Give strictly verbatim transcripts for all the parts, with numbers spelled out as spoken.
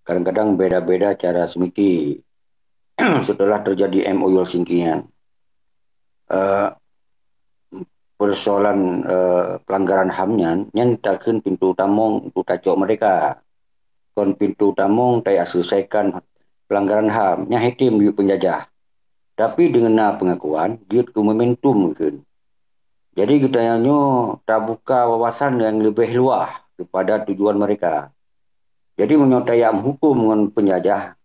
kadang-kadang beda-beda cara semiki setelah terjadi M O U Helsinki nyan. Eh, persoalan, eh, pelanggaran HAM nyan, nyan takheun pintu tamong untuk tacok merdeka. Kon pintu tamong tajak selesaikan pelanggaran HAM. Nyan hitim yue penjajah. Tapi dengan na pengakuan, jeuet keu momentum kheun. Jadi geutanyoe tabuka wawasan yang lebih luas kepada tujuan mereka. Jadi meunyoe tajak meuhukum ngon penjajah,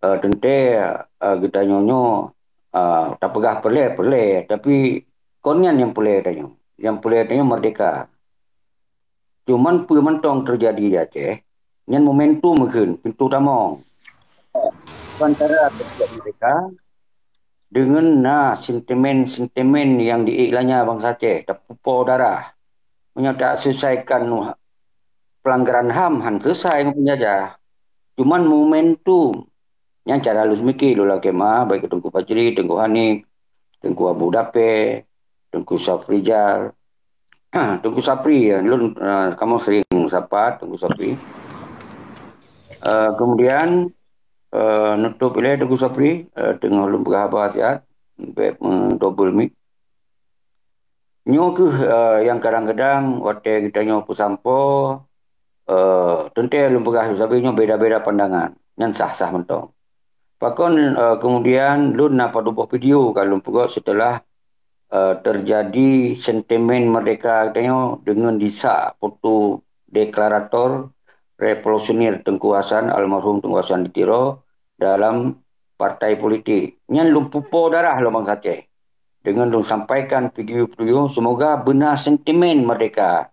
eh, teuntée, eh, geutanyoe nyoe, eh, tapeugah peureulée, peureulée, tapi kon nyan nyang peureulée tanyoe. Nyang peureulée tanyoe merdeka. Cuman peue mantong teujadi di Aceh, nyan momentum kheun pintu tamong antara kelompok merdeka deungon na sentimen-sentimen nyang diiklanya bansa Aceh, tapeupo darah. Meunyoe tak selesaikan pelanggaran HAM, han selesai ngon penjajah. Cuman momentum. Nyan cara lôn seumiki, lôn lakée meu'ah, baik Teungku Fajri, Teungku Hanif, Teungku Abu Dape, Teungku Safrijal. Teungku Sapri, ya, lôn, eh, kamoe sering sapat Teungku Sapri. Eh, kemudian, eh, nutup ilée Teungku Sapri, eh, teungoh lôn peugah haba siat, bèk meudouble mic. Nyoe kheueh, eh, nyang kadang-kadang watée geutanyoe peusampoe, eh, teuntée lôn peugah sabe nyoe beda-beda pandangan. Nyan sah-sah mantong. Pakon, eh, kemudian lôn na padub boh video ka lôn peugöt setelah, eh, terjadi sentimen merdeka geutanyoe deungon disak foto deklarator revolusioner Teungku Hasan, almarhum Teungku Hasan di Tiro dalam partai politik. Nyan lôn pupo darah lôn bansa Aceh. Deungon lôn sampaikan video-video, semoga beuna sentimen merdeka.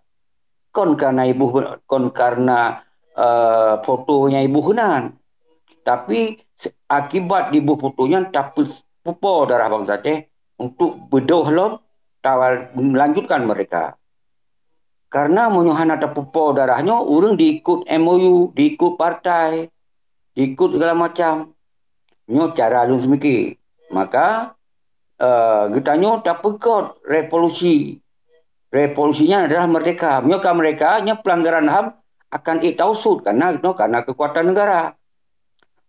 Kon karena iboh, kon karena, eh, foto nyang iboh nan. Tapi se-, akibat diboh foto nyan tapeupupo darah bansa Aceh untuk beudôh lom ta-, melanjutkan merdeka. Karena meunyoe hana tapeupo darah nyoe, ureuëng diikot M O U, diikot partai, diikot segala macam. Nyoe cara lôn seumiki. Maka, eh, geutanyoe tapeugöt revolusi. Revolusi nyan adalah merdeka. Meunyoe ka merdeka, nyoe pelanggaran HAM akan ék tausut karena, karena kekuatan negara.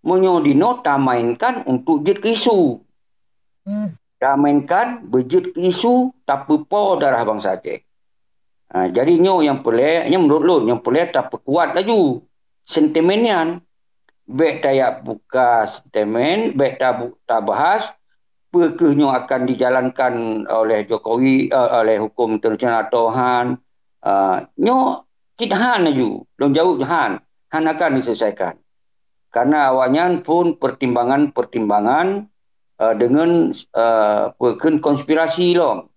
Meunyoe dinoe tamainkan untuk jeuet keu isu. Tamainkan beujeuet keu isu tapeupo darah bansa Aceh. Ha, jadi nyoe nyang peureulée, nyoe meunurot lôn, nyang peureulée tapeukuat laju sentimen nyan. Bèk tajak buka sentimen, bèk tabu-, tabahas peue kheueh nyoe akan dijalankan oleh Jokowi, eh, oleh hukum internasional atau han. Eh, nyoe cit han laju, lôn jaweueb han, han akan diselesaikan. Karena awaknyan phon pertimbangan-pertimbangan, eh, deungon, eh, peue kheun konspirasi lom.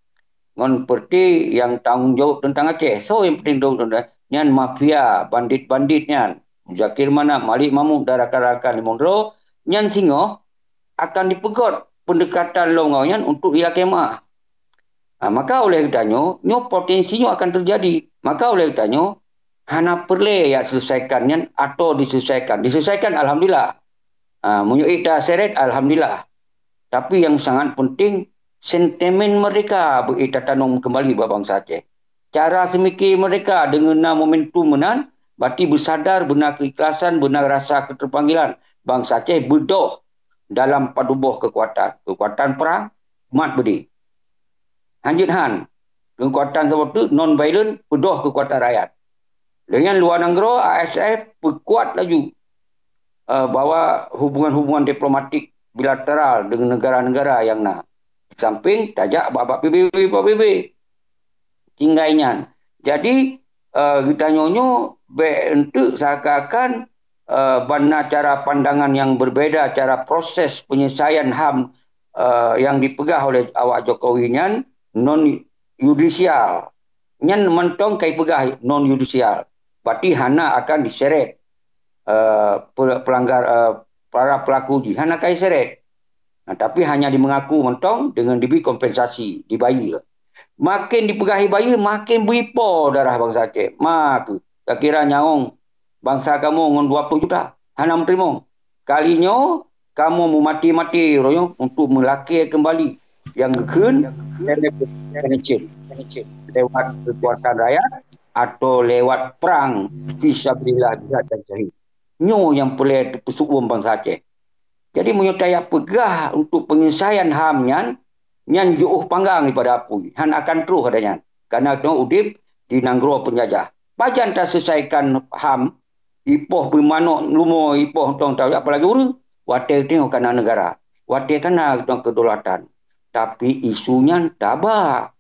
Ngon peureuté nyang tanggong jaweueb teuntang Aceh. Soe nyang peunteng teuntang nyan mafia, bandit-bandit nyan. Muzakir Manaf, Malik Mahmud, dan rakan-rakan limong droe nyan singoh akan dipeugöt pendekatan lom awaknyan untuk ilakée meu'ah. Ha, maka oleh geutanyoe, nyoe potensi nyoe akan teujadi. Maka oleh geutanyoe, hana peureulée jak selesaikan nyan atau diselesaikan. Diselesaikan, alhamdulillah. Ha, meunyoe ék taseret, alhamdulillah. Tapi nyang sangat penting, sentimen merdeka beu ék tatanom keumbali bak bansa Aceh. Cara seumiki merdeka deungon na momentum meunan, berarti beusadar, beuna keikhlasan, beuna rasa keterpanggilan. Bansa Aceh beudôh dalam padub boh kekuatan. Kekuatan perang, mat beudé. Hanjeuet han, kekuatan saboh teuk non-violent beudôh kekuatan rakyat. Lheueh nyan luwa nanggroe, A S F peukuat laju, eh, bahwa hubungan-hubungan diplomatik bilateral dengan negara-negara nyang na. Samping tajak bak, bak P B B, bak P B B. Tinggai nyan. Jadi, eh, geutanyoe nyoe bèk enteuk seakan-akan, eh, ban na cara pandangan yang berbeda, cara proses penyelesaian HAM, eh, yang dipeugah oleh awak Jokowi nyan non yudisial. Nyan mantong ka ipeugah non yudisial. Berarti hana akan diseret, eh, pe-, pelanggar, eh, para pelaku jih. Hana ka iseret. Nah, tapi hanya dimengaku mantong dengan diberi kompensasi, dibayar. Makin dipeugah ibayeue, makin beuipo darah bansa Aceh. Ma kheueh, takira nyawöng bansa kamoe ngon dua ploh juta hana meuteurimong. Kali nyoe, kamoe meumati-mati uroe nyoe untuk meulakée keumbali nyang geukheun lewat kekuatan rakyat atau lewat perang fisabilillah, jihad dan syahid. Nyoe nyang peureulée teupeusu'uem bansa Aceh. Jadi meunyoe tajak peugah untuk penyelesaian HAM nyan, nyan jiôh panggang daripada apui, hana akan troh ada nyan. Karena tanyoe udeb di nanggroe peunjajah. Pajan taselesaikan HAM, ipoh beumanok lumoe, ipoh tong tau, apalagi ureuëng, watée tanyoe kana negara, watée kana tong kedaulatan. Tapi isu nyan taba.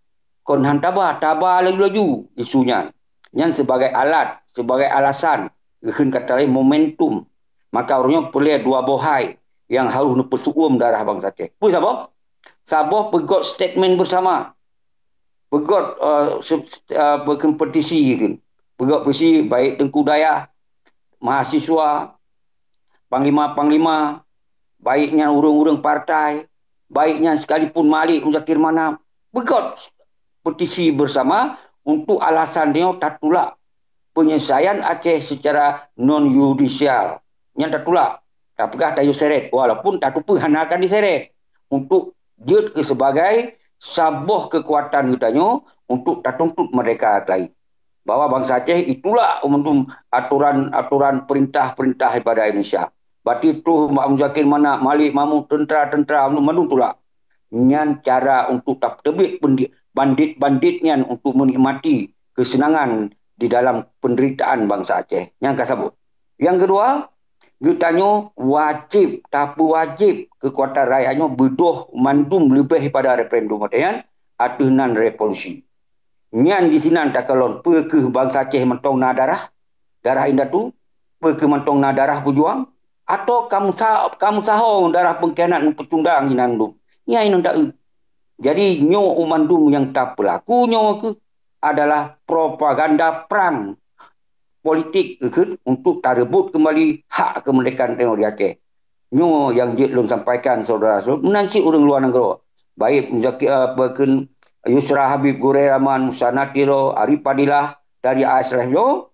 Kon han taba, taba laju-laju isu nyan. Nyan sebagai alat, sebagai alasan, geukheun kata laén momentum. Maka ureuëng nyoe peureulée dua boh hai nyang harôh neupeusu'uem darah bansa Aceh. Peue saboh? Saboh peugöt statement bersama. Peugöt, eh, sub-, eh, peugöt petisi, peugöt petisi baik Teungku Dayah, mahasiswa, panglima-panglima, baik nyan ureuëng-ureuëng partai, baik nyan sekalipun Malik Muzakir Manaf, peugöt petisi bersama untuk alasan tanyoe tatulak penyelesaian Aceh secara non yudisial. Nyan tatulak, tapeugah tayue seret, walaupun tateupeue hana akan diseret, untuk jeuet keu sebagai saboh keukuatan geutanyoe untuk tatuntut merdeka laén. Bahwa bansa Aceh itulak mandum aturan-aturan, perintah-perintah daripada Indonesia. Berarti troh Mak Muzakir Manaf, Malik Mahmud, tentera-tentera mandum, mandum tulak. Nyan cara untuk tapeuteubiet bandit-bandit nyan untuk menikmati kesenangan di dalam penderitaan bansa Aceh. Nyan ka saboh. Nyang keudua, geutanyoe wajéb, tapeuwajéb keukuatan rakyat nyoe beudôh mandum leubeh daripada referendum watée nyan ateueh nan revolusi. Nyan disinan takalon peu kheueh bansa Aceh mantong na darah, darah indatu, peu kheueh mantong na darah beujuang, atau kamoe sa-, kamoe saho darah pengkhianat meupeucundang inan dum. Nyan inong taeu. Jadi nyoe mandum nyang tapeulaku nyoe kheueh adalah propaganda prang politik geukheun untuk tareubot keumbali hak keumeurdekaan tanyoe di Aceh. Nyoe nyang jeuet lôn sampaikan, syedara-syedara, meunan cit ureuëng luwa nanggroe. Baik Muzaki-, eh, apa kheun, Yusra Habib, Gurée Rahman, Musa Natiro, Arif Fadilah dari A S R F nyoe,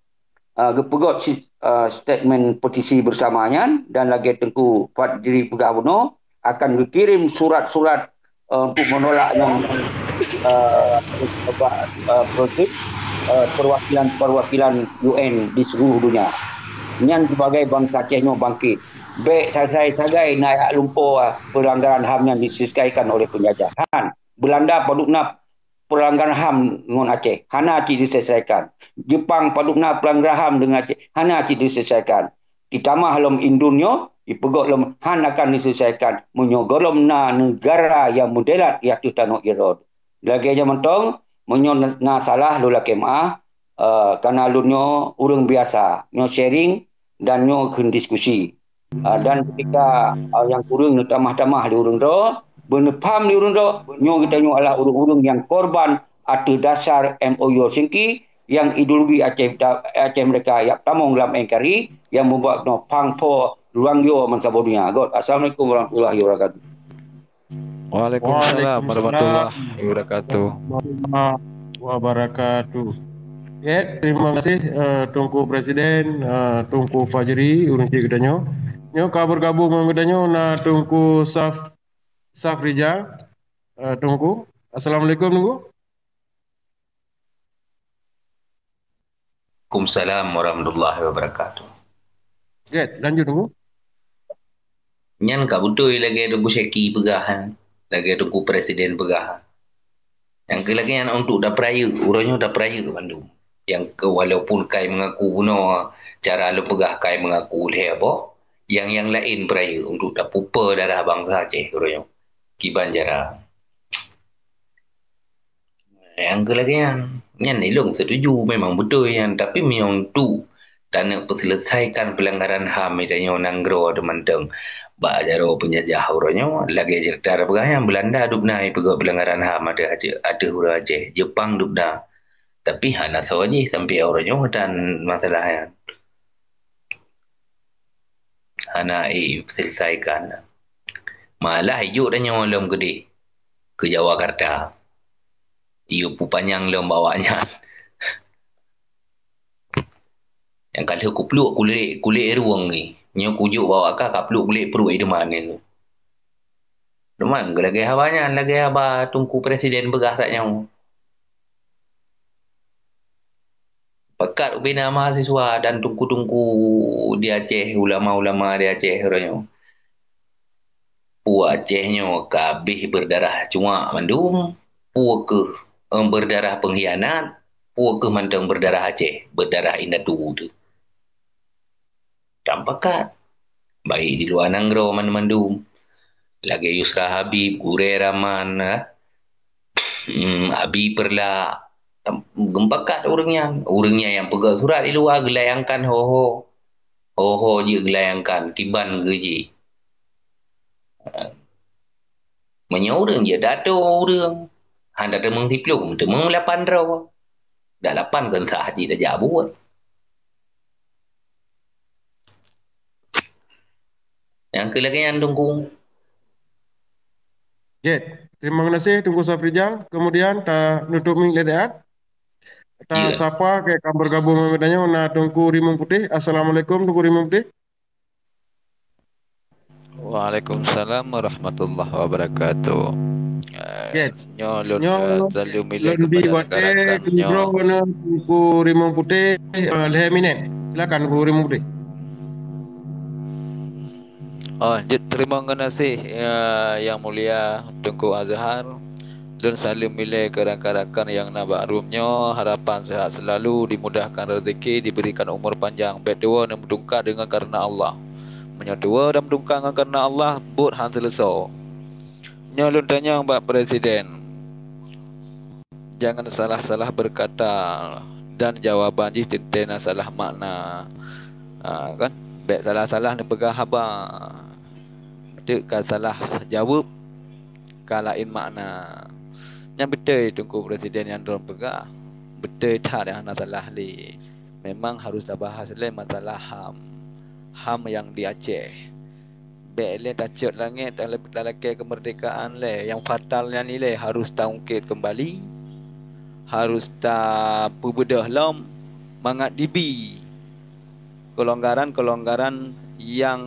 eh, geupeugöt si-, eh, statement petisi bersama nyan dan lagée Teungku Fadli peugah bunoe, akan geukirém surat-surat, eh, untuk menolak nyang, eh, eh, proses, eh, perwakilan-perwakilan U N di seluruh dunia. Nyan sebagai bansa Aceh nyoe bangkit. Bék sagai-sagai na jak lumpoe pelanggaran HAM nyang diselesaikan oleh penjajah. Han, Belanda padub na pelanggaran HAM ngon Aceh, hana cit diselesaikan. Jepang padub na pelanggaran HAM deungon Aceh, hana cit diselesaikan. Ditamah lom indun nyoe, ipeugöt lom han akan diselesaikan meunyoe gohlom na negara nyang meudelat di ateueh tanoh Iéraud. Lagée nyan mantong, meunyoe na, na salah, lôn lakée meuáh, eh, karena lôn nyoe ureuëng biasa, nyoe sharing dan nyoe kheun diskusi. Ah, dan ketika, ah, nyang kureueng neutamah-tamah lé ureuëng droe, beuneupaham lé ureuëng droe, nyoe geutanyoe adalah ureuëng-ureuëng nyang korban ateueh dasar M O U Helsinki, nyang ideologi Aceh, Aceh Merdeka jak tamong lam N K R I, nyang meubuat keunoe pang pho luang yo meusaboh donya. Göt. Assalamualaikum warahmatullahi wabarakatuh. Waalaikumsalam warahmatullahi wabarakatuh. Wabarakatuh. Ya, terima kasih, eh, Teungku Presiden, eh, Teungku Fajri, ureuëng cit geutanyoe. Nyoe ka bergabung ngon geutanyoe na Teungku Saf-, Safrijal, eh, Teungku. Assalamualaikum, Teungku. Waalaikumsalam warahmatullahi wabarakatuh. Jeuet, lanjut, Teungku. Nyan ka beutôi lagée Teungku Syeki peugah, kan? Lagée Teungku Presiden peugah. Nyang keu lagée nyan untuk tapeurayeuk, uroe nyoe tapeurayeuk bandum. Nyang keu walaupun kai meungaku bunoe, cara lôn peugah kai meungaku lhée boh, nyang, nyang laén peurayeuk untuk tapeupe darah bansa Aceh uroe nyoe. Kiban cara. Nyang keu lagée nyan, nyan ilong setuju memang beutôi nyan, tapi meunyoe tu taneuk peuselesaikan pelanggaran HAM tanyoe nanggroe teumantong bak jaroe peunjajah uroe nyoe, lagée ceurita peugah nyan, Belanda dubna ipeugah pelanggaran HAM ateueh Aceh, ateueh ureuëng Aceh, Jepang dubna. Tapi hana soe jih sampai uroe nyoe tan masalah nyan. Hana iselesaikan. Malah ijok tanyoe lom keudeh keu Jawakarta. Iyue peupanyang lom bak awaknyan. Nyang ka lheueh kupluek kulét, kulét rueng ni. Nyoe kujok bak awak ka, kapluek kulét pruet i teuma ni. Teuma lagée haba nyan, lagée haba Teungku Presiden peugah saat nyoe. Pakat ubena mahasiswa dan teungku-teungku di Aceh, ulama-ulama di Aceh uroe nyoe. Peue Aceh nyoe ka habéh beudarah cuak mandum, peue keuh, eh, beudarah peunghianat, peue keuh mantong beudarah Aceh, beudarah indatu teuh. Tan pakat. Baik di luwa nanggroe mandum-mandum. Lagée Yusra Habib, Gurée Rahman, eh, hmm, Abi Perla. Geupakat ureuëng nyan. Ureuëng nyan nyang peugah surat di luwa geulayangkan ho-ho. Ho-ho jeuet geulayangkan, kiban geuji. Meunyoe ureuëng jeuet dato ureuëng, hana teumeung siplôh, teumeung lapan droe. Dak lapan kon sah jih tajak buet. Nyang keu lagée nyan Teungku. Jeuet. Terima kasih Teungku Safrijal. Kemudian ta nutup mic lé siat. Ta Ya. sapa ke ka bergabung ngon geutanyoe na Teungku Rimueng Putéh. Assalamualaikum Teungku Rimueng Putéh. Waalaikumsalam warahmatullahi wabarakatuh. Eh, Yes. Nyoe lôn, Nyoe eh, saleuem ilée lôn bi kepada watée rakan-rakan nyoe. Teungku Rimueng Putéh, eh, lhée minét. Silakan Teungku Rimueng Putéh. Oh, jeuet teurimong geunaséh, ya, Yang Mulia Teungku Azhar. Lôn saleuem ilée keu rakan-rakan nyang na bak ruem nyoe, harapan seuhat seulalu, dimudahkan rezeki, diberikan umur panjang, bék tuwoe neumeutungka deungon kareuna Allah. Meunyoe tuwoe dan meutungka ngon kareuna Allah, buet han seuleusoe. Nyoe lôn tanyong bak Presiden. Jangan salah-salah berkata dan jawaban jih teuntée na salah makna. Ha, kan? Bék salah-salah neupeugah haba. Teuk ka salah jaweueb, ka laén makna. Nyan beutôi Teungku Presiden nyang droen peugah. Beutôi that nyang hana salah lé. Memang harus tabahas lé masalah HAM. HAM nyang di Aceh. Bék lé tacot langét, tala-, talakée keumeurdekaan lé. Nyang fatal nyan ilée harus taungkét keumbali, harus tapeubeudôh lom mangat dibi keulonggaran-keulonggaran nyang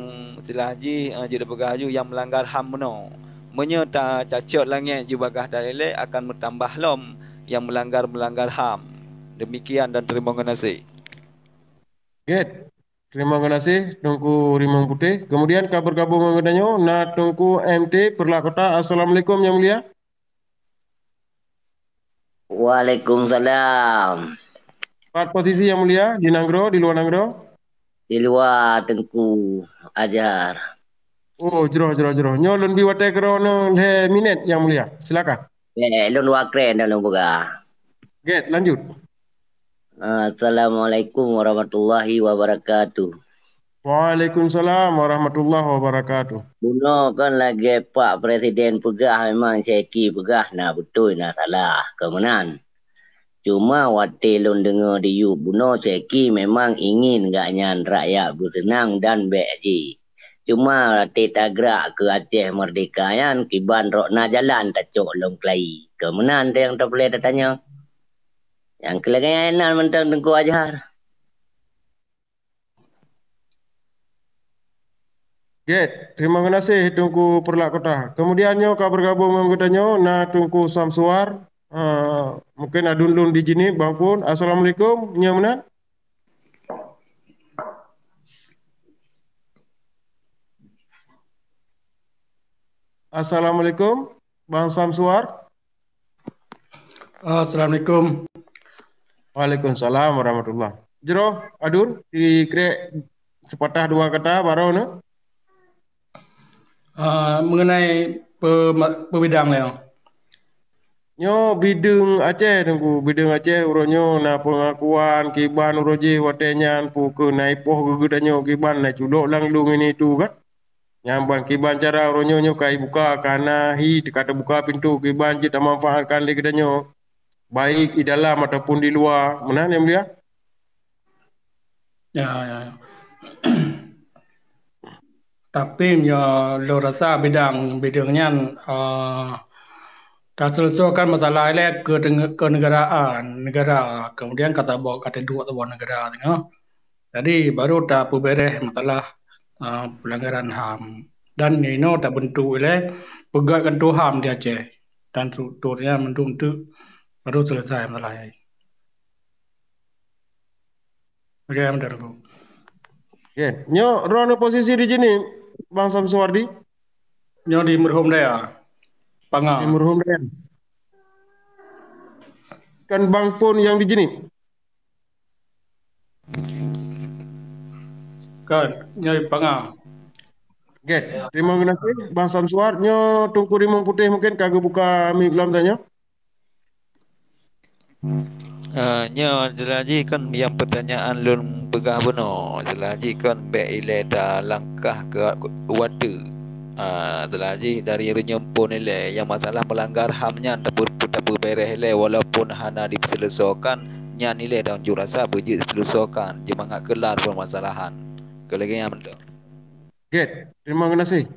silah jih, eh, jeuet peugah laju nyang meulanggar HAM meunoe. Meunyoe ta-, tacot langét jibagah talélé akan meutambah lom nyang meulanggar-meulanggar HAM. Demikian dan terima kasih. Gét. Terima kasih Teungku Rimueng Putéh. Kemudian ka bergabung ngon geutanyoe na Teungku M T Peureulak Kota. Assalamualaikum Yang Mulia. Waalaikumsalam. Pat posisi Yang Mulia, di nanggroe, di luwa nanggroe? Di luwa Teungku Azhar. Oh, jroh, jroh, jroh. Nyoe lôn bi watée keudroe nyoe lhée minét Yang Mulia. Silakan. Eh, lôn dua kren dah lôn peugah. Gét, lanjut. Assalamualaikum warahmatullahi wabarakatuh. Waalaikumsalam warahmatullahi wabarakatuh. Bunoe kan lagée Pak Presiden peugah, memang Syeki peugah na beutôi na salah keu meunan. Cuma watée lôn deungoe diyueb bunoe Syeki memang ingin gak nyan rakyat beuseunang dan bék jih. Cuma watée tagrak keu Aceh Merdeka nyan kiban rot na jalan tacok lom keulayi. Keu meunan nyang tapeureulée tatanyong. Nyang keu lagée nyan inan mantong Teungku Azhar. Gét, terima kasih Teungku Peureulak Kota. Kemudian nyoe ka bergabung ngon geutanyoe na Teungku Samsuar. Ah, mungkin adun lôn di sini, Bang Pun. Assalamualaikum, nyoe meunan? Assalamualaikum, Bang Samsuar. Assalamualaikum. Waalaikumsalam warahmatullah. Jroh, adun, di krek sepatah dua kata baroe nyoe. Ah, mengenai pe-, ma-, peubidang lé. Nyoe bideueng Aceh Teungku, bideueng Aceh uroe nyoe na peungakuan kiban uroe jih watée nyan peu kheueh na ipoh geugeut tanyoe kiban na culok lam lueng ini tu kan. Nyang ban kiban cara uroe nyoe, nyoe ka ibuka, ka na hi ka teubuka pintoe kiban jeuet tamanfaatkan lé geutanyoe, baik di dalam ataupun di luwa. Meunan, Yang Mulia? Ya, ya, ya. Tapi, ya, lôn rasa bidang, bidang nyan, eh, taseuleusoekan masalah ilée keu, keuneugaraan, negara, kemudian ka taboh, ka teuduek saboh negara singoh. Jadi, baru tapeuberes masalah, ah, pelanggaran HAM. Dan inoe tabentuk ilée peugét keuntui HAM di Aceh. Dan strukturnya mandum teuk baru selesai masalah nyan. Oke, bentar aku. Oke, nyoe droeneuh posisi di sini, Bang Samsuwardi. Nyoe di Meureuhom Daya. Panga. Di Meureuhom Daya. Kan Bang Pon nyang di sini. Kan, nyoe di Panga. Oke, terima kasih Bang Samsuwar. Nyoe Teungku Rimueng Putéh mungkin ka geubuka mic lom tanyoe. Uh, nyoe jeulaih jih kan nyang peutanyaan lôn peugah bunoe, jeulaih jih kan bék ilée talangkah keu watée. Uh, jeulaih jih dari reunyeun pun ilée nyang masalah meulanggar ham nyan tapeu-, tapeubeureh ilée walaupun hana dipeuseuleusoekan, nyan ilée dan unjuk rasa beujeuet seuleusoekan, jeuet mangat keular peumasalahan. Keu lagée nyan mantong. Gét, terima kasih.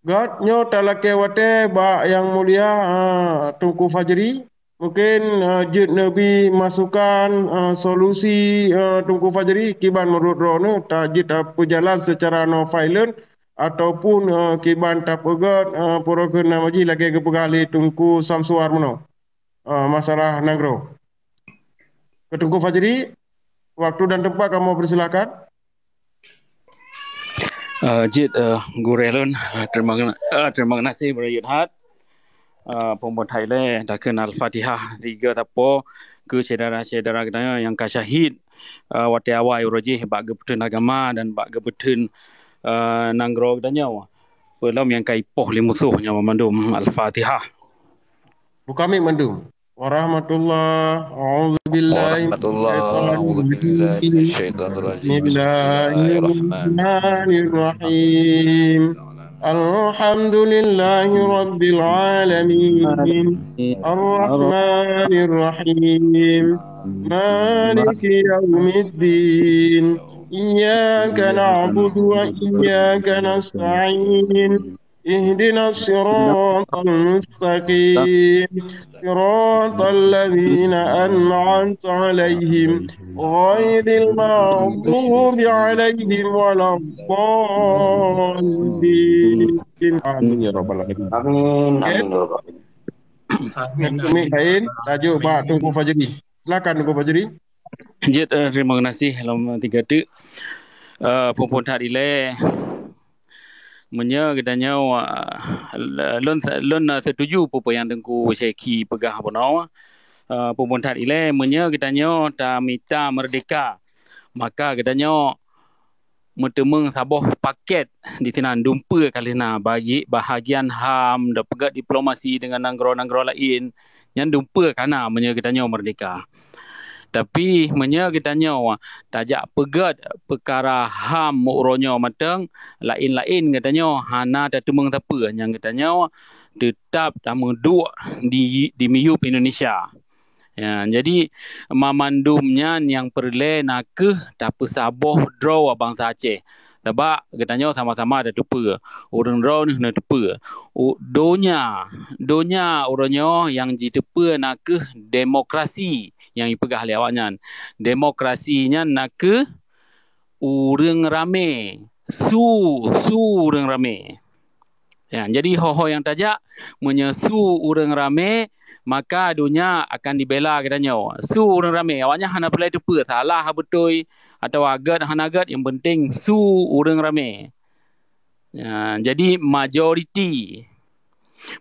Gét, nyoe talakée watée bak Yang Mulia uh, Teungku Fajri. Mungkin uh, jeuet neubi masukan uh, solusi uh, Teungku Fajri kiban menurut droeneuh ta jeuet tapeujalan secara non violent ataupun uh, kiban tapeugét uh, program nama jih lagée geupeugah lé Teungku Samsuar meunoe uh, masalah nanggroe. Keu Teungku Fajri, waktu dan tempat kamoe persilakan. Uh, jeuet uh, gurée lôn uh, terima uh, terima kasih beurayot hat uh, peumeutai lé takheun al-Fatihah tiga tapo keu syedara-syedara geutanyoe nyang ka syahid uh, watée awai uroe jih bak geubeuteun agama dan bak geubeuteun uh, nanggroe geutanyoe. Peulom nyang ka ipoh lé musoh nyoe mandum al-Fatihah. Buka mic mandum. Warahmatullah. A'udzubillahi Warahmatullah. A'udzubillahi minasyaitonirrajim. Bismillahirrahmanirrahim. Alhamdulillahi rabbil alamin. Arrahmanirrahim. Maliki yaumiddin. Iyyaka na'budu wa iyyaka nasta'in. اهدنا الصراط المستقيم صراط الذين أنعمت عليهم غير المغضوب عليهم ولا الضالين آمين يا رب العالمين. Amin, amin ya Rabbal alamin. Amin. Amin. Lain, tajuk bak Teungku Fajri. Silakan Teungku Fajri. Jeuet uh, terima kasih lom tiga teuk. Uh, Phon-phon that ilée. Meunyoe geutanyoe uh, lôn lôn uh, setuju peue nyang Teungku Syekhi peugah bunoe. Uh, Phon-phon that ilée meunyoe geutanyoe tamita meurdeka, maka geutanyoe meuteumeung saboh paket disinan dumpeue ka lheueh na bagi bahagian ham dan peugét diplomasi deungon nanggroe-nanggroe laén. Nyan dumpeue ka na meunyoe geutanyoe meurdeka. Tapi meunyoe geutanyoe tajak peugét peukara ham uroe nyoe mantong, laén-laén geutanyoe hana tateumeung sapeue nyang geutanyoe teutap tameuduek di di miyueb Indonesia. Ya, jadi mamandum nyan nyang peureulée na kheueh tapeusaboh droe bansa Aceh. Sabab geutanyoe sama-sama tateupeue, ureuëng droeneuh neuteupeue. Donya, donya uroe nyoe nyang jiteupeue na kheueh demokrasi nyang ipeugah lé awaknyan. Demokrasi nyan na kheueh ureuëng ramé, su su ureuëng ramé. Ya, jadi ho-ho nyang tajak, meunyoe su ureuëng ramé, maka donya akan dibela geutanyoe. Su ureuëng ramé, awaknyan hana peureulée teupeue salah beutôi atawa gét hana gét, nyang penting su ureuëng ramé. Ya, jadi majoriti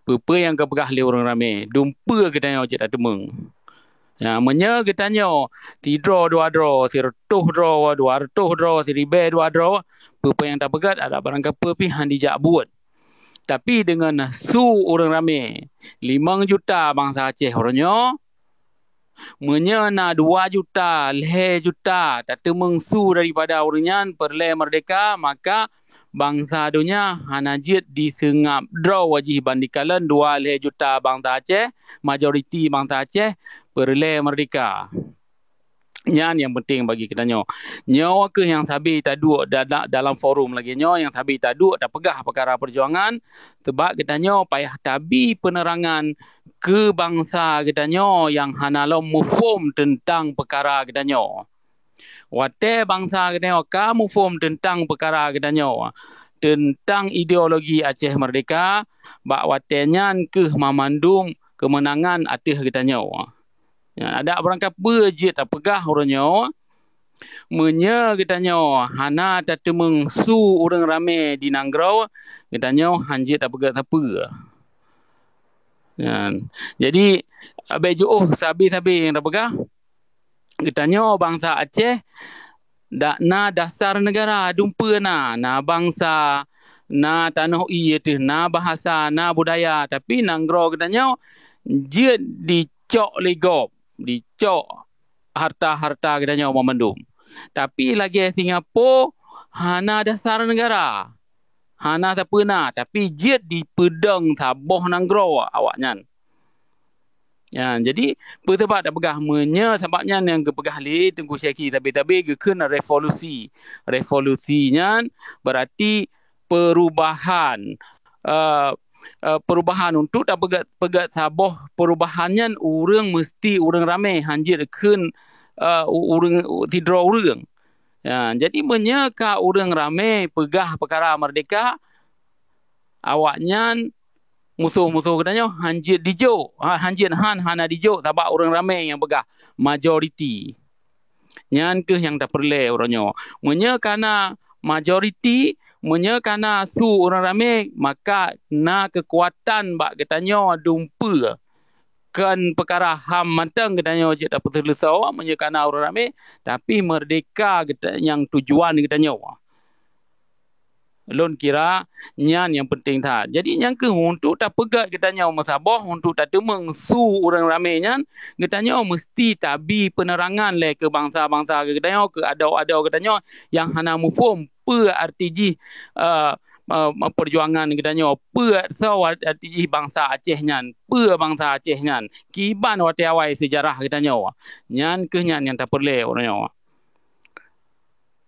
peue-peue nyang geupeugah lé ureuëng ramé, dumpeue geutanyoe cit ateumeung. Ya, meunyoe geutanyoe sidroe dua droe, sireutôh droe, dua reutôh droe, siribée dua droe, peue-peue nyang tapeugét adak barangkapeue pih hana jijak buet. Tapi deungon su ureuëng ramé, limong juta bansa Aceh uroe nyoe, meunyoe na dua juta, lhée juta tateumeung su daripada ureuëng nyan peureulée meurdeka, maka bansa donya hana jeuet diseungab droe jih bandingkalon dua lhée juta bansa Aceh, majoriti bansa Aceh peureulée meurdeka. Nyan nyang penting bagi geutanyoe. Nyoe kheueh nyang sabe taduek dalam forum lagée nyoe, nyang sabe taduek tapeugah peukara peujuangan, teubak geutanyoe payah tabi peuneurangan keu bansa geutanyoe nyang hana lom muphom teuntang peukara geutanyoe. Watée bansa geutanyoe ka muphom teuntang peukara geutanyoe, teuntang ideologi Aceh Merdeka, bak watée nyan kheueh mamandum keumeunangan ateueh geutanyoe. Nyan, adak barangkapeue jeuet tapeugah uroe nyoe, Meunyoe geutanyoe hana tateumeung su ureuëng ramé di nanggroe, geutanyoe hanjeuet tapeugét sapeue. Nyan. Jadi, abéh jiôh sabe-sabe nyang tapeugah, geutanyoe bansa Aceh dak na dasar negara dumpeue na, na bansa, na tanoh ié teuh, na bahasa, na budaya, tapi nanggroe geutanyoe jeuet dicok lé gob, dicok harta-harta geutanyoe banmandum. Tapi lagée Singapura hana dasar negara, hana sapeue na, tapi jeuet dipeudong saboh nanggroe awaknyan. Ya, jadi peue sabab tapeugah meunyoe sabab nyan nyang geupeugah lé Teungku Syekhi tabe-tabe geukheun revolusi. Revolusi nyan berarti perubahan. Uh, uh, perubahan untuk tapeugét peugét saboh perubahan nyan ureuëng meusti ureuëng ramé hanjeuet kheun uh, ureuëng sidroe ureuëng. Ya, jadi meunyoe ka ureuëng ramé peugah peukara merdeka, awaknyan musoh-musoh geutanyoe hanjeuet dijok, ha, hanjeuet han hana dijok sabab ureuëng ramé nyang peugah majoriti. Nyan kheueh nyang tapeureulée uroe nyoe. Meunyoe kana majoriti, meunyoe kana su ureuëng ramé, maka na keukuatan bak geutanyoe dumpeue. Kon peukara ham mantong geutanyoe jeuet tapeuseuleusoe meunyoe kana ureuëng ramé, tapi merdeka geuta- nyang tujuan geutanyoe. Lôn kira nyan nyang penting that. Jadi nyang kheueh untuk tapeugét geutanyoe meusaboh, untuk tateumeung su ureuëng ramé nyan, geutanyoe meusti tabi peunerangan lé keu bansa-bansa geutanyoe, keu adoe-adoe geutanyoe nyang hana muphom peue arti jih uh, uh, perjuangan geutanyoe, peue soe arti jih bansa Aceh nyan, peue bansa Aceh nyan, kiban watée awai seujarah geutanyoe. Nyan kheueh nyan nyang tapeureulée uroe nyoe.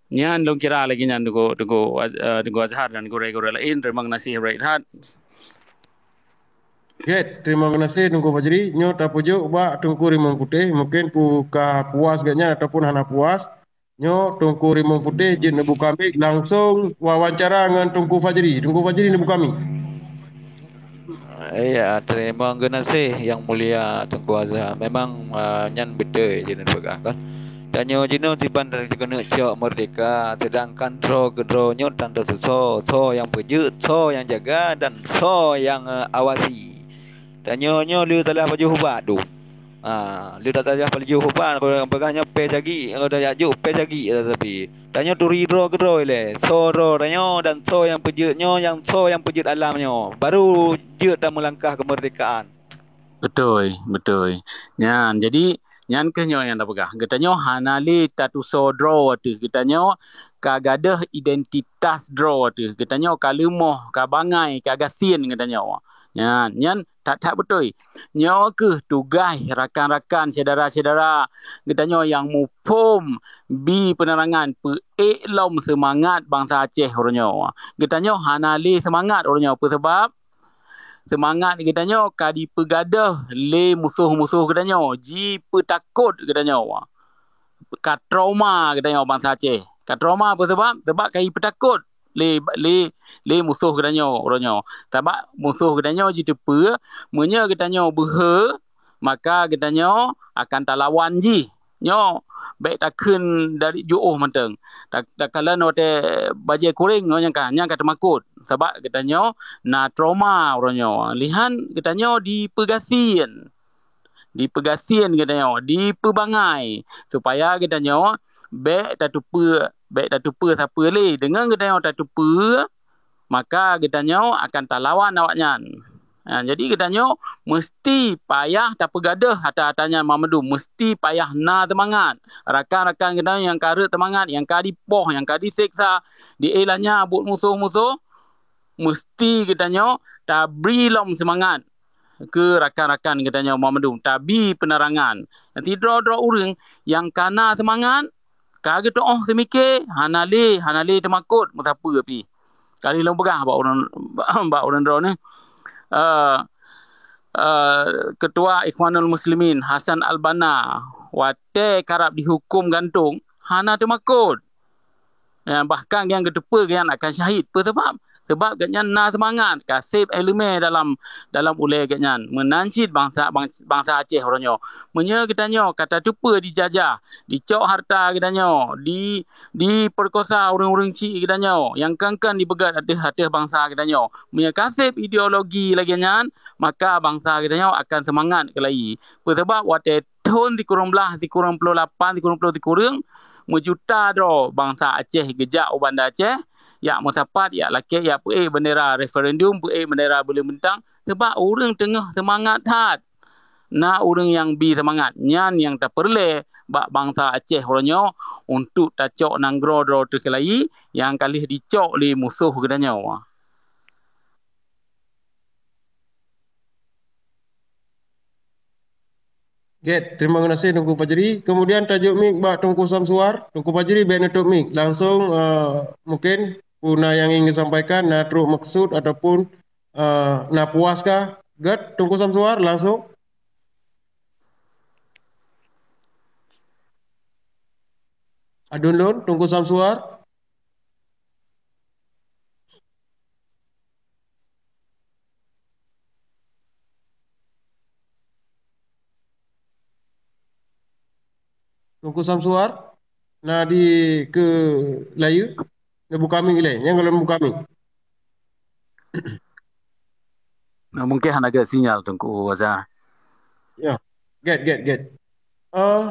Nyan lôn kira lagée nyan Teungku, Teungku, uh, Teungku Azhar dan gurée-gurée laén. Terima kasih berat that. Oke, terima kasih Teungku Fajri. Nyoe tapeujok bak Teungku Rimueng Putéh. Mungkin ku ka puas geuh nyan ataupun hana puas. Nyoe Teungku Rimueng Putéh jeuet neubuka mik langsung wawancara ngon Teungku Fajri. Teungku Fajri neubuka mik. Ya, terima kasih Yang Mulia Teungku Azhar. Memang uh, nyan beutôi jeuet neupeugah kan. Tanyoe jinoe siban keuneuk cok merdeka, sedangkan droe keudroe nyoe tan teutusoe, soe nyang peujeuet, soe nyang jaga dan soe nyang uh, awasi. Tanyoe nyoe le talah pajoh ubat tu. Ha, le talah pajoh ubat, kalau peugah nyoe peh cagi, kalau dah jak jok peh cagi tapi. Tanyoe turi droe keudroe lé, soe droe tanyoe dan soe nyang peujeuet nyoe, nyang soe nyang peujeuet alam nyoe. Baru jeuet tameulangkah keumerdekaan. Beutôi, beutôi. Nyan, jadi nyan kheueh nyoe nyang tapeugah. Geutanyoe hana lé tatusoe droe teuh. Geutanyoe ka gadôh identitas droe teuh. Geutanyoe ka leumoh, ka bangai, ka gasien geutanyoe. Nyan, nyan that-that beutôi. Nyoe kheueh tugaih rakan-rakan syedara-syedara geutanyoe nyang muphom bi peunerangan peuék lom seumangat bansa Aceh uroe nyoe. Geutanyoe hana lé seumangat uroe nyoe peue sabab seumangat geutanyoe ka dipeugadôh lé musoh-musoh geutanyoe, jipeutakot geutanyoe. Ka trauma geutanyoe bansa Aceh. Ka trauma peue sabab? Sabab ka jipeutakot lé lé lé musoh geutanyoe uroe nyoe. Sabab musoh geutanyoe jiteupeue meunyoe geutanyoe beuhe, maka geutanyoe akan talawan jih. Nyoe bék takheun dari jiôh mantong. Takalon watée bajée kuréng nyoe nyang ka nyang ka teumakot. Sabab geutanyoe na trauma uroe nyoe. Lihan geutanyoe dipeugasien. Dipeugasien geutanyoe, dipeubangai supaya geutanyoe bék tatupeue, bék tatupeue sapeue lé. Deungon geutanyoe tatupeue, maka geutanyoe akan talawan awaknyan. Ha, jadi geutanyoe meusti payah tapeugadôh ata-ata nyan mamandum, meusti payah na teumangat. Rakan-rakan geutanyoe nyang ka rhot teumangat, nyang ka dipoh, nyang ka diseksa, dielanya buet musoh-musoh, meusti geutanyoe tabri lom seumangat keu rakan-rakan geutanyoe mamandum, tabi peunerangan. Nanti droe-droe ureuëng nyang ka na seumangat, ka geutuoh seumike, hana lé, hana lé teumakot meusapeue pih. Kali lôn peugah bak ureuëng bak ureuëng droeneuh, uh, uh, Ketua Ikhwanul Muslimin Hasan Albana watée karab dihukum gantong hana teumakot. Ya, bahkan nyang geuteupeue nyan akan syahid. Peue sabab? Sabab gobnyan na seumangat ka seb iéleumé dalam, dalam ulée gobnyan. Meunan cit bansa, bang-, bansa Aceh uroe nyoe. Meunyoe geutanyoe ka tateupeue dijajah, dicok hareuta geutanyoe, di, dipeukosa ureuëng-ureuëng chik geutanyoe nyang kon-kon dipeugét ateueh, ateueh bansa geutanyoe. Meunyoe ka seb ideologi lagée nyan, maka bansa geutanyoe akan seumangat keulayi. Peue sabab watée thon sikureueng blaih, sikureueng ploh lapan, sikureueng ploh sikureueng, meujuta droe bansa Aceh geujak u Banda Aceh, jak meusapat, jak lakée, jak peuék beundera referendum, peuék beundera buleuen bintang, sabab ureuëng teungoh seumangat that. Na ureuëng nyang bi seumangat, nyan nyang tapeureulée bak bansa Aceh uroe nyoe untuk tacok nanggroe droe teuh keulayi nyang ka lheueh jicok lé musoh geutanyoe. Get, terima kasih Teungku Fajri. Kemudian tajok mik bak Teungku Samsuar. Teungku Fajri, bèk nutup mik. Langsung, eh, mungkin peue na nyang ingin disampaikan, na trok maksud ataupun, eh, na puas kah? Get, Teungku Samsuar, langsung. Adun lôn, Teungku Samsuar. Teungku Samsuar, na di keu layeue, neubuka mik ilée, nyang golom buka mik. Nah, mungkin hana gét sinyal Teungku Azhar. Ya, gét, gét, gét. Eh,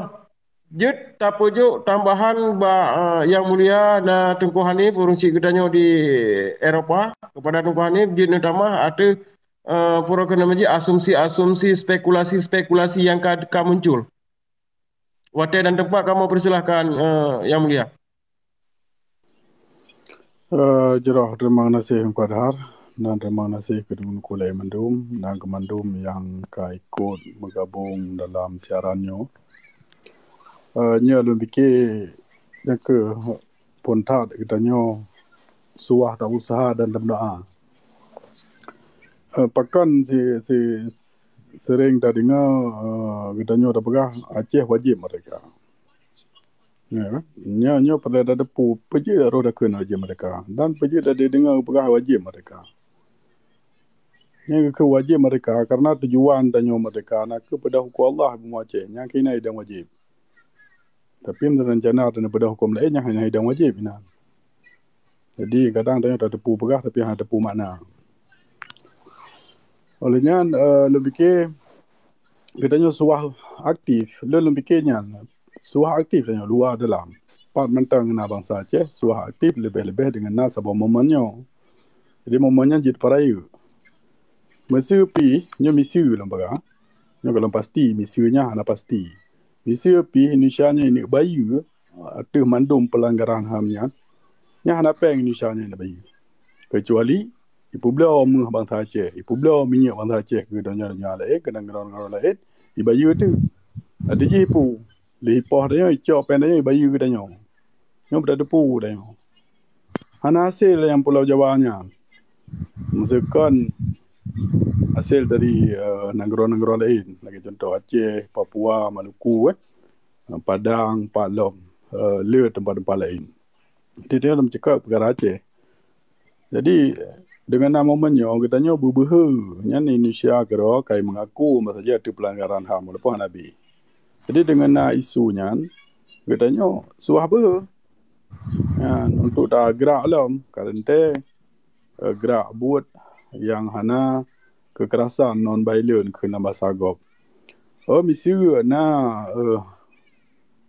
jeuet tapeujok tambahan bak, eh, Yang Mulia na Teungku Hanif, ureuëng chik geutanyoe di Eropa. Kepada Teungku Hanif, jeuet neutamah ateueh, eh, pura keuneuk meuji asumsi-asumsi, spekulasi-spekulasi nyang ka, ka muncul. Watée dan teumpat kamoe persilahkan, eh, Yang Mulia. Eh, jroh, terima kasih Teungku Adhar, dan terima kasih keu Teungku laén mandum, dan keu mandum nyang ka ikot meugabong dalam siaran nyoe. Eh, nyoe lôn pike nyang keu phon that geutanyoe suah ta usaha dan tameudoa. Eh, pakon si, si, sering tadeungoe, eh, geutanyoe tapeugah Aceh wajéb merdeka. Ya, kan? Nyoe, nyoe peureulée tateupeue, peue jeuet roh takheun wajéb merdeka. Dan peue jeuet tadeungoe peugah wajéb merdeka. Nyoe geukheun wajéb merdeka karena tujuan tanyoe merdeka na kheueh peugah huköm Allah bumoe Aceh. Nyang keunan idang wajéb. Tapi meurencana tanyoe peugah huköm laén nyang hana idang wajéb inan. Jadi, kadang tanyoe tateupeue peugah tapi hana teupeue makna. Oleh nyan, eh, lôn pike geutanyoe suah aktif, lôn, lôn pike nyan, suah aktif tanyoe luwa dalam. Pat mantong na bansa Aceh, suah aktif leubeh-leubeh deungon na saboh momen nyoe. Jadi, momen nyan jeuet peurayeuk. Miseue pih, nyoe miseue lôn peugah. Nyoe golom pasti, miseue nyan hana pasti. Miseue pih Indonesia nyan ineuk bayeue ateueh mandum peulanggaran HAM nyan, nyan hana péng Indonesia nyan ineuk bayeue. Keucuali ipeubloe méuh bansa Aceh, ipeubloe minyeuk bansa Aceh keu donya-donya laén, keu nanggroe-nanggroe laén, ibayeue teuk. Adak jih ipeue, lheueh ipoh tanyoe, icok péng tanyoe, ibayeue keu tanyoe. Nyoe beutateupeue tanyoe. Hana hasé nyang Pulo Jawa nyan. Meuseukon hasé dari, eh, nanggroe-nanggroe laén, lagée cuntoh Aceh, Papua, Maluku, eh, Padang, pat lom, eh, le teumpat-teumpat laén. Jadi, tanyoe lom ceukat peukara Aceh. Jadi, deungon na momen nyoe, geutanyoe beubeuhe, nyan Indonesia keudroe kai meungaku bahwa saja itu pelanggaran HAM, walaupun hana bi. Jadi, deungon na isu nyan, geutanyoe suah beuhe. Nyan, untuk tagrak lom, ka teuntée, eh, grak buet nyang hana kekerasan non-violent keu na basa gob. Oh, miseue na, eh,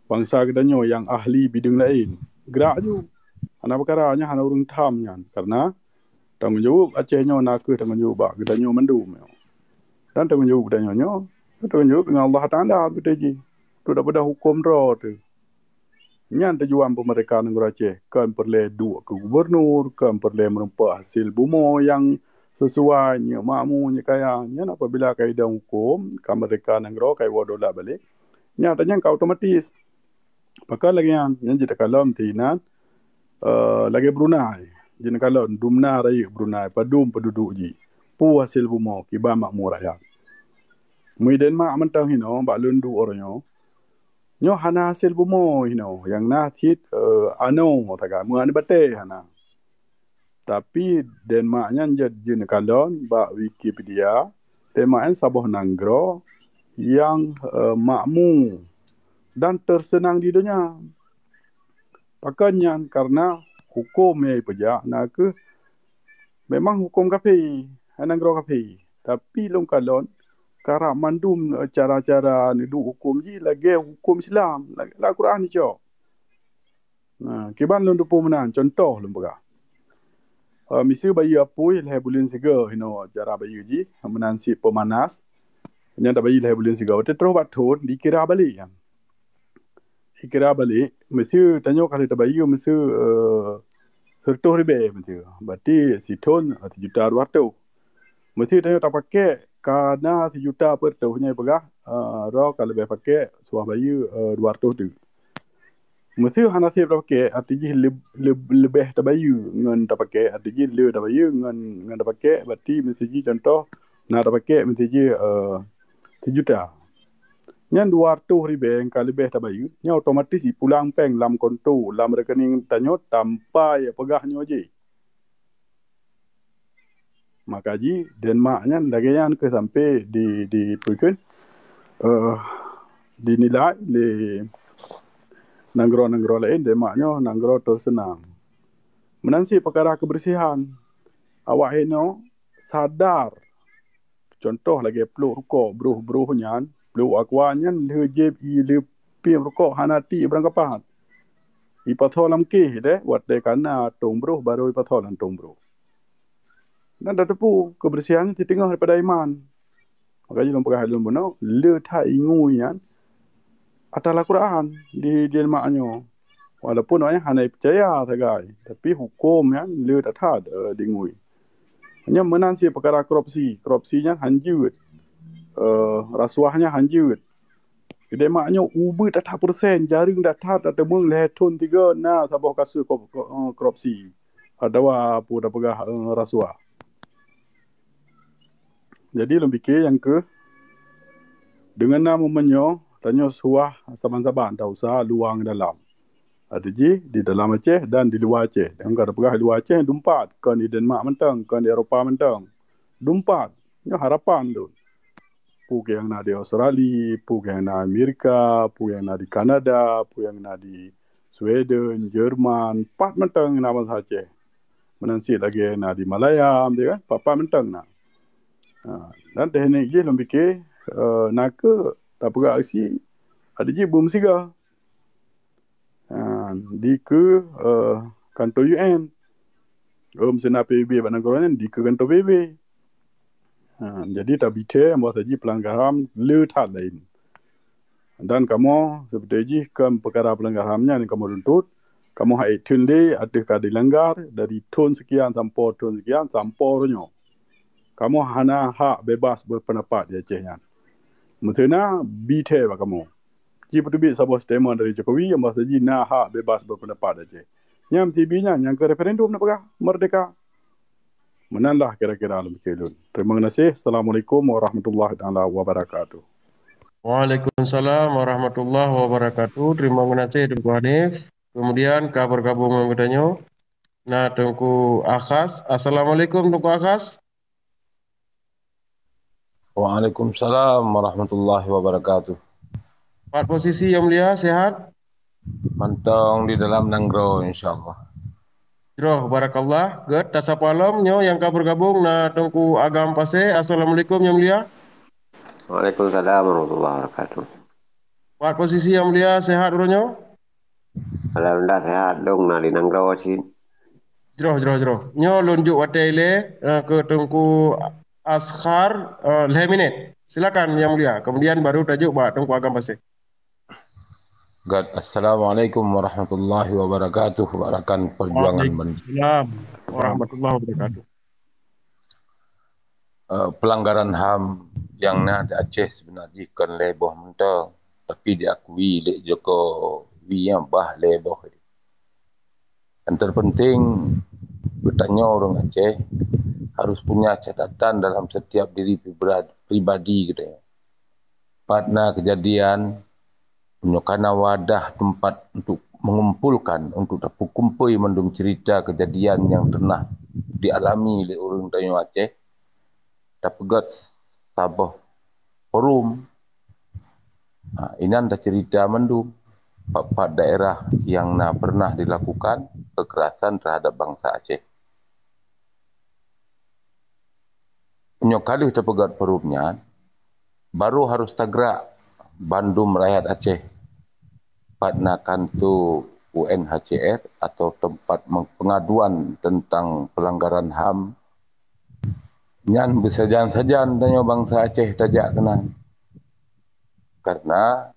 bansa geutanyoe nyang ahli bideueng laén, grak ju. Hana peukara nyan, hana ureuëng tham nyan. Karena tanggong jaweueb Aceh nyoe na kheueh tanggong jaweueb bak geutanyoe mandum nyoe. Dan tanggong jaweueb geutanyoe nyoe, tanggong jaweueb deungon Allah Taala beutôi jih. Tu daripada huköm droe teuh. Nyan tujuan peumeurdeka nanggroe Aceh, kon peureulée duek keu gubunur, kon peureulée meureumpok hasil bumoe nyang sisuai, nyang makmu, nyang kaya. Nyan apabila ka idong huköm, ka meurdeka nanggroe, ka iwoe daulat balek, nyan ata nyan ka otomatis. Pakon lagée nyan, nyan jeuet takalon teuh inan, eh, lagée Brunei. Jeuet takalon, dumna rayeuk Brunei, padum peunduduek jih, peue hasil bumoe, kiban makmu rakyat. Meu Denmark mantong hinoe, bak lôn duek uroe nyoe, nyoe hana hasil bumoe hinoe, nyang na cit, eh, anoe sagai, meu aneuk batée hana. Tapi Denmark nyan jeuet jeuet kalon bak Wikipedia, Denmark nyan saboh nanggroe nyang, eh, makmu dan teuseunang di donya. Pakon nyan? Karena huköm nyang jipeujak na kheueh memang huköm kafé, hai nanggroe kafé. Tapi lôn kalon karab mandum, eh, cara-cara neuduek huköm jih lagèe huköm Islam, la-, lam Quran jicok. Nah, kiban lôn teupeue meunan, contoh lôn peugah. Eh, miseue bayeue apui lhèe buleuen sigoe inoe cara bayeue jih, meunan cit peumanas. Nyan tabayeue lhèe buleuen sigoe. Watèe troh bak thon, dikira balek nyan. Dikira balek, miseue tanyoe ka lheueh tabayeue miseue, eh, seureutôh ribèe miseue. Berarti sithon, eh, sijuta dua ratus. Miseue tanyoe tapakèk ka na sijuta peureutôh, nyan peugah, eh, droe ka leubeh pakèk suah bayeue, eh, dua ratus teuk. Miseue hana sép tapakèk, arti jih leb-, leb-, leubeh tabayeue ngon tapakèk, arti jih le tabayeue ngon, ngon tapakèk, berarti miseue jih contoh na tapakèk miseue jih, eh, sijuta. Nyan dua ratus ribèe nyang ka leubeh tabayeue, nyan otomatis jipulang péng lam konto, lam rekening tanyoe tanpa jipeugah nyoe jih. Maka jih Denmark nyan lagèe nyan kheueh sampai di, di peue kheun, eh, dinilai lé nanggroe-nanggroe laén Denmark nyoe nanggroe teuseunang. Meunan cit peukara kebersihan. Awak inoe sadar. Contoh lagèe pluek rukok broh-broh nyan, pluek Aqua nyan lheueh jieb ié lheueh piep rukok hana tiek barangkapat. Ipasoe lam kéh deh, watèe ka na tông broh baru ipasoe lam tông broh. Dan tateupeue, kebersihan nyan siteungoh daripada iman. Maka jih lôn peugah lôn bunoe, le that ingui nyan atra Al-Quran di, di Denmark nyoe. Walaupun awaknyan hana peucaya sagai, tapi huköm nyan le that that, eh, diingui. Nyan meunan cit peukara korupsi. Korupsi nyan hanjeuet. Eh, rasuah nyan hanjeuet. Di Denmark nyoe ubeut that that persen, jareueng that that, that teumeung lhèe thon tiga na saboh kasus ko-, ko-, eh, korupsi. Atawa peue tapeugah, eh, rasuah. Jadi lôn pike nyang kheueh, deungon na momen nyoe, tanyoe suah saban-saban ta-usaha luwa ngon dalam. Arti jih di dalam Aceh dan di luwa Aceh. Nyang ka tapeugah di luwa Aceh dumpat, kon di Denmark mantong, kon di Eropa mantong. Dumpat. Nyoe harapan lôn. Peue nyang na di Australia, peue nyang na Amerika, peue nyang na di Kanada, peue nyang na di Sweden, Jerman, pat mantong na bansa Aceh. Meunan cit lagèe na di Malaya, beutôi kan? Pat-pat mantong na. Ha, dan teknik jih lôn pike, eh, na kheueh tapeugah isi, arti jih beumeusigoe. Ha, dikeue, eh, kantô U N. Ôm seuna P B B bak nanggroe nyan dikeue kantô P B B. Ha, jadi tabithe bahwa saji peulanggaran le that laén. Dan kamoe seperti jih kon peukara peulanggaran nyan kamoe tuntut, kamoe hai theun lé ateueh ka dilanggar dari thon sekian sampoe thon sekian sampoe uroe nyoe. Kamoe hana hak bebas berpendapat di Aceh nyan. Meuteuna bithe bak kamoe. Jipeuteubiet saboh statement dari Jokowi nyang bahwa saji na hak bebas berpendapat di Aceh. Nyang meusibi nyan nyang keu referendum na peugah merdeka. Meunan lah kira-kira lôn pike lôn. Terima kasih. Assalamualaikum warahmatullahi taala wabarakatuh. Waalaikumsalam warahmatullahi wabarakatuh. Terima kasih Teungku Hanif. Kemudian ka bergabung ngon geutanyoe na Teungku Akhas. Assalamualaikum Teungku Akhas. Waalaikumsalam warahmatullahi wabarakatuh. Pat posisi Yang Mulia, sehat? Mantong di dalam nanggroe, insya-Allah. Jroh, barakallah. Gèt, tasapa lom nyoe nyang ka bergabung na Teungku Agam Pasé. Assalamualaikum Yang Mulia. Waalaikumsalam warahmatullahi wabarakatuh. Pat posisi Yang Mulia, sehat uroe nyoe? Alhamdulillah sehat dong na di nanggroe cit. Jroh, jroh, jroh. Nyoe lôn jok watèe ilèe, eh, keu Teungku Askhar, eh, lhèe minèt. Silakan Yang Mulia. Kemudian baru tajok bak Teungku Agam Pasé. Gèt, assalamualaikum warahmatullahi wabarakatuh. Bak rakan perjuangan. Waalaikumsalam warahmatullahi wabarakatuh. Eh, pelanggaran HAM nyang na di Aceh sebenar jih kon lhèe boh mantong, tapi diakui lé Jokowi nyang bah lhèe boh. Yang terpenting, geutanyoe ureueng Aceh harus punya catatan dalam setiap diri pribra-, pribadi geutanyoe. Pat na kejadian, meunyoe ka na wadah teumpat untuk mengumpulkan, untuk tapeukumpôi mandum cerita kejadian nyang pernah dialami lé ureuëng tanyoe Aceh, tapeugét saboh forum. Ha, inan tacerita mandum pat-pat daerah nyang na pernah dilakukan kekerasan terhadap bansa Aceh. Nyoe ka lheueh tapeugét forum nyan, baru harus tagrak bandum rakyat Aceh pat na kanto U N H C R atau tempat meng-, pengaduan tentang pelanggaran HAM nyan beusajan-sajan tanyoe bansa Aceh tajak keunan. Karena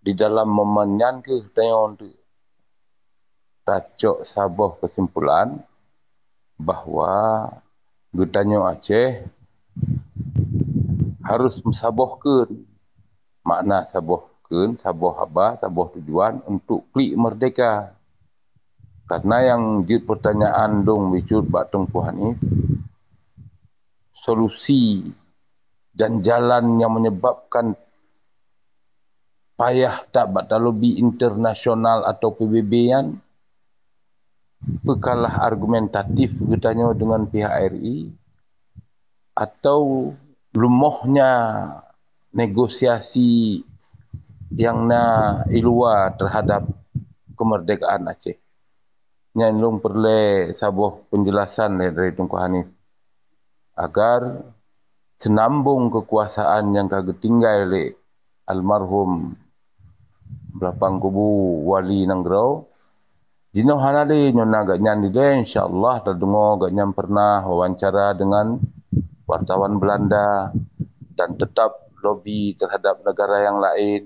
di dalam momen nyan keuh tanyoe tacok saboh kesimpulan bahwa geutanyoe Aceh harus meusaboh kheun. Makna saboh kheun, saboh haba, saboh tujuan untuk klik merdeka. Karena nyang jeuet pertanyaan dong bacut bak Teungku Hanif, solusi dan jalan yang menyebabkan payah that bak talobi internasional atau P B B nyan, peue kalah argumentatif geutanyoe dengan pihak R I, atau lumohnya negosiasi nyang na i luwa terhadap kemerdekaan Aceh. Nyan lôn peureulée saboh penjelasan lé dari Teungku Hanif, agar seunambong keukuasaan nyang ka geutinggai lé almarhum Lapang Kubu Wali Nanggroe, jinoe hana lé nyoe na geuhnyan dilée, insya Allah tadeungoe geuhnyan pernah wawancara dengan wartawan Belanda dan tetap lobi terhadap negara nyang laén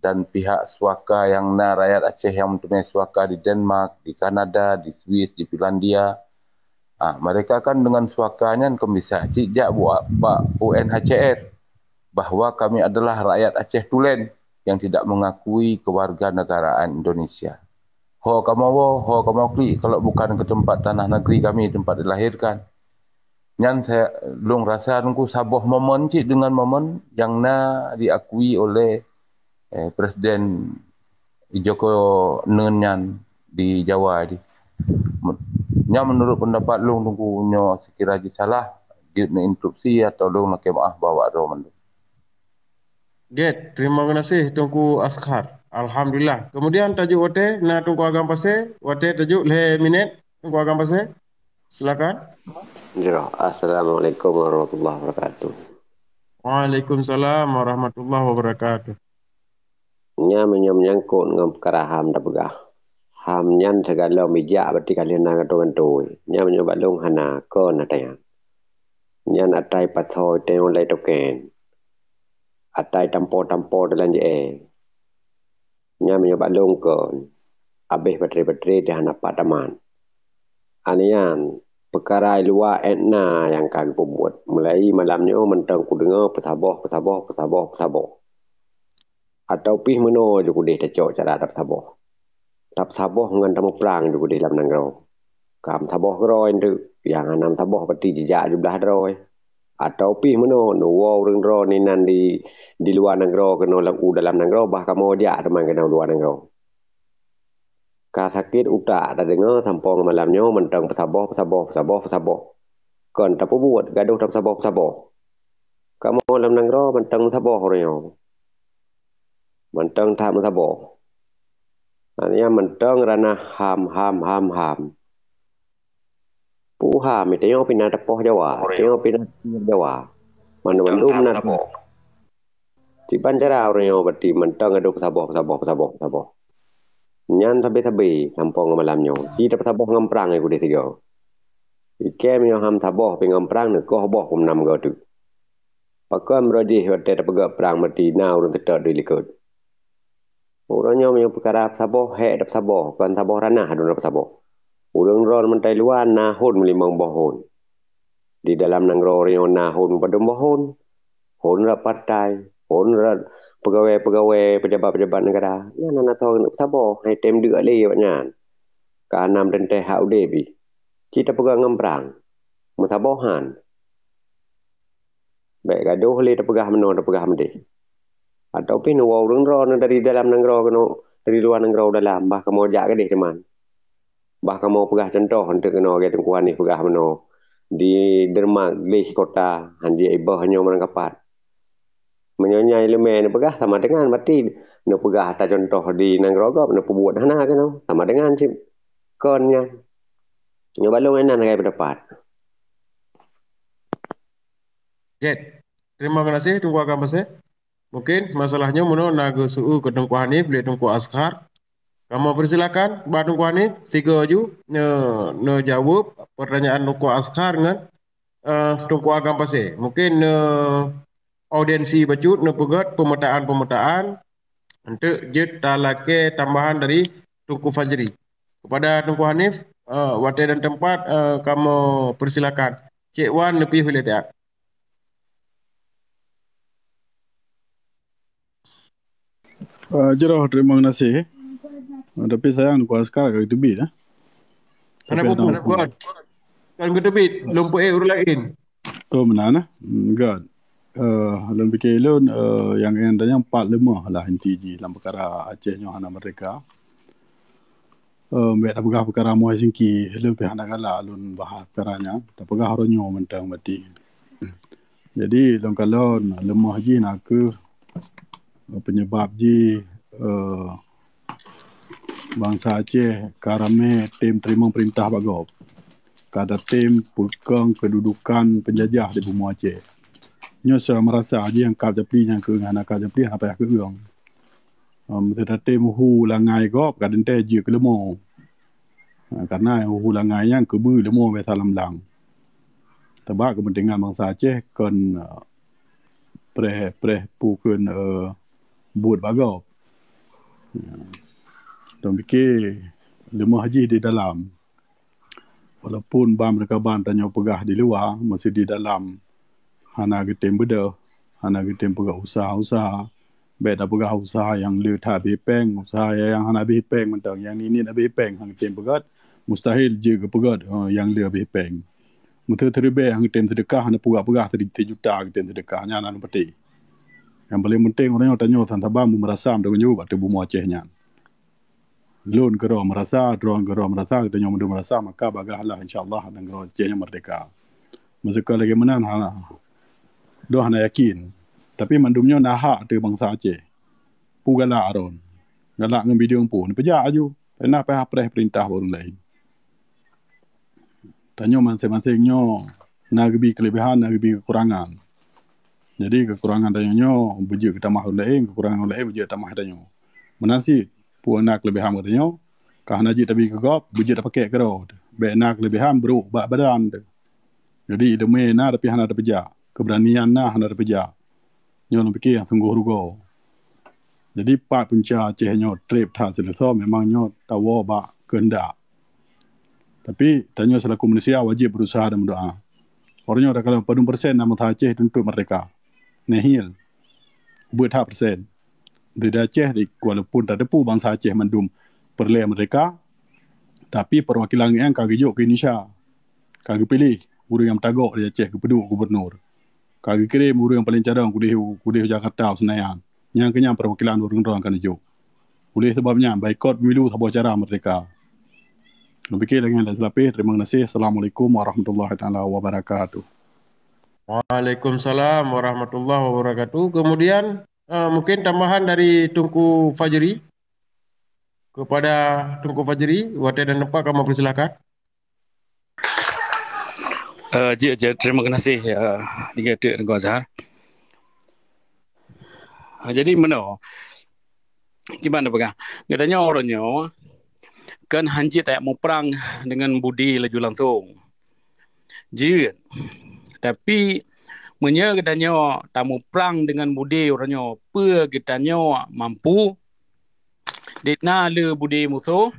dan pihak suaka nyang na rakyat Aceh nyang meuteumé suaka di Denmark, di Kanada, di Swiss, di Finlandia. Ah, mereka kan dengan suaka nyan kan bisa cit jak buat bak U N H C R bahwa kami adalah rakyat Aceh tulen yang tidak mengakui kewarganegaraan Indonesia. Ho kamoe woe, ho kamoe klik kalau bukan ke tempat tanah negeri kami tempat dilahirkan. Nyan saya lôn rasa nungku saboh momen cit dengan momen yang na diakui oleh eh, Presiden Joko Nun nyan di Jawa di. Nyan menurut pendapat lôn Teungku nyoe sekira jisalah, jeuet neuinterupsi atau lôn lakée maah bak awak droe mandum. Get, terima kasih Teungku Askhar. Alhamdulillah. Kemudian tajuk watée na Teungku Agam Pasé, watée tajuk lhée minit Teungku Agam Pasé. Silakan. Jroh. Assalamualaikum warahmatullahi wabarakatuh. Waalaikumsalam warahmatullahi wabarakatuh. Nyan meunyoe menyangkot ngon peukara HAM tapeugah. HAM nyan sigohlom ijak berarti ka lheueh na gantoe-gantoe. Nyan meunyoe bak lôn hana, kon ata nyan. Nyan atai pasoe teuh lé token. Atai tampo-tampo dalam J E. Nyan meunyoe bak lôn kon, abéh baterai-baterai teuh hana pat tamat. Anian, peukara i luwa ék na nyang ka geupeubuet. Mulai malam nyoe mantong kudeungoe peusaboh, peusaboh, peusaboh, peusaboh. Atau pih meunoe ju keudeh tacok cara tapeusaboh. Tapeusaboh ngon tamuprang ju keudeh lam nanggroe. Ka meusaboh keudroe eunteuk, nyang hana meusaboh pati jijak jublah droe. Atau pih meunoe, neuwoe ureuëng droe inan di, di luwa nanggroe keunoe lam, u dalam nanggroe, bah kamoe jak teuma keunoe luwa nanggroe. Ka sakét utak tadeungoe sampoe ngon malam nyoe mantong peusaboh, peusaboh, peusaboh, peusaboh. Kon tapeubuet gadoh tapeusaboh, peusaboh. Kamoe lam nanggroe mantong meusaboh uroe nyoe. Mantong that meusaboh. Nyan mantong ranah HAM, HAM, HAM, HAM. Peue HAM, tanyoe pih na tapoh Jawa, tanyoe pih na Jawa. Mandum-mandum na. Kiban cara uroe nyoe berarti mantong gadoh peusaboh, peusaboh, peusaboh, peusaboh. Nyan sabe-sabe sampoe ngon malam nyoe. Ci tapeusaboh ngon prang i keudeh sigoe. Ikém nyoe HAM saboh pih ngon prang neukoh boh keu meunam goe teuk. Pakon meurajih watée tapeugah prang meuti na ureuëng teutot di likot. Uroe nyoe meunyoe peukara peusaboh, hék tapeusaboh, kon saboh ranah droe tapeusaboh. Ureuëng droe mantong luwa na hon meulimong boh hon. Di dalam nanggroe uroe nyoe na hon padum boh hon. Hon rot partai, hon rot peugawée-peugawée, pejabat-pejabat negara. Nyan na toh keuneuk peusaboh, hai tem deuk lé awak nyan. Ka na meuteuntée hak udeb jih. Ci tapeugah ngon prang. Meusaboh han. Bék gadoh lé tapeugah meunoe tapeugah meudeh. Ataupun neuwoe ureuëng droe dari dalam nanggroe keunoe, dari luwa nanggroe dalam, bah kamoe jak keudeh teuma. Bah kamoe peugah cuntoh untuk keunoe lagèe Teungku Hanif peugah meunoe. Di Dermak gleh kota, han jeuet iboh nyoe meurangkapat. Meunyoe nyan ileumèe neupeugah sama dengan berarti neupeugah ata cuntoh di nanggroe gob neupeubuet hana keunoe, sama dengan cit kon nyan. Nyoe balong inan hai pendapat. Oke. Terima kasih Teungku Agam Pasé. Mungkin masalah nyoe meunoe na geuseu'u keu Teungku Hanif lé Teungku Asghar. Kamoe persilakan bak Teungku Hanif sigoe ju ne, neujaweueb pertanyaan Teungku Asghar ngon eh, Teungku Agam Pasé. Mungkin ne audiensi bacut neupeugöt peumeutaan-peumeutaan untuk jeuet talakèe tambahan dari Teungku Fajri. Kepada Teungku Hanif, eh, watèe dan tempat eh, kamoe persilakan. Cek Wan leubeh boleh tak? Uh, jroh terima kasih. Uh, tapi sayang kuah sekarang kau tebit dah. Hana buku kuat. Kan kau tebit, lom peuék ureueng laén. Oh, meunan nah. Hmm, God. Uh, lom pikir lôn uh, yang yang tanya empat lemah lah inti ji dalam perkara Aceh nyoh hana merdeka. Uh, bèk tapeugah perkara muai singki, lôn pih hana galak lôn bahas perkara nyan. Tapeugah uroe nyoe mantong berarti. Jadi lôn kalon lemah jih na kheueh penyebab jih uh, bansa Aceh ka ramé tem teurimong peurintah bak gob. Ka tatem peukong keududukan penjajah di bumoe Aceh. Nyoe soe meurasa jih nyang kab japli nyang keu hana kab japli hana payah keueung. Meuseuti tatem hu langai gob ka teuntèe jeuet keu leumo. Karena hu langai nyan keubeu leumo biasa lam blang. Sabab kepentingan bansa Aceh kon preh preh pukon buet bak gob. Dong pike leumoh jih di dalam. Walaupun ban meureukaban tanyoe peugah di luwa, meuseuti di dalam hana geutem beudôh, hana geutem peugah usaha-usaha. Bèk tapeugah usaha nyang le that abéh péng, usaha nyang hana abéh péng mantong, nyang niniet abéh péng hana geutem peugah, mustahil jeuet geupeugah nyang le abéh péng. Meuseuti ribèe hana geutem seudeukah, hana peugah-peugah sijuta geutem seudeukah, nyan hana peuté. Nyang paleng penting uroe nyoe tanyoe saban-saban beumeurasa meutanggung jaweueb ateueh bumoe Aceh nyan. Lôn keudroe meurasa, droe keudroe meurasa, geutanyoe mandum meurasa, maka bagaih lah insya Allah nanggroe Aceh nyoe meurdeka. Meuseukeu lagèe meunan hana, dua hana yakin. Tapi mandum nyoe na hak ateueh bansa Aceh. Peue galak Aron? Galak ngon bideueng peue? Neupeujak aju. Pernah payah preh peurintah bak ureueng laén. Tanyoe maséng-maséng nyoe na geubi keuleubehan, na geubi keukurangan. Jadi keukurangan tanyoe nyoe beujeuet geutamah ureueng laén, keukurangan ureueng laén beujeuet tamah tanyoe. Meunan cit, peue na keuleubehan geutanyoe, ka hana jeuet tabi keu gob, beujeuet tapakèk keudroe. Bèk na keuleubehan brok bak badan teuh. Jadi ileumèe na tapi hana tapeujak, keubeuranian na hana tapeujak. Nyoe lôn pike nyang sunggoh rugoe. Jadi pat punca Aceh nyoe treb that sileuseu memang nyoe tawoe bak keundak. Tapi tanyoe selaku manusia wajéb beurusaha dan meudoa. Uroe nyoe takalon padum persen na bansa Aceh tuntot merdeka. Nihil. Ubit that persen. Di Aceh walaupun tateupeue bansa Aceh mandum peureulèe merdeka, tapi perwakilan nyan ka geujok keu Indonesia. Ka geupiléh ureueng nyang meutagok di Aceh geupeuduek gubunur. Ka geukirém ureueng nyang paleng cadong keudéh keudéh Jakarta u Senayan. Nyang keu nyan perwakilan ureueng droe ka neujok. Oleh sabab nyan, baikot pemilu saboh cara merdeka. Lôn pike lagèe nyan lé seulapeh. Terima kasih. Assalamualaikum warahmatullahi taala wabarakatuh. Waalaikumsalam warahmatullahi wabarakatuh. Kemudian uh, mungkin tambahan dari Teungku Fajri. Kepada Teungku Fajri, watèe dan tempat kamoe persilakan. Uh, jeuet, jeuet. Terima kasih uh, tiga Teungku Azhar. Uh, jadi meunoe, kiban peugah, geutanyoe uroe nyoe kan hanjeuet tajak muprang dengan budi laju langsung. Jeuet. Tapi meunyoe geutanyoe tamuprang dengan budi uroe nyoe, peue geutanyoe mampu? Dek na le budi musoh,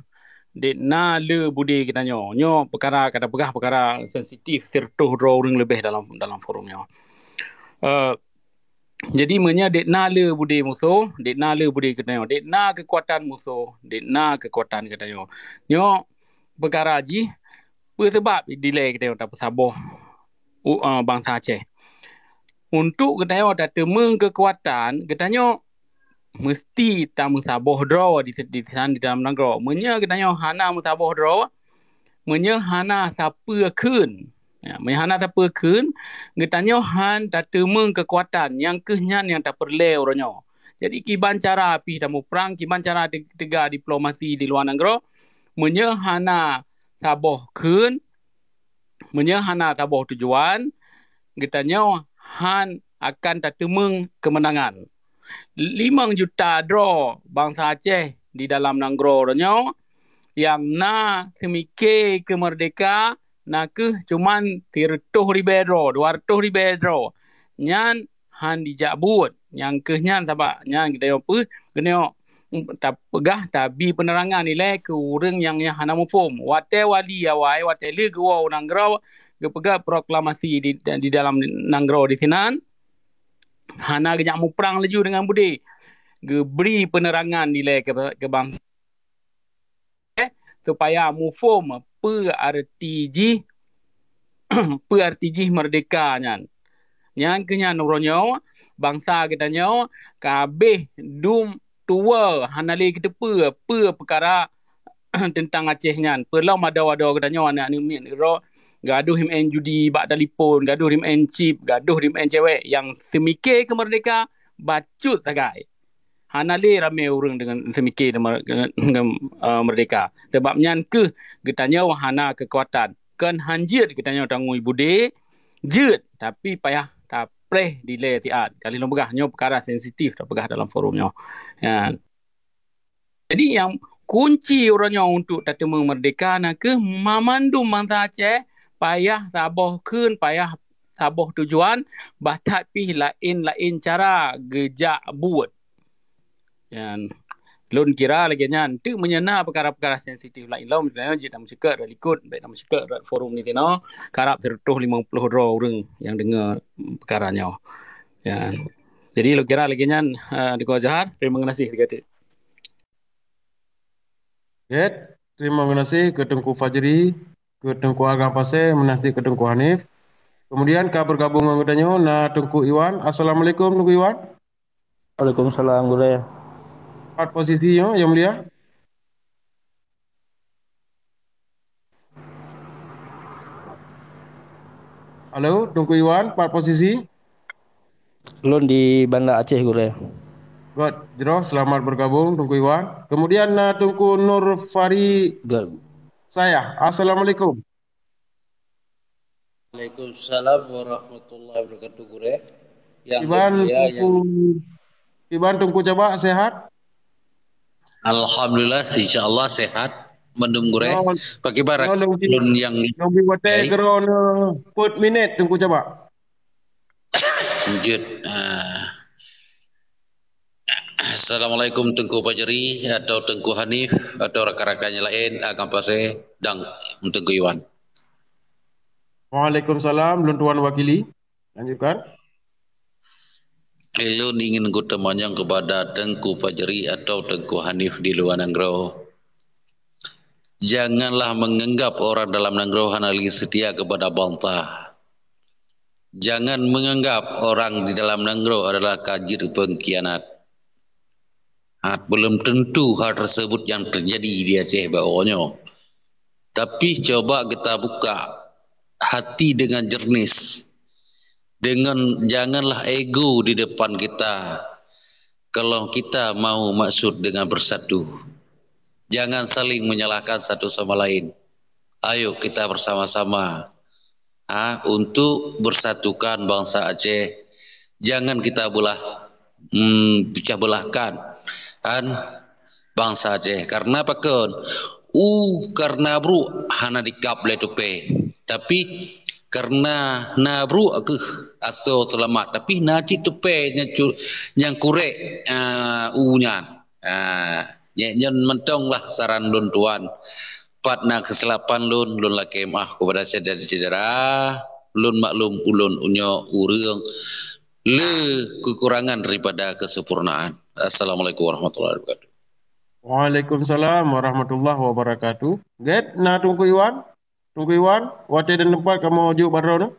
dek na le budi geutanyoe. Nyoe peukara ka tapeugah peukara sensitif siratoh droe ureueng leubeh dalam dalam forum nyoe. Uh, jadi meunyoe dek na le budi musoh, dek na le budi geutanyoe, dek na keukuatan musoh, dek na keukuatan geutanyoe. Nyoe peukara jih peue sabab dilèe geutanyoe tapeusaboh uh, bansa Aceh. Untuk geutanyoe tateumeung keukuatan, geutanyoe meusti tameusaboh droe di di sinan di dalam nanggroe. Meunyoe geutanyoe hana meusaboh droe, meunyoe hana sapeue kheun, ya, meunyoe hana sapeue kheun, geutanyoe han tateumeung keukuatan, nyang kheueh nyan nyang tapeureulée uroe nyoe. Jadi, kiban cara pih tamuprang, kiban cara te-, teuga diplomasi di luwa nanggroe, meunyoe hana saboh kheun, meunyoe hana saboh tujuan, geutanyoe han akan tateumeung keumeunangan. Limong juta droe bansa Aceh di dalam nanggroe uroe nyoe, nyang na seumike keumeurdehka na kheueh cuman sireutôh ribée droe, dua reutôh ribée droe. Nyan han jijak buet. Nyang kheueh nyan sabab nyan geutanyoe peuh, geutanyoe tapeugah tabi peunerangan ilée keu ureuëng nyang, nyang hana muphom. Watée wali awai, watée lheueh geuwoe u nanggroe, geupeugah proklamasi di, di dalam nanggroe di sinan, hana geujak muprang laju deungon beudé. Geubri peunerangan ilée keu, keu bansa, supaya muphom peue arti jih, peue arti jih meurdehka nyan. Nyang kheueh nyan uroe nyoe, bansa geutanyoe ka habéh dum tuwoe, hana lé geuteupeue peue peukara teuntang Aceh nyan. Peulom adoe-adoe geutanyoe aneuëk-aneuëk miet uroe, gadoh rimén judi bak talipon, gadoh rimén chip, gadoh rimén cewek nyang seumike keumeurdehka bacut sagai. Hana lé ramé ureuëng deungon seumike deungon, deungon, eh, meurdehka. Sabab nyan kheueh geutanyoe hana keukuatan. Kon han jeuet geutanyoe tangui beudé, jeuet, tapi payah tapreh dilée siat. Ka lheueh lôn peugah, nyoe peukara sensitif tapeugah dalam forum nyoe. Ya. Jadi, nyang kunci uroe nyoe untuk tateumeung meurdehka na kheueh mamandum bansa Aceh payah saboh kheun, payah saboh tujuan, bah that pih laén-laén cara geujak buet. Nyan, lôn kira lagée nyan. Teuk meunyoe na peukara-peukara sensitif laén lom, misalnya jeuet na meusyeukat rot likot, bék na meusyeukat rot forum nyoe, karab sireutôh limong ploh droe ureuëng nyang deungoe peukara nyoe. Ya. Jadi, lôn kira lagée nyan, eh, Teungku Azhar, terima kasih tiga detik. Baik, terima kasih keu Teungku Fajri, keu Teungku Agam Pasé, meunan cit keu Teungku Hanif. Kemudian ka bergabung ngon geutanyoe na Teungku Iwan. Assalamualaikum Teungku Iwan. Waalaikumsalam, Gurée. Pat posisi nyoe, Yang Mulia? Halo, Teungku Iwan, pat posisi? Lôn di Banda Aceh, Gurée. Good, jroh, selamat bergabung, Teungku Iwan. Kemudian na Teungku Nur Fari Good. Saya. Assalamualaikum. Waalaikumsalam warahmatullahi wabarakatuh, Gurée. Yang Iban, mulia, Teungku, yang Iban, Teungku Cabak, sehat? Alhamdulillah, insya Allah sehat. Mandum Gurée. Oh, pakiban oh, lôn, lôn yang lôn bi watée baik. Keudroe peuet minit, Teungku Cabak. Lanjut. Ah. Assalamualaikum Teungku Fajri atau Teungku Hanif atau rakan-rakan yang lain, Agam Pasé dan Teungku Iwan. Waalaikumsalam, lôn tuan wakili. Lanjutkan. Ulôn ingin kuteumanyong kepada Teungku Fajri atau Teungku Hanif di luwa nanggroe. Janganlah menganggap orang dalam nanggroe hana lagi setia kepada bangsa. Jangan menganggap orang di dalam nanggroe adalah ka jeuet pengkhianat. Ha, belum tentu hal tersebut yang terjadi di Aceh bak uroe nyoe. Tapi coba kita buka hati dengan jernih. Dengan, janganlah ego di depan kita kalau kita mau maksud dengan bersatu. Jangan saling menyalahkan satu sama lain. Ayo kita bersama-sama, ha, untuk bersatukan bangsa Aceh. Jangan kita belah, hmm, pecah belahkan, kan, bangsa Aceh. Karena pakon? U, karena brok hana dikab lé tupée. Tapi karena na brok keuh asoe seulamat. Tapi na cit tupée nyang cu-, nyang kurek, ah, u nyan. Ah, nyan, nyan mantong lah saran lôn tuan. Pat na keusilapan lôn, lôn lakée meuáh kepada syedara-syedara. Lôn maklum ulôn nyoe ureuëng le kekurangan daripada kesempurnaan. Assalamualaikum warahmatullahi wabarakatuh. Waalaikumsalam warahmatullahi wabarakatuh. Gét, na Teungku Iwan? Teungku Iwan, watée dan teumpat kamoe jok bak droeneuh.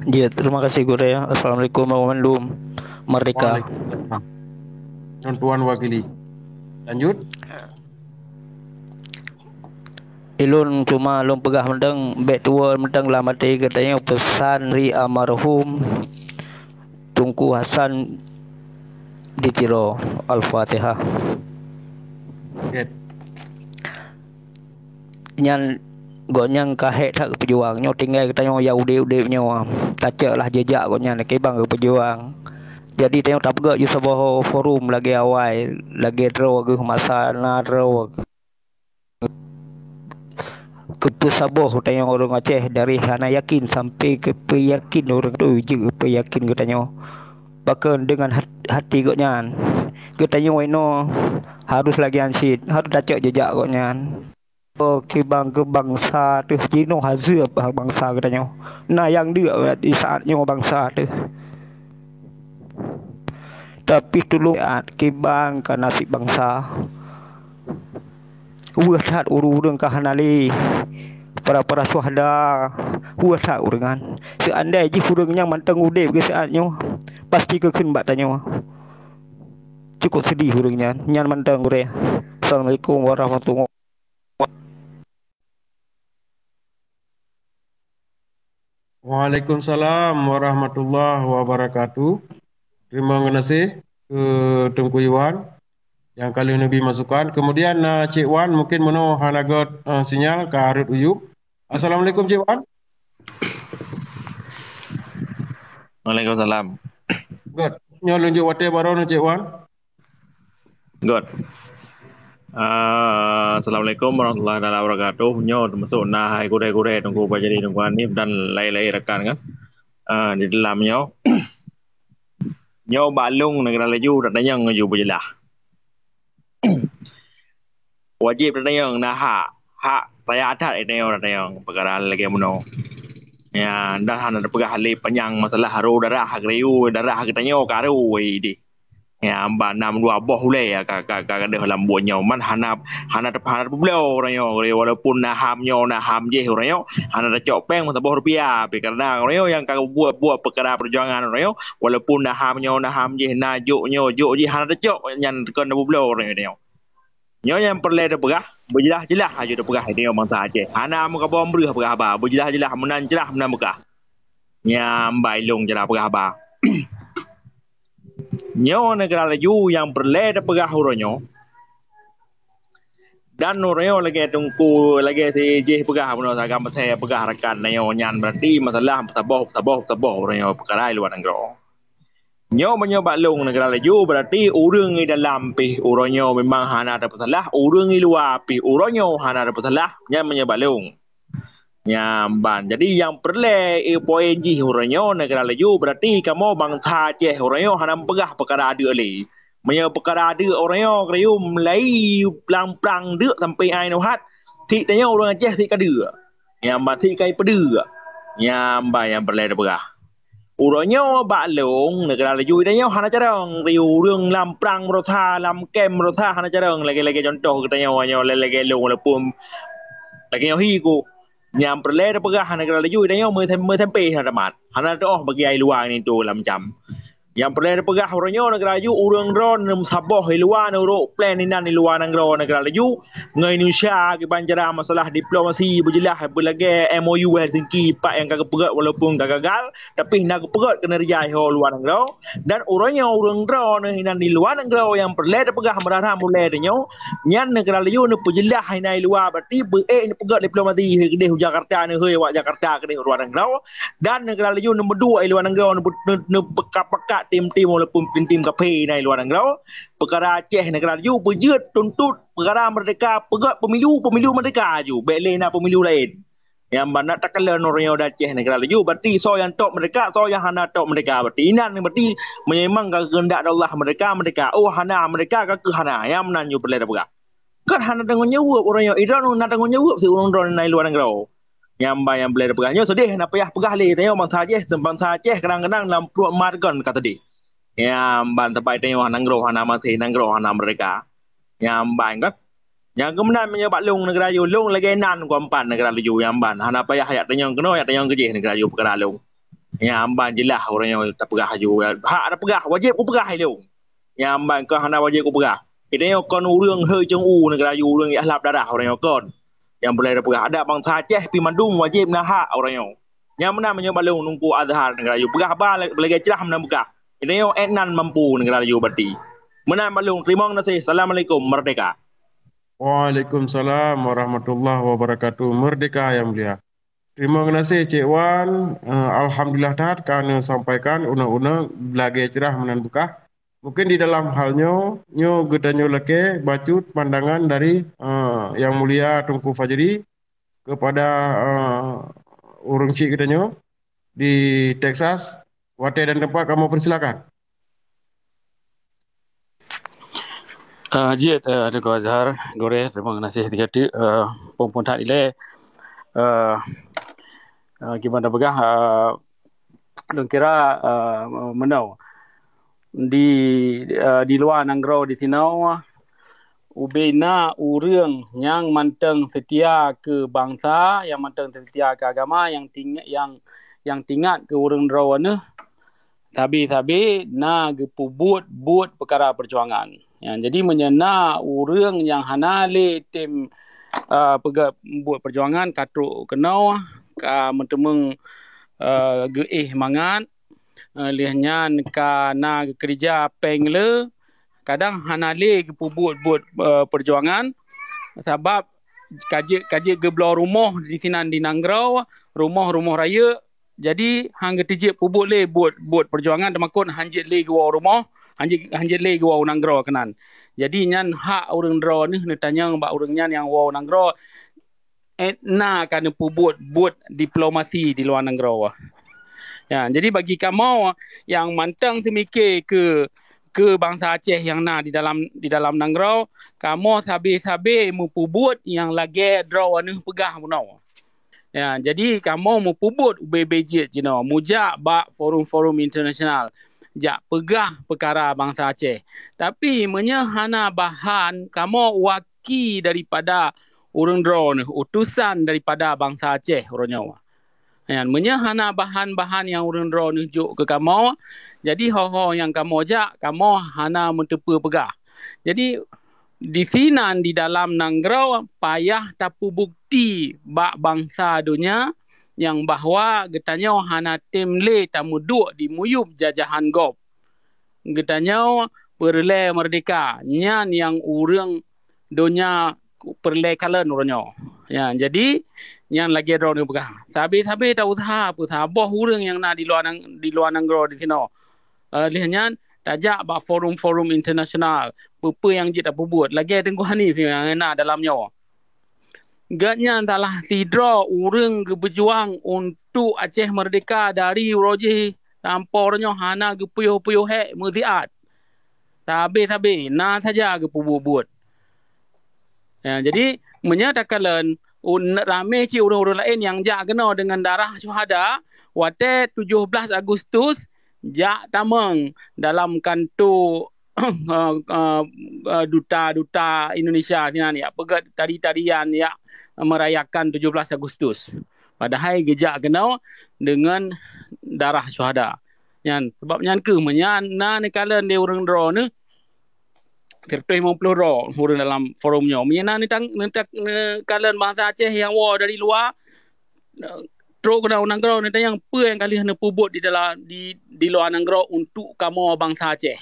Ya, terima kasih, Gurée. Assalamualaikum warahmatullahi wabarakatuh. Merdeka. Waalaikumsalam. Lôn tuan wakili. Lanjut. Ilôn cuma lôn peugah mantong, bèk tuwoe mantong lam até geutanyoe peusan ri almarhum Teungku Hasan di Tiro. Al-Fatihah. Nyan gobnyan ka hék that geupeujuang. Nyoe tinggai geutanyoe nyang udeb-udeb nyoe, tacok lah jejak gobnyan, kiban geupeujuang. Jadi tanyoe tapeugöt ju saboh forum lagèe awai, lagèe droe geuh masa na droe. Geupeusaboh tanyoe ureueng Aceh dari hana yakin sampai geupeuyakin ureueng tu jeuet geupeuyakin geutanyoe. Bahkan dengan hat-, hati gobnyan, geutanyoe inoe harus lagèe nyan cit, harus tacok jejak gobnyan. Oh, kiban keu bansa teuh jinoe hazeueb bansa geutanyoe. Na nyang deuk di saat nyoe bansa teuh. Tapi tulông kiban ka nasib bansa. Weueh that ureueng-ureueng ka hana lé. Para-para syuhada, weueh that ureueng nyan. Seuandai jih ureueng nyang mantong udeb keu saat nyoe, pasti geukheun bak tanyoe. Cukup sedih ureueng nyan. Nyan mantong gurèe. Assalamualaikum warahmatullahi. Waalaikumsalam warahmatullahi wabarakatuh. Terima kasih ke Teungku Iwan yang ka lheueh neubri masukan. Kemudian, uh, Cik Wan, mungkin meunoe hana göt, uh, sinyal, ka rhot u yup. Assalamualaikum, Cik Wan. Waalaikumsalam. Göt. Nyoe lôn jok watèe baroe nyoe, Cik Wan. Good. Ah, Assalamualaikum warahmatullahi taala wabarakatuh. Nyoe teumasok na hai gurèe-gurèe Teungku Fajri, Teungku Hanif dan laén-laén rakan kan. Ah, di dalam nyoe. Nyoe bak lôn neugara laju tatanyong laju beujeulaih. Wajéb tatanyong na hak, hak raya adat tanyoe tatanyong peukara lagèe meunoe. Ya, dan hana teupeugah lé panyang masalah ro darah geuriu darah geutanyoe ka ro idéh. Ya, ban nam dua boh ulèe ka, ka, ka gadôh lam buet nyoe. Man hana, hana teup-, hana teupubloe uroe nyoe. Walaupun na ham nyoe, na ham jéh uroe nyoe, hana tacok péng meusaboh rupiah. Tapi karena uroe nyoe nyang ka buet, buet peukara peujuangan uroe nyoe, walaupun na ham nyoe, na ham jéh, na jok nyoe, jok jéh, hana tacok nyan kon teupubloe uroe nyoe. Nyoe nyang peureulèe teupeugah, beujeulaih-jeulaih laju teupeugah lé bansa Aceh. Hana meukaboh breuh peugah haba, beujeulaih-jeulaih meunan crah meunan beukah. Nyang bai lôn cara peugah haba. Nyoe neugara laju nyang peureulèe teupeugah uroe nyoe. Dan uroe nyoe lagèe teungku, lagèe si jih peugah bunoe sagai meuthèe peugah rakan nyoe nyan berarti masalah saboh, saboh, saboh uroe nyoe peukara i luwa nanggroe. Nyoe meunyoe bak lôn neugara laju berarti ureueng i dalam pih uroe nyoe memang hana tapeusalah, ureueng i luwa pih uroe nyoe hana tapeusalah, nyan meunyoe bak lôn. Nyan ban. Jadi nyang peureulèe i poin jih uroe nyoe neugara laju berarti kamoe bansa Aceh uroe nyoe hana meupeugah peukara adeuk lé. Meunyoe peukara adeuk uroe nyoe geuriu mulai plang-plang deuk sampai ai nyoe hat, thik tanyoe ureueng Aceh thik ka deuk. Nyan ban thik ka ipeudeuk. Nyan ban nyang peureulèe tapeugah. Uroe nyoe bak lôn neugara laju tanyoe hana carông, geuriu ureueng lam prang meurosa, lam kem meurosa hana carông. Lagèe-lagèe contoh geutanyoe nyoe lagèe lôn walaupun lagèe nyoe hi ku. Nyang peureulèe tapeugah neugara laju tanyoe meu-, meusampoe hana tamat. Hana teuoh bagi ai luwa nyan tu lam cam. Nyang peureulèe tapeugah uroe nyoe neugara laju ureueng droeneuh meusaboh i luwa neurok plan inan i luwa nanggroe neugara laju ngon Indonesia kiban cara masalah diplomasi beujeulaih beulagèe M O U Helsinki pat nyang ka geupeugöt walaupun ka gagal. Tapi na geupeugöt keuneureuja i ho luwa nanggroe, dan uroe nyoe ureueng droeneuh inan di luwa nanggroe nyang peureulèe tapeugah meurara mulai tanyoe, nyan neugara laju neupeujeulaih inan i luwa, berarti beu-ék neupeugöt diplomasi keudéh u Jakarta, neuhôi awak Jakarta keudéh u luwa nanggroe, dan neugara laju neumeuduek i luwa nanggroe, neupeu-, neu-, neupeukat-peukat tim-tim walaupun tim-tim kafé inan i luwa nanggroe, peukara Aceh neugara laju beujeuet tuntot peukara meurdeka, peugöt pemilu, pemilu meurdeka laju, bèk lé na pemilu laén. Nyang ban na takalon uroe nyoe di Aceh neugara laju, berarti soe nyang top meurdeka, soe nyang hana top meurdeka. Berarti inan berarti meunyoe memang ka keuheundak Allah meurdeka, meurdeka. Oh, hana meurdeka, ka keuh hana. Nyang meunan nyoe peureulèe tapeugah. Kan hana tanggông jaweueb uroe nyoe. Idroeneuh na tanggông jaweueb si ureueng droeneuh na i luwa nanggroe. Nyang ban nyang peureulèe tapeugah. Nyoe seudeh, hana payah peugah lé. Tanyoe bansa Aceh, bansa Aceh kadang-kadang lam pruet mat kon ka seudeh. Nyang ban sabai tanyoe nanggroe hana maté, nanggroe hana meurdeka. Nyang ban kan. Nyang keumeunan meunyoe bak lôn neugara laju, lôn lagèe nan ku ampan neugara laju nyang ban. Hana payah jak tanyong keunoe, jak tanyong keujih neugara laju peukara lôn. Nyang ban jeulaih uroe nyoe tapeugah laju. Hak tapeugah, wajéb kupeugah lé lôn. Nyang ban kon hana wajéb kupeugah. Geutanyoe kon ureueng he cong u neugara laju, ureueng jak lhab darah uroe nyoe kon. Nyang peureulèe tapeugah, adak bansa Aceh pih mandum wajéb na hak uroe nyoe. Nyang meunan meunyoe bak lôn Teungku Azhar Neugara Rayeuk peugah haba lagèe ceurah meunan peugah. Nyoe ék nan mampu Neugara Rayeuk berarti. Meunan bak lôn, teurimong gaséh. Assalamualaikum, merdeka. Waalaikumsalam warahmatullahi wabarakatuh. Merdeka yang mulia. Teurimong gaséh Cék Wan. Eh, alhamdulillah that ka neusampaikan uneuk-uneuk lagèe ceurah meunan peugah. Mungkin di dalam hal nyoe, nyoe geutanyoe lakèe bacut pandangan dari, eh, Yang Mulia Teungku Fajri kepada, eh, ureueng chik geutanyoe di Texas. Watèe dan teumpat kamoe persilakan. Ah, jeuet, eh, Teungku Azhar, Gurèe, teurimong gaséh tika teuk, eh, phon-phon that ilèe, eh, eh, kiban tapeugah, eh, lôn kira, eh, meunoe. Di, eh, di luwa nanggroe di sinoe, ubé na ureueng nyang mantong seutia keu bansa, nyang mantong seutia keu agama, nyang ting-, nyang, nyang tingat keu ureueng droeneuh, sabe-sabe na geupeubuet buet peukara peujuangan. Ya, jadi meunyoe na ureueng nyang hana lé tem, eh, peugah buet peujuangan, ka trok keunoe, ka meuteumeung, eh, geuéh mangat, eh, lheueh nyan ka na geukeureuja péng le, kadang hana lé geupeubuet buet, eh, peujuangan, sabab ka jeuet, ka jeuet geubloe rumoh di sinan di nanggroe, rumoh-rumoh rayeuk, jadi han geuteujeuet peubuet lé buet, buet peujuangan, teumakot han jeuet lé geuwoe u rumoh, han jeuet, han jeuet lé geuwoe u nanggroe keunan. Jadi nyan hak ureueng droeneuh neutanyong bak ureueng nyan nyang woe u nanggroe, eh, na ka neupeubuet buet diplomasi di luwa nanggroe. Ya, jadi bagi kamoe nyang mantong seumike keu, keu bansa Aceh nyang na di dalam, di dalam nanggroe, kamoe sabe-sabe meupeubuet nyang lagèe droeneuh peugah bunoe. Ya, jadi kamoe meupeubuet ubé-bé jeuet jinoe, mujak bak forum-forum internasional, jak peugah peukara bansa Aceh. Tapi meunyoe hana bahan, kamoe waki daripada ureueng droeneuh, utosan daripada bansa Aceh uroe nyoe. Nyan, meunyoe hana bahan-bahan nyang ureueng droeneuh jok keu kamoe, jadi ho-ho nyang kamoe jak, kamoe hana meuteupeue peugah. Jadi, di sinan di dalam nanggroe payah tapeubukti bak bansa donya nyang bahwa geutanyoe hana tem lé tameuduek di muyueb jajahan gob. Geutanyoe peureulèe meurdeka, nyan nyang ureueng donya peureulèe kalon uroe nyoe. Ya, jadi nyan lagèe droeneuh peugah. Sabe-sabe ta useuha peue saboh ureueng nyang na di luwa nang-, di luwa nanggroe di sinoe. Eh, lheueh nyan tajak bak forum-forum internasional. Peue-peue nyang jeuet tapeubuet lagèe Teungku Hanif nyang na dalam nyoe. Gobnyan salah sidroe ureueng geubeujuang untuk Aceh meurdeka dari uroe jih sampoe uroe nyoe hana geupuyoh-puyoh hék meusiat. Sabe-sabe na saja geupeubuet-buet. Ya, jadi meunyoe takalon un-, ramé cit ureueng-ureueng laén nyang jak keunoe deungon darah syuhada, watèe tujoh belas Agustus jak tamong dalam kanto eh, eh, eh, duta-duta Indonesia sinan, ya peugöt tari-tarian, ya merayakan tujuh belas Agustus. Padahai geujak keunoe deungon darah syuhada. Nyan, sebab nyan keuh meunyan na neukalon lé ureueng droeneuh, seratus lima puluh droe ureueng dalam forum nyoe. Meunyan na neutang-, neutak-, neukalon bansa Aceh nyang woe dari luwa, trok keunoe u nanggroe, neutanyong peue nyang ka lheueh neupeubuet di dalam, di, di luwa nanggroe untuk kamoe bansa Aceh.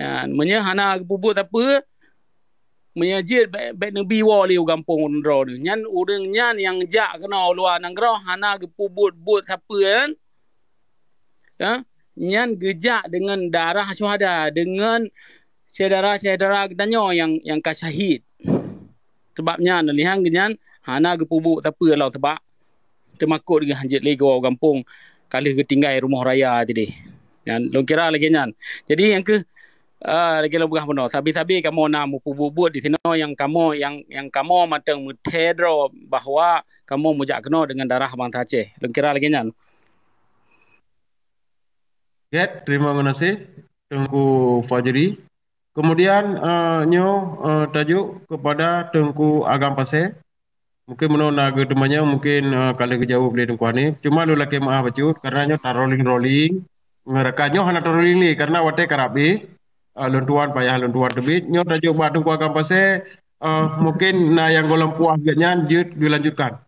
Nyan, meunyoe hana geupeubuet sapeue, meunyoe jeuet bèk, bèk neubi woe lé u gampông droeneuh. Nyan ureueng nyan nyang jak keunoe u luwa nanggroe hana geupeubuet buet sapeue nyan, ya, nyan geujak deungon darah syuhada, deungon syedara-syedara geutanyoe nyang, nyang ka syahid. Sebab nyan, lheueh nyan hana geupeubuet sapeue lom, sebab teumakot geuh hanjeuet lé geuwoe u gampông, ka lheueh geutinggai rumoh raya tadi. Nyan lôn kira lagèe nyan. Jadi nyang keuh, ah, lagèe lôn peugah bunoe, sabe-sabe kamoe na meupeubuet-buet di sinoe nyang kamoe, nyang, nyang kamoe mantong meuthèe droe bahwa kamoe meujak keunoe deungon darah bansa Aceh. Lôn kira lagèe nyan. Gèt, terima kasih Teungku Fajri. Kemudian, eh, nyoe, eh, tajok kepada Teungku Agam Pasé. Mungkin meunoe na geuteumanyong, mungkin, eh, ka lheueh geujaweueb lé Teungku Hanif. Cuma lôn lakèe meu'ah bacut, karena nyoe tarolling-rolling. Ngeuraka nyoe hana tarolling lé, karena watèe karab éh, eh, lôn tuan payah lôn tuan teubiet. Nyoe tajok bak Teungku Agam Pasé, Uh, mungkin na nyang gohlom puas geuh nyan, jeuet geulanjutkan.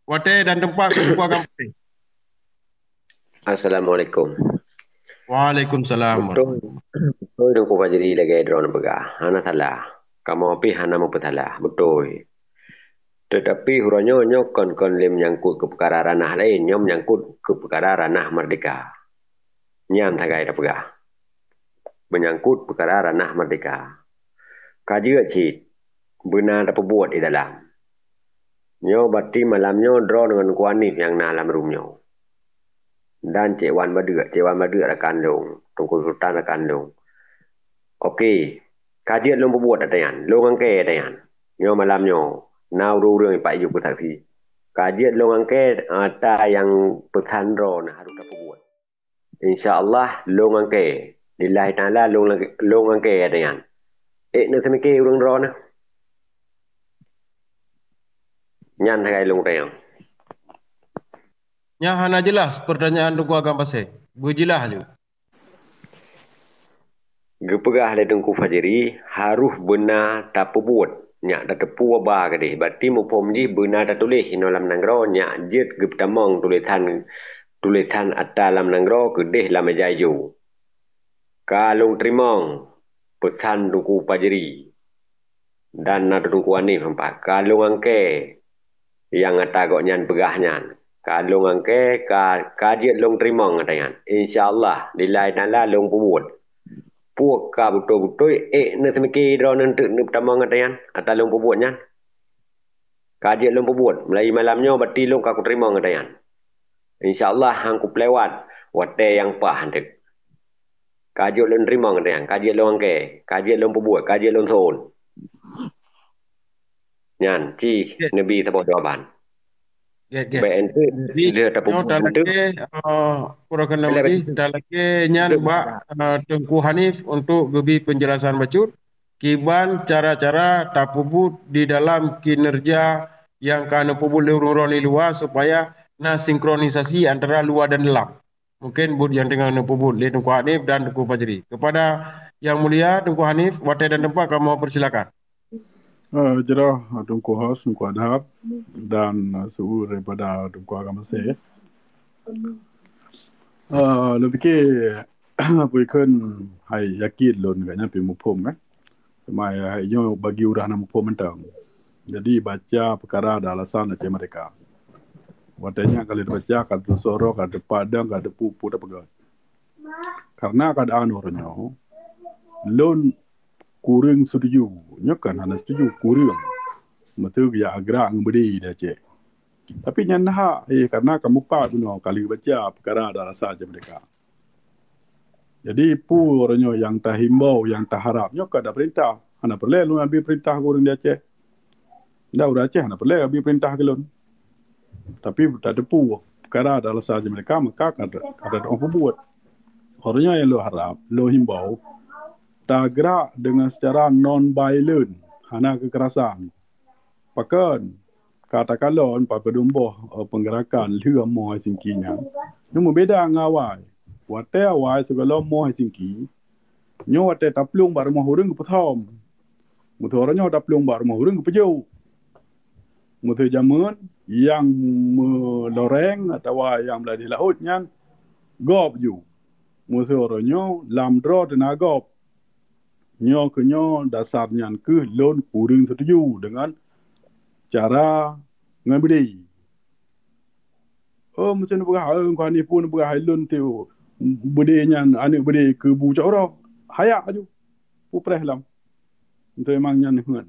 Watèe dan teumpat geupeugah gampang. Assalamualaikum. Waalaikumsalam. Beutôi, beutôi Teungku Fajri lagèe droeneuh peugah. Hana salah. Kamoe pih hana meupeusalah. Beutôi. Teutapi uroe nyoe, nyoe kon-kon lé meunyangkut keu peukara ranah laén, nyoe meunyangkut keu peukara ranah merdeka. Nyan sagai tapeugah. Meunyangkut peukara ranah merdeka. Ka jeuet cit, beuna tapeubuet di dalam. Nyoe berarti malam nyoe droeneuh ngon Teungku Hanif nyang na lam room nyoe. Dan Cék Wan Badeuk, Cék Wan Badeuk rakan lôn, Teungku Sultan rakan lôn. Oke, ka jeuet lôn peubuet ata nyan, lôn angkée ata nyan. Nyoe malam nyoe, na ureueng-ureueng pat jipeusaksi. Ka jeuet lôn angkée ata nyang peusan droeneuh harôh tapeubuet. Insya Allah, lôn angkée. Lillahi ta'ala, lôn, lôn angkée ata nyan. Ék neuseumiké ureueng droeneuh. Nyan sagai lôn tanyong. Nyan hana jeulaih peurtanyaan Teungku Agam Pasé. Beujeulaih laju. Geupeugah lé Teungku Fajri, harôh beuna tapeubuet. Nyak tateupeue ba keudeh. Berarti muphom jih beuna tatuléh inoe lam nanggroe, nyak jeuet geupeutamong tulésan, tulésan ata lam nanggroe keudeh lam meuja ijo. Ka lôn teurimong peusan Teungku Fajri. Dan na Teungku Hanif pat. Ka lôn angkée nyang ata gobnyan peugah nyan. Ka lôn angkée, ka, ka jeuet lôn teurimong ata nyan. Insya Allah, lillahi ta'ala lôn peubuet. Peue ka beutôi-beutôi ék neuseumiké droeneuh teuk neupeutamong ata nyan, ata lôn peubuet nyan. Ka jeuet lôn peubuet, mulai malam nyoe berarti lôn ka kuteurimong ata nyan. Insya Allah han kupeulewat watée nyang paih teuk. Ka jeuet lôn teurimong ata nyan, ka jeuet lôn angkée, ka jeuet lôn peubuet, ka jeuet lôn seuôn. Nyan, ci neubi saboh jawaban. Gét, gét. Jadi, nyoe talakée, uh, pura keunoe jih, talakée nyan bak, uh, Teungku Hanif untuk geubi penjelasan bacut kiban cara-cara tapeubuet di dalam kinerja nyang ka neupeubuet lé ureueng-ureueng di luwa supaya na sinkronisasi antara luwa dan dalam. Mungkin buet nyang teungoh neupeubuet lé Teungku Hanif dan Teungku Fajri. Kepada Yang Mulia Teungku Hanif, watée dan teumpat kamoe persilakan. Uh, jroh Teungku Hos, Teungku Adhab dan uh, seueur daripada Teungku Agam Pasé. Uh, lôn pike peue kheun hai yakin lôn gobnyan pih muphom kan. Teuma hai nyoe bagi ureueng hana muphom mantong. Jadi baca peukara dan alasan Aceh Merdeka. Watée nyan ka lheueh baca, ka teusoe, ka teupadang, ka teupeue-peue tapeugah. Karena keadaan uroe nyoe, lôn kureueng setuju. Nyoe kan hana setuju, kureueng. Meuseu geujak agrak ngon beudé di Aceh. Tapi nyan hak, eh, karena kamoe pat bunoe ka lheueh baca peukara dan alasan Aceh Merdeka. Jadi peue uroe nyoe nyang tahimbau, nyang taharab nyoe keu peurintah. Hana peureulée lôn abi peurintah keu ureueng di Aceh. Dan ureueng Aceh hana peureulée abi peurintah keu lôn. Tapi tateupeue peukara dan alasan Aceh Merdeka maka ka, ka, ka peubuet. Uroe nyoe nyang lôn harab, lôn himbau, tagrak dengan secara non violent, hana kekerasan. Pakon, ka takalon papeudong boh, eh, peugerakan lheueh moh Helsinki nyan. Nyoe meubeda ngon awai. Watée awai sigohlom moh Helsinki, nyoe watée taplueng bak rumoh ureueng geupeusöm. Meuseu uroe nyoe taplueng bak rumoh ureueng geupeujok. Meuseu jameun nyang meuloreng atawa nyang meulari laôt nyan gob ju. Meuseu uroe nyoe lam droe teuna gob. Nyoe keuh nyoe dasar nyan keuh lôn kureueng setuju deungon cara ngon beudé. Oh, macam neupeugah, oh, keu aneuk pun neupeugah hai lôn teuh beudé nyan, aneuk beudé keu bu cok uroe. Hayak laju. Pupreh lam. Enteuk memang nyan heuet.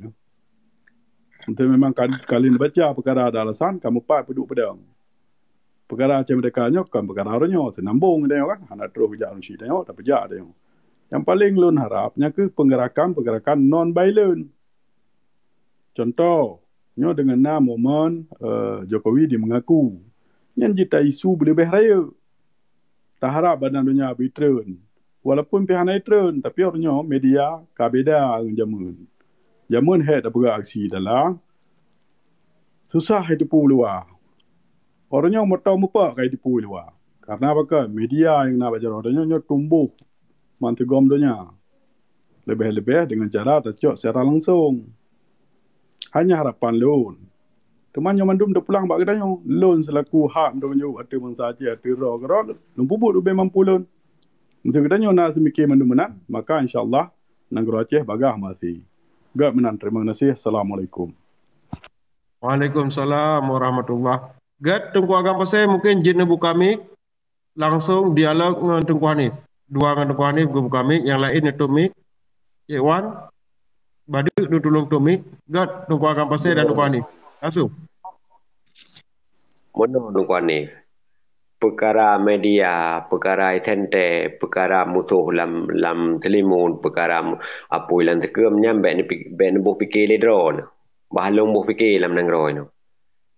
Enteuk memang ka, ka lheueh baca peukara ada alasan, kamoe pat peuduek peudong. Peukara Aceh Merdeka nyoe kon peukara uroe nyoe, seunambong tanyoe kan, hana troh jak ureueng chik tanyoe, tapeujak tanyoe. Nyang paleng lôn harab, nyan keuh peugerakan-peugerakan non violent. Contoh, nyoe deungon na momen, eh, Jokowi di meungaku. Nyan jita isu beuleubeh rayeuk. Taharab bansa donya beuitreun. Walaupun pih hana itreun, tapi uroe nyoe media ka beda ngon jameun. Jameun hék tapeugah aksi dalam, susah iteupeue luwa. Uroe nyoe meuto mupok ka iteupeue luwa. Karena pakon? Media nyang na bak jaroe tanyoe nyoe tumboh mantong gom donya. Leubeh-leubeh deungon cara tacok secara langsong. Hanya harapan lôn. Teuma nyoe mandum teupulang bak geutanyoe. Lôn seulaku hak meutanggung jaweueb ateueh bansa Aceh, ateueh droe keudroe, lôn peubuet ubé mampu lôn. Meuseu geutanyoe na seumike mandum meunan, maka insya Allah nanggroe Aceh bagaih maséh. Gét meunan, terima kasih. Assalamualaikum. Waalaikumsalam warahmatullah. Gét Teungku Agam Pasé mungkin jeuet neubuka mik. Langsung dialog ngon Teungku Hanif. Dua ngon Teungku Hanif geubuka mik, nyang laén neutôp mik. Cek Wan, badeuk neutulông tôp mik. Gét Teungku Agam Pasé dan Teungku Hanif. Langsung. Meunoe Teungku Hanif. Peukara media, peukara itente, peukara musoh lam, lam seulimut, peukara apui lam sikeum nyan bék neupi-, bék neuboh pike lé droe neuh. Bah lôn boh pike lam nanggroe nyoe.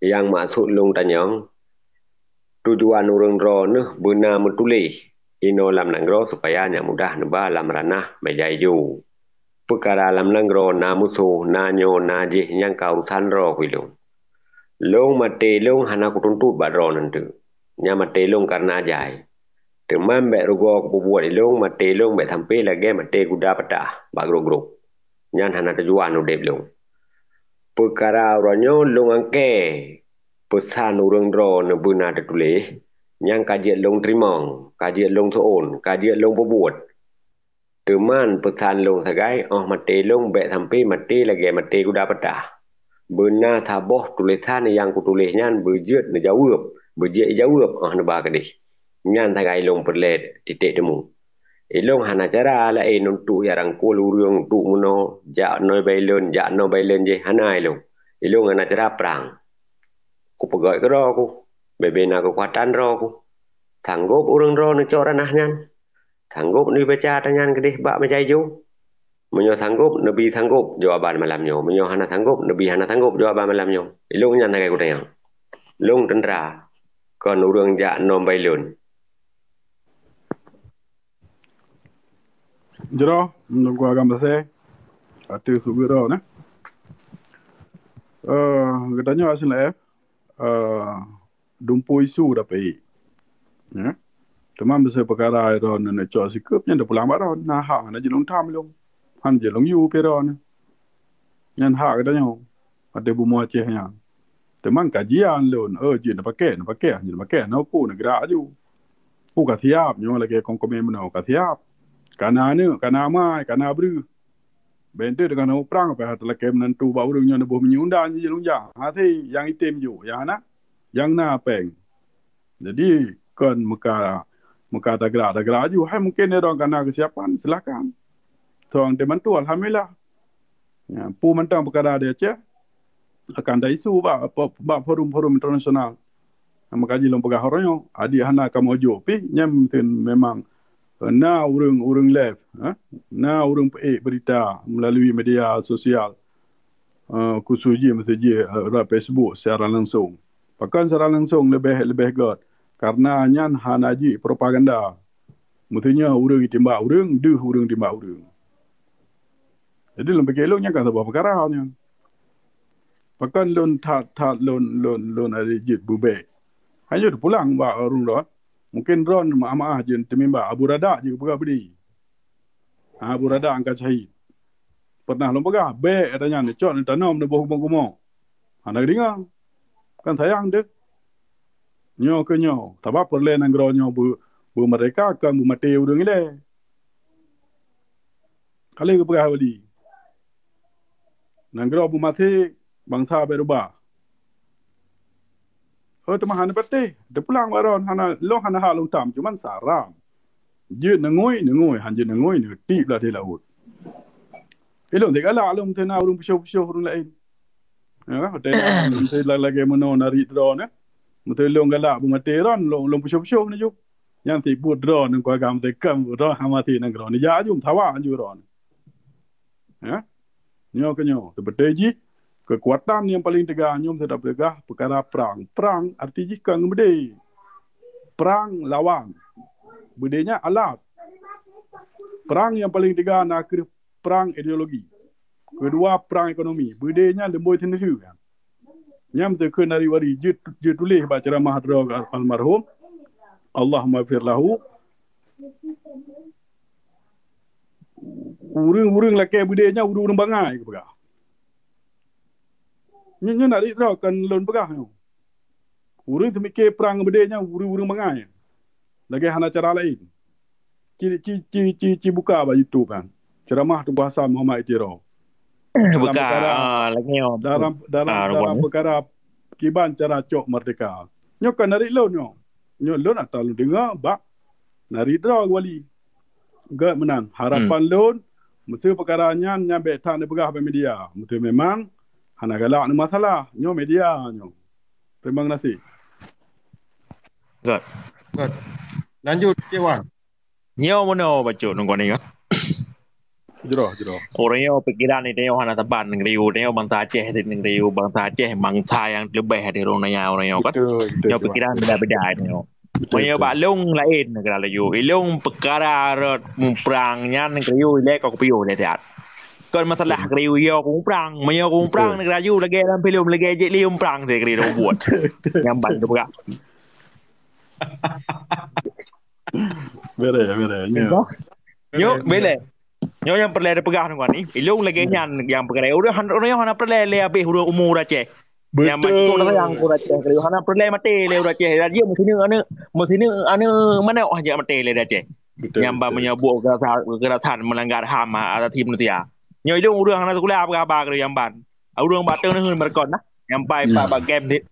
Nyang maksud lôn tanyong, tujuan ureuëng droe neuh beuna meutuléh inoe lam nanggroe supaya nyak mudah neuba lam ranah meja ijo. Peukara lam nanggroe na musoh, na nyoe, na jih, nyang ka urusan droe keu ilôn. Lôn maté lôn hana kutuntot bak droe nan teuk. Nyan maté lôn kareuna jai. Teuma bék rugoe kupeubuet ilôn, maté lôn bék sampoe lagée maté guda patah bak grok-grok. Nyan hana tujuan udeb lôn. Peukara uroe nyoe lôn angkée peusan ureuëng droe neubeuna teutuléh, nyang ka jeuet lôn teurimong, ka jeuet lôn seuôn, ka jeuet lôn peubuet. Teuma peusan lôn sagai, óh maté lôn bék sampoe maté lagée maté guda patah. Beuna saboh tulésan nyang kutuléh nyan beujeuet neujaweueb, beujeuet ijaweueb óh neuba keudeh. Nyan sagai lôn peureulée titék teumu. Ilôn hana cara laén untuk jak rangkul ureuëng untuk meunoe, jak noe bailon, jak noe bailon jih hana ilôn. Ilôn hana cara prang. Kupeugét keudroe ku, bebe na keukuatan droe ku. Sanggop ureuëng droe neucok ranah nyan. Sanggop neubaca ata nyan keudeh bak meja ijo. Meunyoe sanggop, neubi sanggop jawaban malam nyoe. Meunyoe hana sanggop, neubi hana sanggop jawaban malam nyoe. Ilôn nyan sagai kutanyong. Lôn teuntra kon ureuëng jak nom bailon. Jroh, meunurot Agam Pasé, ateueh sugui droe nah. Eh, geutanyoe asin laéh, eh, dumpu isu dapet. Ya. Teuma meuseu peukara droe neucok sikeup nyan teupulang bak droe, na hak hana jilong tham ilong. Han jilong yu pih droe. Nyan hak geutanyoe. Ateueh bumoe Aceh nyan. Teuma kajian lôn, oh, jeuet neupaké, neupaké, jeuet neupaké, na uku neugerak aju. Uku ka siap, nyoe lagée kong komen meunoe ka siap. Kana aneuk, kana amai, kana breuh. Bente dengan uprang apa hata lakée meunantu bak ureuëng nyoe neuboh minyeuk undan jih lunjang. Hase nyang item ju, nyang hana, nyang na péng. Jadi kon meuka meuka tagerak-tagerak aju. Hai mungkin droe kana keusiapan, silakan. Tuang teman tu alhamdulillah. Ya, pu mantong peukara di Aceh akan ada isu bak bak forum-forum internasional. Maka jih lôn peugah uroe nyoe, adik hana kamoe jok pih nyan mungkin memang na ureuëng-ureuëng live, ha? Na ureuëng peuék berita melalui media sosial. Uh, khusus jih mesti jih uh, Facebook secara langsung. Pakon secara langsung lebih lebih got. Karena nyan hana jih propaganda. Mesti nyoe ureuëng timbak ureuëng, deuh ureuëng timbak ureuëng. Jadi lôn pikir lôn nyan kan saboh peukara nyan. Pakon lôn that-that lôn lôn lôn ada jeuet bubek. Hanya pulang bak ureuëng lôn. Mungkin droe maah-maah jeuet teumimba Abu Radak jeuet peugah bedi. Abu Radak angka syahid. Pernah lôn peugah, bék ata nyan neucok neutanom neuboh gumoe-gumoe. Hana geudeungoe. Kan sayang deh. Nyoe keu nyoe, sabab peureulée nanggroe nyoe beu, beumeurdeka kon beumaté ureuëng ilée. Ka lheueh geupeugah Wali. Nanggroe beumaté, bansa bék rubah. Oh, teuma hana patéh. Teupulang bak droe, hana, lôn hana hak lôn tam, cuman saran. Jeuet neungui, neungui, han jeuet neungui, neutiek blah di laôt. Ilôn teugalak lôn teuh na ureuëng peusoh-peusoh ureuëng laén. Ya, teuh na lagée meunoe narit droe nyoe. Meuteu lôn galak beumaté droe, lôn lôn peusoh-peusoh nyoe ju. Nyang tibuet droe nyoe kuagam teuh kan droe hama ti nanggroe nyoe. Jak ju meusawa ju droe nyoe. Ya. Nyoe keu nyoe, teubeutôi jih keukuatan nyang paleng teuga nyoe meusadak peugah peukara prang. Prang arti jih ka ngeubeude. Prang lawan. Beudenya alat. Prang nyang paleng teuga na kheueh prang ideologi. Keudua prang ekonomi. Beudenya leumboi seuneuseu. Nyam teukeun dari wari jeuet jeuet tuléh bak ceramah droe almarhum. Allahumma fir lahu. Ureuëng-ureuëng lakée beudé nyan ureuëng-ureuëng bangai geupeugah. Nyoe, nyoe nak droe kon lôn peugah nyoe. Ureuëng teumike prang beudé nyan ureuëng-ureuëng bangai. Lagée hana cara laén. Ci, ci, ci, ci, ci buka bak YouTube kan. Ceramah Teungku Hasan Muhammad Itiro. Dalam Buka, peukara, ah, lagée nyoe. Dalam, dalam, Ah, dalam bukan. peukara kiban cara cok merdeka. Nyoe kan narit lôn nyoe. Nyoe lôn atra lôn deungoe bak narit droe wali. Gét meunan. Harapan Hmm. lôn, meuseu peukara nyan, nyan bék that neupeugah bak media. Meuseu memang hana galak neumasalah. Nyoe media nyoe. Terima kasih. Gét. Gét. Lanjut, Cik Wan. Nyoe meunoe bacut nunggu ni, kan? Jroh, jroh. Ureuëng nyoe pikiran ni, tanyoe hana saban nanggroe, tanyoe bansa Aceh, nanggroe bansa Aceh, bansa nyang leubeh di ureuëng nyan, ureuëng nyoe, kan? Betul, betul, Nyoe Cik Wan. pikiran beda-beda tanyoe. Betul, Meunyoe betul. bak lôn laén nanggroe laju. Ilôn peukara rot muprang nyan nanggroe ilée ka kupiôh lé siat. Kon masalah Betul. nanggroe yo keu muprang, meunyoe keu muprang Betul. nanggroe laju lagée lam filem lagée jek li muprang teuh nanggroe buet. Betul, betul. Nyang ban teupeugah. Bere, bere, nyo. Nyo, bele. Nyo nyang peureulée teupeugah ngon ni. Ilôn lagée nyan nyang peureulée. Ureuëng han-, ureuëng hana peureulée lé habéh ureuëng umu ureuëng Aceh. Nyang Betul. mati tu sayang ureuëng Aceh. Hana peureulée maté lé ureuëng Aceh. Dia meusineuk aneuk, meusineuk aneuk manok aja maté lé ureuëng Aceh. Betul, Nyang ban betul. meunyoe buet kekerasan, kekerasan melanggar ham asasi manusia. Nyo ilôn ureuëng hana sekolah peugah haba keu nyang ban. Ureuëng bak teungoh neuheun meureugon nah. Nyang pai Ya. pat bak game dit.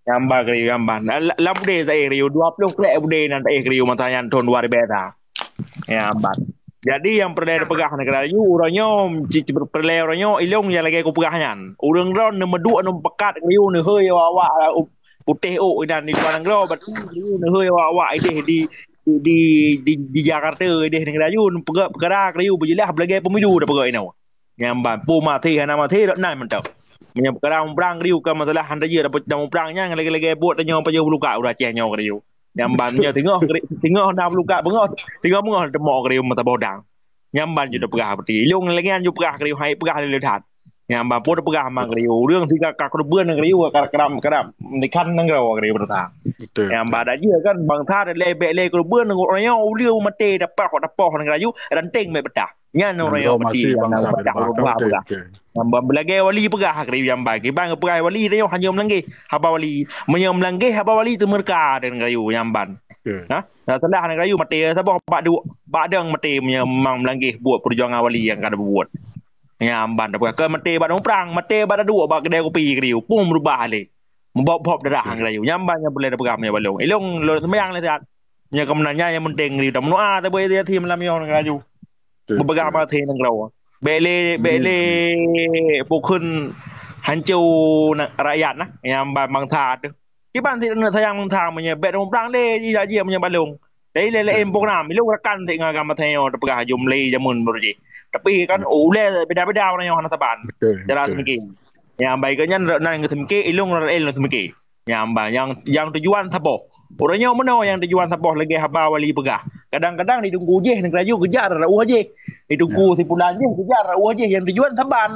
Nyang ban keu nyang ban. La-, lam udé saéh keu dua ploh krek udé nan saéh keu masa nyan thon dua ribèe sa. Nyang ban. Jadi nyang peureulée peugah nanggroe laju ureuëng nyoe ci, ci, peureulée ureuëng nyoe ilôn nyang lagée kupeugah nyan. Ureuëng droe neumeuduek neumeupekat keu neuhôi awak-awak putéh ôk inan di luwa nanggroe, batu neuhôi awak-awak idéh di, di, di, di, di Jakarta idéh nanggroe laju peugah peukara keu beujeulaih beulagée peumiju dah peugah inoe. Nyang ban, peue maté hana maté rot nan mantong. Meunyoe peukara muprang keu ka masalah hana jeuet dapet muprang nyan lagée-lagée buet tanyoe pajoh buluka ureuëng Aceh nyoe keu. Nyang ban nyoe teungoh keu, teungoh na buluka beungoh, teungoh beungoh teumok keu mata bodang. Nyang ban ju peugah peuti. Ilôn lagée nyan ju peugah keu hai peugah lé that. Nyang ban pun peugah mang keu ureuëng siga ka keureubeuen keu ka keram-keram. Dikan nanggroe keu beurata. Betul, Nyang betul. ban dah jeuet kan bangsa dah lé bék lé keureubeuen ureuëng nyoe uleue maté dapoh dapoh nanggroe laju ranting bék peutah. Nyan ureuëng Nanggroe nyoe peuti masih nyang bangsa na berbahasa. Betul, betul. Nyang ban beulagée wali peugah keu nyang ban. Kiban geupeugah wali nyoe hana meulanggaih haba wali. Meunyoe meulanggaih haba wali teumeurka deungon rayu nyang ban. Betul. Ha? Dah salah nanggroe laju maté saboh bak du-, bak dong maté meunyoe memang meulanggaih buet peujuangan wali nyang ka buet. Nyang ban dah peugah ke maté bak muprang, maté bak duek bak keudée kupi keu rayu. Pun meurubah lé. Meubop-bop darah Betul. nanggroe laju. Nyang ban nyang peureulée peugah meunyoe bak lôn. Ilôn lôn seumayang lé siat. Nyang keumeunanya nyang penting keu rayu. Tameudoa sabe yatim lam nyoe nanggroe laju. Betul, Beugah betul. maté nanggroe. Bék lé, bék Amin, lé amin. bukon hanco na-, rakyat nah, nyang ban bangsa teuh. Kiban sit aneuk sayang bangsa meunyoe bék muprang lé jijak jih meunyoe bak lôn. Jadi lé laén Betul. program, ilôn rakan sit ngon agam maté nyoe teupeugah jumlé jameun baru jih. Tapi kan Hmm. ulée beda-beda ureuëng nyoe hana saban. Betul, Cara betul. seumiké. Nyang ban keu nyan nan geuseumiké, ilôn ureuëng laén lôn seumiké. Nyang ban, nyang, nyang tujuan saboh. Ureuëng nyoe meunoe nyang tujuan saboh lagée haba wali peugah. Kadang-kadang di teungku jih nanggroe laju keujak rot ueh jih. Di teungku Ya. si pulan jih keujak rot ueh jih nyang tujuan saban.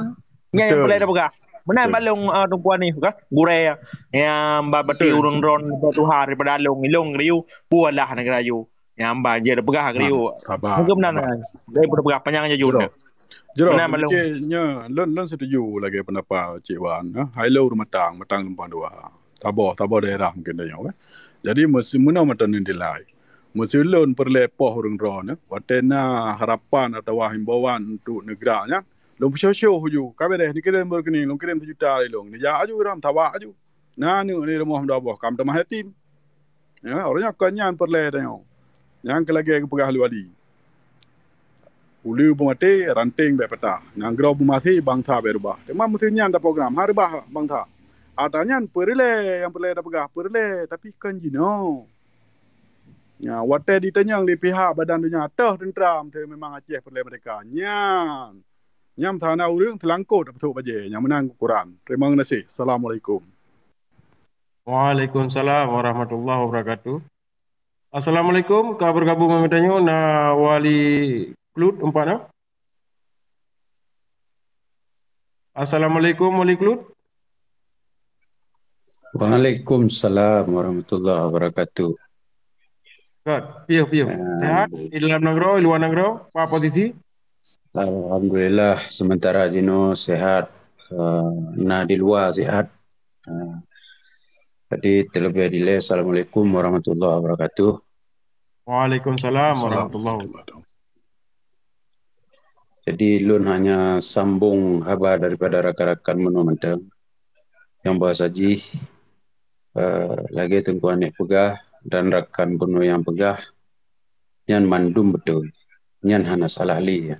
Nyan nyang Betul. peureulée tapeugah. Meunan Betul. bak lôn, ah, teungku Hanif kah? Gurée nyang ba beuti Betul. ureuëng droe bak tuha daripada lôn, ilôn keu rayu, pualah nanggroe laju. Nyang ban jeuet tapeugah keu rayu. Sabar, Mungkin meunan sabar. kan. Dari pun tapeugah panyang jujur Jroh. tu. Jroh, Meunan bak lôn. Mungkin nyoe lôn, lôn setuju lagée pendapat Cik Wan, eh. Hai lôn ureuëng matang, matang simpang dua. Saboh, saboh daerah mungkin tanyoe, eh. Jadi meusi-, meunoe mantong nilai. Meusi lôn peureulée poh ureuëng droe nyoe, watée na harapan atawa himbauan untuk neugrak nyan, lôn peusyok-syok ju. Ka beureh, neukirém beureukening, lôn kirém sijuta lé lôn. Neujak aju ram, tawak aju. Na aneuk di rumoh dua boh, ka meutamah yatim. Ya, ureuëng nyoe kon nyan peureulée tanyoe. Nyang keu lagée geupeugah lé wali. Uleue beumaté, ranting bék peutah. Nanggroe beumaséh, bangsa bék reubah. Teuma meusti nyan taprogram, ha reubah bangsa. Ata nyan peureulée nyang peureulée tapeugah, peureulée, tapi kon jinoe. Ya, watée ditanyong di pihak badan donya, toh teuntra, meusti memang Aceh peureulée merdeka. Nyan. Nyang sana ureuëng teulangkot tapeutrok bajée, nyang meunan ukuran. Terima kasih. Assalamualaikum. Waalaikumsalam warahmatullahi wabarakatuh. Assalamualaikum, ka bergabung ngon geutanyoe na Wali Klut, empat na. Assalamualaikum, Wali Klut. Waalaikumsalam warahmatullahi wabarakatuh. Kat, piye, piye. Ah, Sehat? Di dalam nanggroe, di luwa nanggroe, apa posisi? Alhamdulillah, sementara jinoe sehat. Eh, na di luwa sehat. Jadi, terlebih dilée, Assalamualaikum warahmatullahi wabarakatuh. Waalaikumsalam warahmatullahi wabarakatuh. Jadi, lôn hanya sambung haba daripada rakan-rakan bunoe mantong. Nyang bahasa jih, eh, lagée Teungku Aneuk peugah dan rakan bunoe nyang peugah, nyan mandum beutôi. Nyan hana salah lé.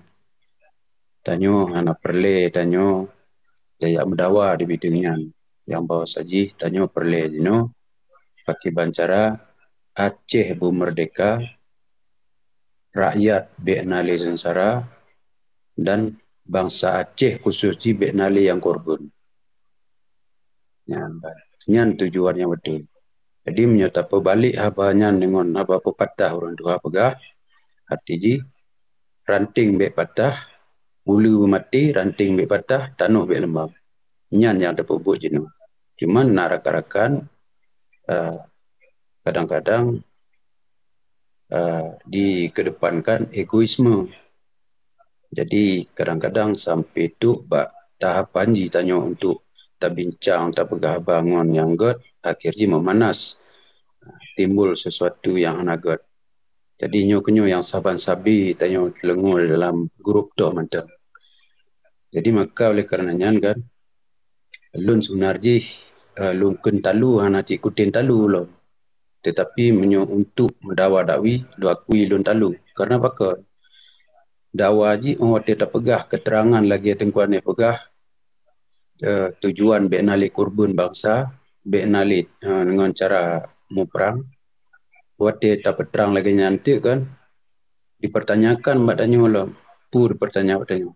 Tanyoe hana peureulée tanyoe tajak meudawa di bideueng nyan. Nyang bahasa jih tanyoe peureulée jinoe pakiban cara Aceh beumeurdeka, rakyat bék na lé seungsara, dan bansa Aceh khusos jih bék na lé nyang korban. Nyan, nyan tujuan nyang beutôi. Jadi, meunyoe tapeubalek haba nyan deungon haba peupatah ureuëng tuha peugah, arti jih, ranting bék patah, uleue beumaté, ranting bék patah, tanoh bék leumbam. Nyan nyang tapeubuet jinoe. Cuman na rakan-rakan, eh, kadang-kadang, eh, dikedepankan egoisme. Jadi, kadang-kadang sampai tu bak tahapan jih tanyoe untuk tabincang, tapeugah haba ngon nyang gét, akhir jih meumanas, timbul sesuatu nyang hana gét. Jadi, nyoe keunyoe nyang saban sabe tanyoe teuleungoe dalam grup toh mantong. Jadi, maka oleh karena nyan kan, lôn seubeuna jih, eh, lôn kheun talu hana cit kutem talu lom. Tetapi meunyoe untuk meudawa dakwi, lôn akui lôn talu. Karena pakon? Dawa jih, oh, watée tapeugah keterangan lagée Teungku Aneuk peugah, eh, tujuan bék na lé korban bansa, bék na lé, eh, deungon cara muprang. Watée tapeutrang lagée nyan teuk kan, dipertanyakan bak tanyoe lom, peue dipertanya bak tanyoe.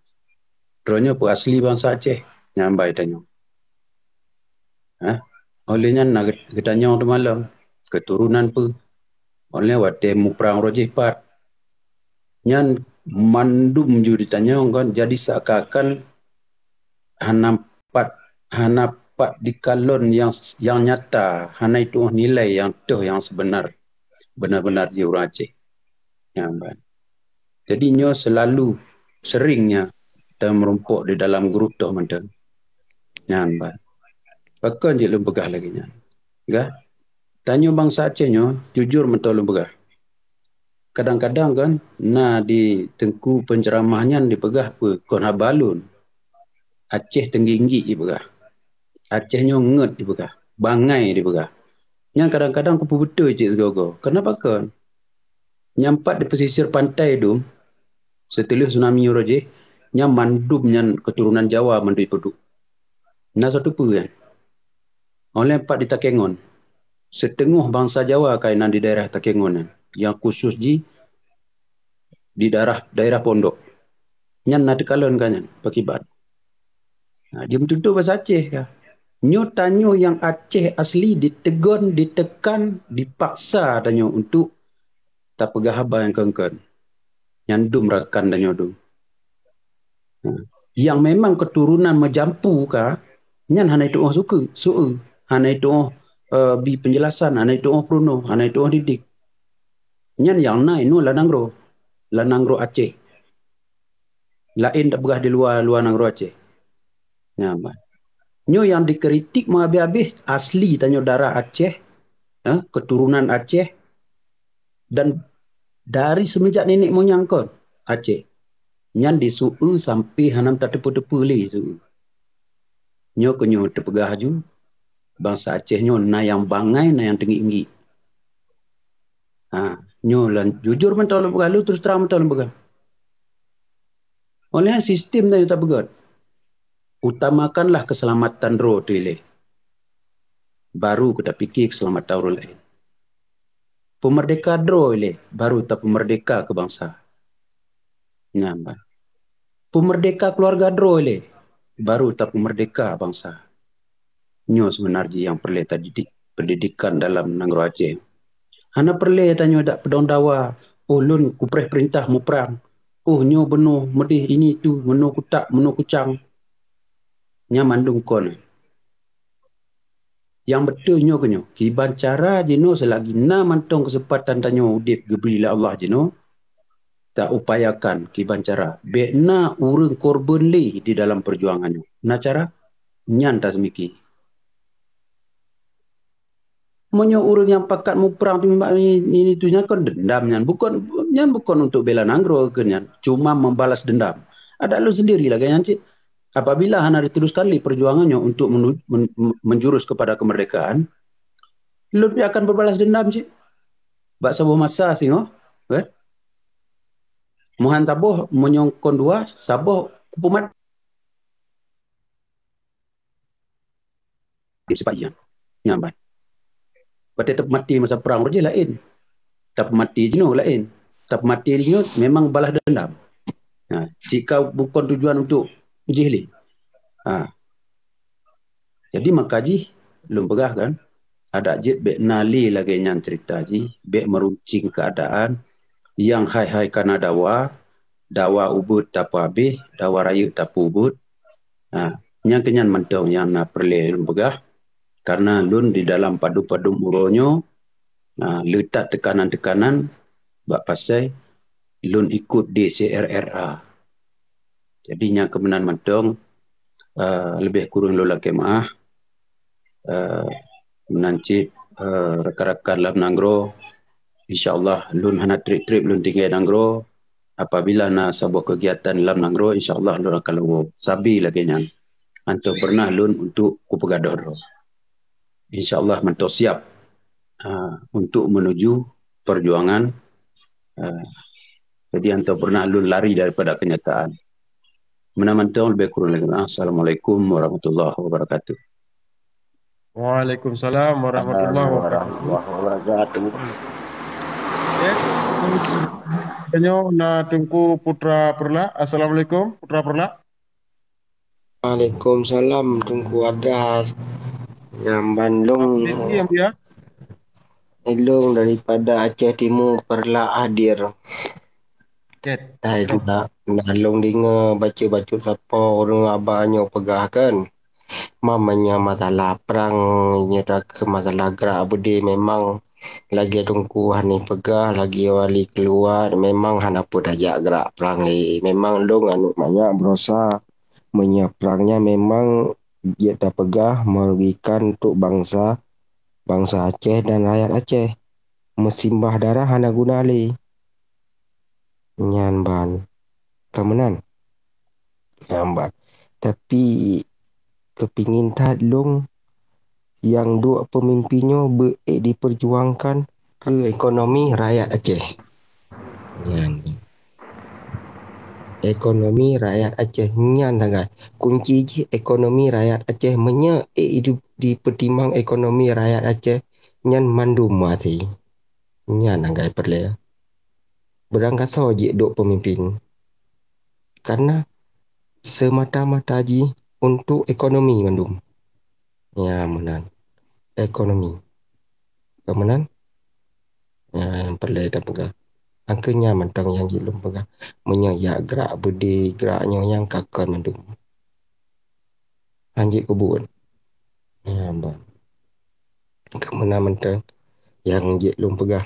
Droeneuh peue asli bansa Aceh? Nyan bai tanyoe. Hah? Oleh nyan na geutanyong teuma lom, keturunan peue? Oleh watée muprang roh jih pat. Nyan mandum ju ditanyong kan, jadi seakan-akan hana pat, hana pat dikalon nyang, nyang nyata, hana itu'oh nilai nyang toh nyang seubeuna, beuna-beuna jih ureuëng Aceh. Nyan ban. Jadi nyoe selalu sering nya tameurumpok di dalam grup toh mantong. Nyan ban. Pakon jih lôn peugah lagée nyan? Gah, tanyoe bansa Aceh nyoe jujur mantong lôn peugah. Kadang-kadang kan na di teungku penceramah nyan dipeugah peue kon haba lôn. Aceh teunggik-nggik dipeugah. Aceh nyoe ngeut dipeugah. Bangai dipeugah. Nyan kadang-kadang kupeubeutôi cit sigoe-goe. Kenapa kon? Nyang pat di pesisir pantai dum, seuteuleue tsunami uroe jih, nyan mandum nyan keturunan Jawa mandum ipeuduek. Na satu peue nyan. Oleh pat di Takengon. Siteungoh bansa Jawa ka inan di daerah Takengon nyan, nyang khusos jih di daerah, daerah Pondok. Nyan na teukalon ka nyan, pakiban. Nah, jeuem tutoe bahasa Aceh ka. Nyoe tanyoe nyang Aceh asli diteugon, ditekan, dipaksa tanyoe untuk tapeugah haba nyang kon-kon. Nyan dum rakan tanyoe dum. Nah, nyang memang keturunan meujampu ka, nyan hana itu'oh suku, su-, hana itu'oh, eh, bi penjelasan, hana itu'oh peurunoe, hana itu'oh didik. Nyan nyang na inoe lam nanggroe, lam nanggroe Aceh. Laén tapeugah di luwa, luwa nanggroe Aceh. Nyan ban. Nyoe nyang dikritik meuhabéh-habéh asli tanyoe darah Aceh, eh, keturunan Aceh, dan dari seumenjak nenek moyang kon Aceh. Nyan disu-e sampai hana tateupeue-teupeue lé su-e. Nyoe keunyoe teupeugah aju, bansa Aceh nyoe na nyang bangai, na nyang teunggik-nggik. Ha, nyoe lôn jujur mantong lôn peugah, lôn terus terang mantong lôn peugah. Oleh sistem tanyoe tapeugét, utamakanlah keuseulamatan droe teuh ilée, baru keu tapike keuseulamatan ureuëng laén. Peumeurdeka droe ilée, baru tapeumeurdeka keu bansa. Nyan ban. Peumeurdeka keuluwarga droe ilée, baru tapeumeurdeka bansa. Nyoe seubeuna jih nyang peureulée tadidik, pendidikan dalam nanggroe Aceh. Hana peureulée tanyoe dak peudong dawa, oh lôn kupreh peurintah muprang, oh nyoe bunoe meudeh ini tu, meunoe kutak, meunoe kucang. Nyan mandum kon. Nyang beutôi nyoe keunyoe, kiban cara jinoe seulagi na mantong keuseumpatan tanyoe udeb geubri lé Allah jinoe, taupayakan kiban cara bék na ureuëng korban lé di dalam peujuangan nyoe. Na cara? Nyan taseumiki. Meunyoe ureuëng nyang pakat muprang tu memang ini, ini tu nyan kon dendam nyan. Bukan, nyan bukan untuk bela nanggroe ke nyan. Cuma membalas dendam. Ada lôn sendiri lagée nyan cit. Apabila hana dituluskan lé perjuangan nyoe untuk menu-, men-, menjurus kepada kemerdekaan, lôn pih akan berbalas dendam cit. Bak saboh masa singoh, kan? Muhan saboh, meunyoe kon dua, saboh kupeumat. Sipat nyan. Nyan ban. Watée tapeumati masa perang roh jih laén. Tapeumati jinoe laén. Tapeumati jinoe memang balas dendam. Ha, jika bukan tujuan untuk jih lé. Ha. Jadi maka jih lôn peugah kan, adak jeuet bék na lé lagée nyan cerita jih, bék meruncing keadaan yang hai-hai kana dawa, dawa ubeuet tapeuhabéh, dawa rayeuk tapeuubeuet. Ha, nyang keunyan mantong nyang na peureulée lôn peugah, karena lôn di dalam padum-padum uroe nyoe, ha, leutak tekanan-tekanan bak pasai lôn ikut D C R R A. Jadi nyang keumeunang mantong, eh, leubeh kureueng lôn lakée meuáh. Eh, meunan cit, eh, rakan-rakan lam nanggroe, insya Allah lôn hana treb-treb lôn tinggai nanggroe. Apabila na saboh keugiatan lam nanggroe, insya Allah lôn akan lewat. Sabe lagée nyan. Hántom peureunah lôn untuk kupeugadôh droe. Insya Allah mantong siap, ah, untuk menuju perjuangan. Ah, jadi hántom peureunah lôn lari daripada kenyataan. Meunan mantong leubeh kureueng lagée. Assalamualaikum warahmatullahi wabarakatuh. Waalaikumsalam warahmatullahi wabarakatuh. Warahmatullahi wabarakatuh. Ya. Tanyoe na Teungku Putra Peureulak. Assalamualaikum, Putra Peureulak. Waalaikumsalam, Teungku Agas. Nyang ban lôn, Siti yang dia. Lôn daripada Aceh Timu Peureulak hadir. Cek. Hai juga, na lôn deungoe bacut-bacut sapo ureuëng aba nyoe peugah kan. Meunyoe masalah prang, nyoe takheun masalah gerak beudé memang lagée Teungku Hanif peugah, lagée wali keuluwa memang hana peue tajak gerak prang lé. Memang lôn aneuëk manyak beurosa. Meunyoe prang nyan memang jeuet tapeugah merugikan untuk bansa, bansa Aceh dan rakyat Aceh. Meusimbah darah hana guna lé. Nyan ban. Ka meunan. Nyan ban. Tapi keupingin that lôn nyang duek peumimpin nyoe beu ék jipeujuangkan keu ekonomi rakyat Aceh. Nyan. Ekonomi rakyat Aceh nyan sagai. Kunci jih ekonomi rakyat Aceh. Meunyoe ék di-, dipeutimang ekonomi rakyat Aceh, nyan mandum maté. Nyan sagai peureulée. Beurangkasoe jeuet duek peumimpin. Karena semata-mata jih untuk ekonomi mandum. Ya, meunan. Ekonomi. Ka meunan? Ya, nyang peureulée tapeugah. Angkeu nyan mantong nyang jeuet lôn peugah. Meunyoe jak gerak beudé, gerak nyoe nyang ka kon mandum. Hanjeuet keubuet. Ya, ban. Ka meunan mantong nyang jeuet lôn peugah.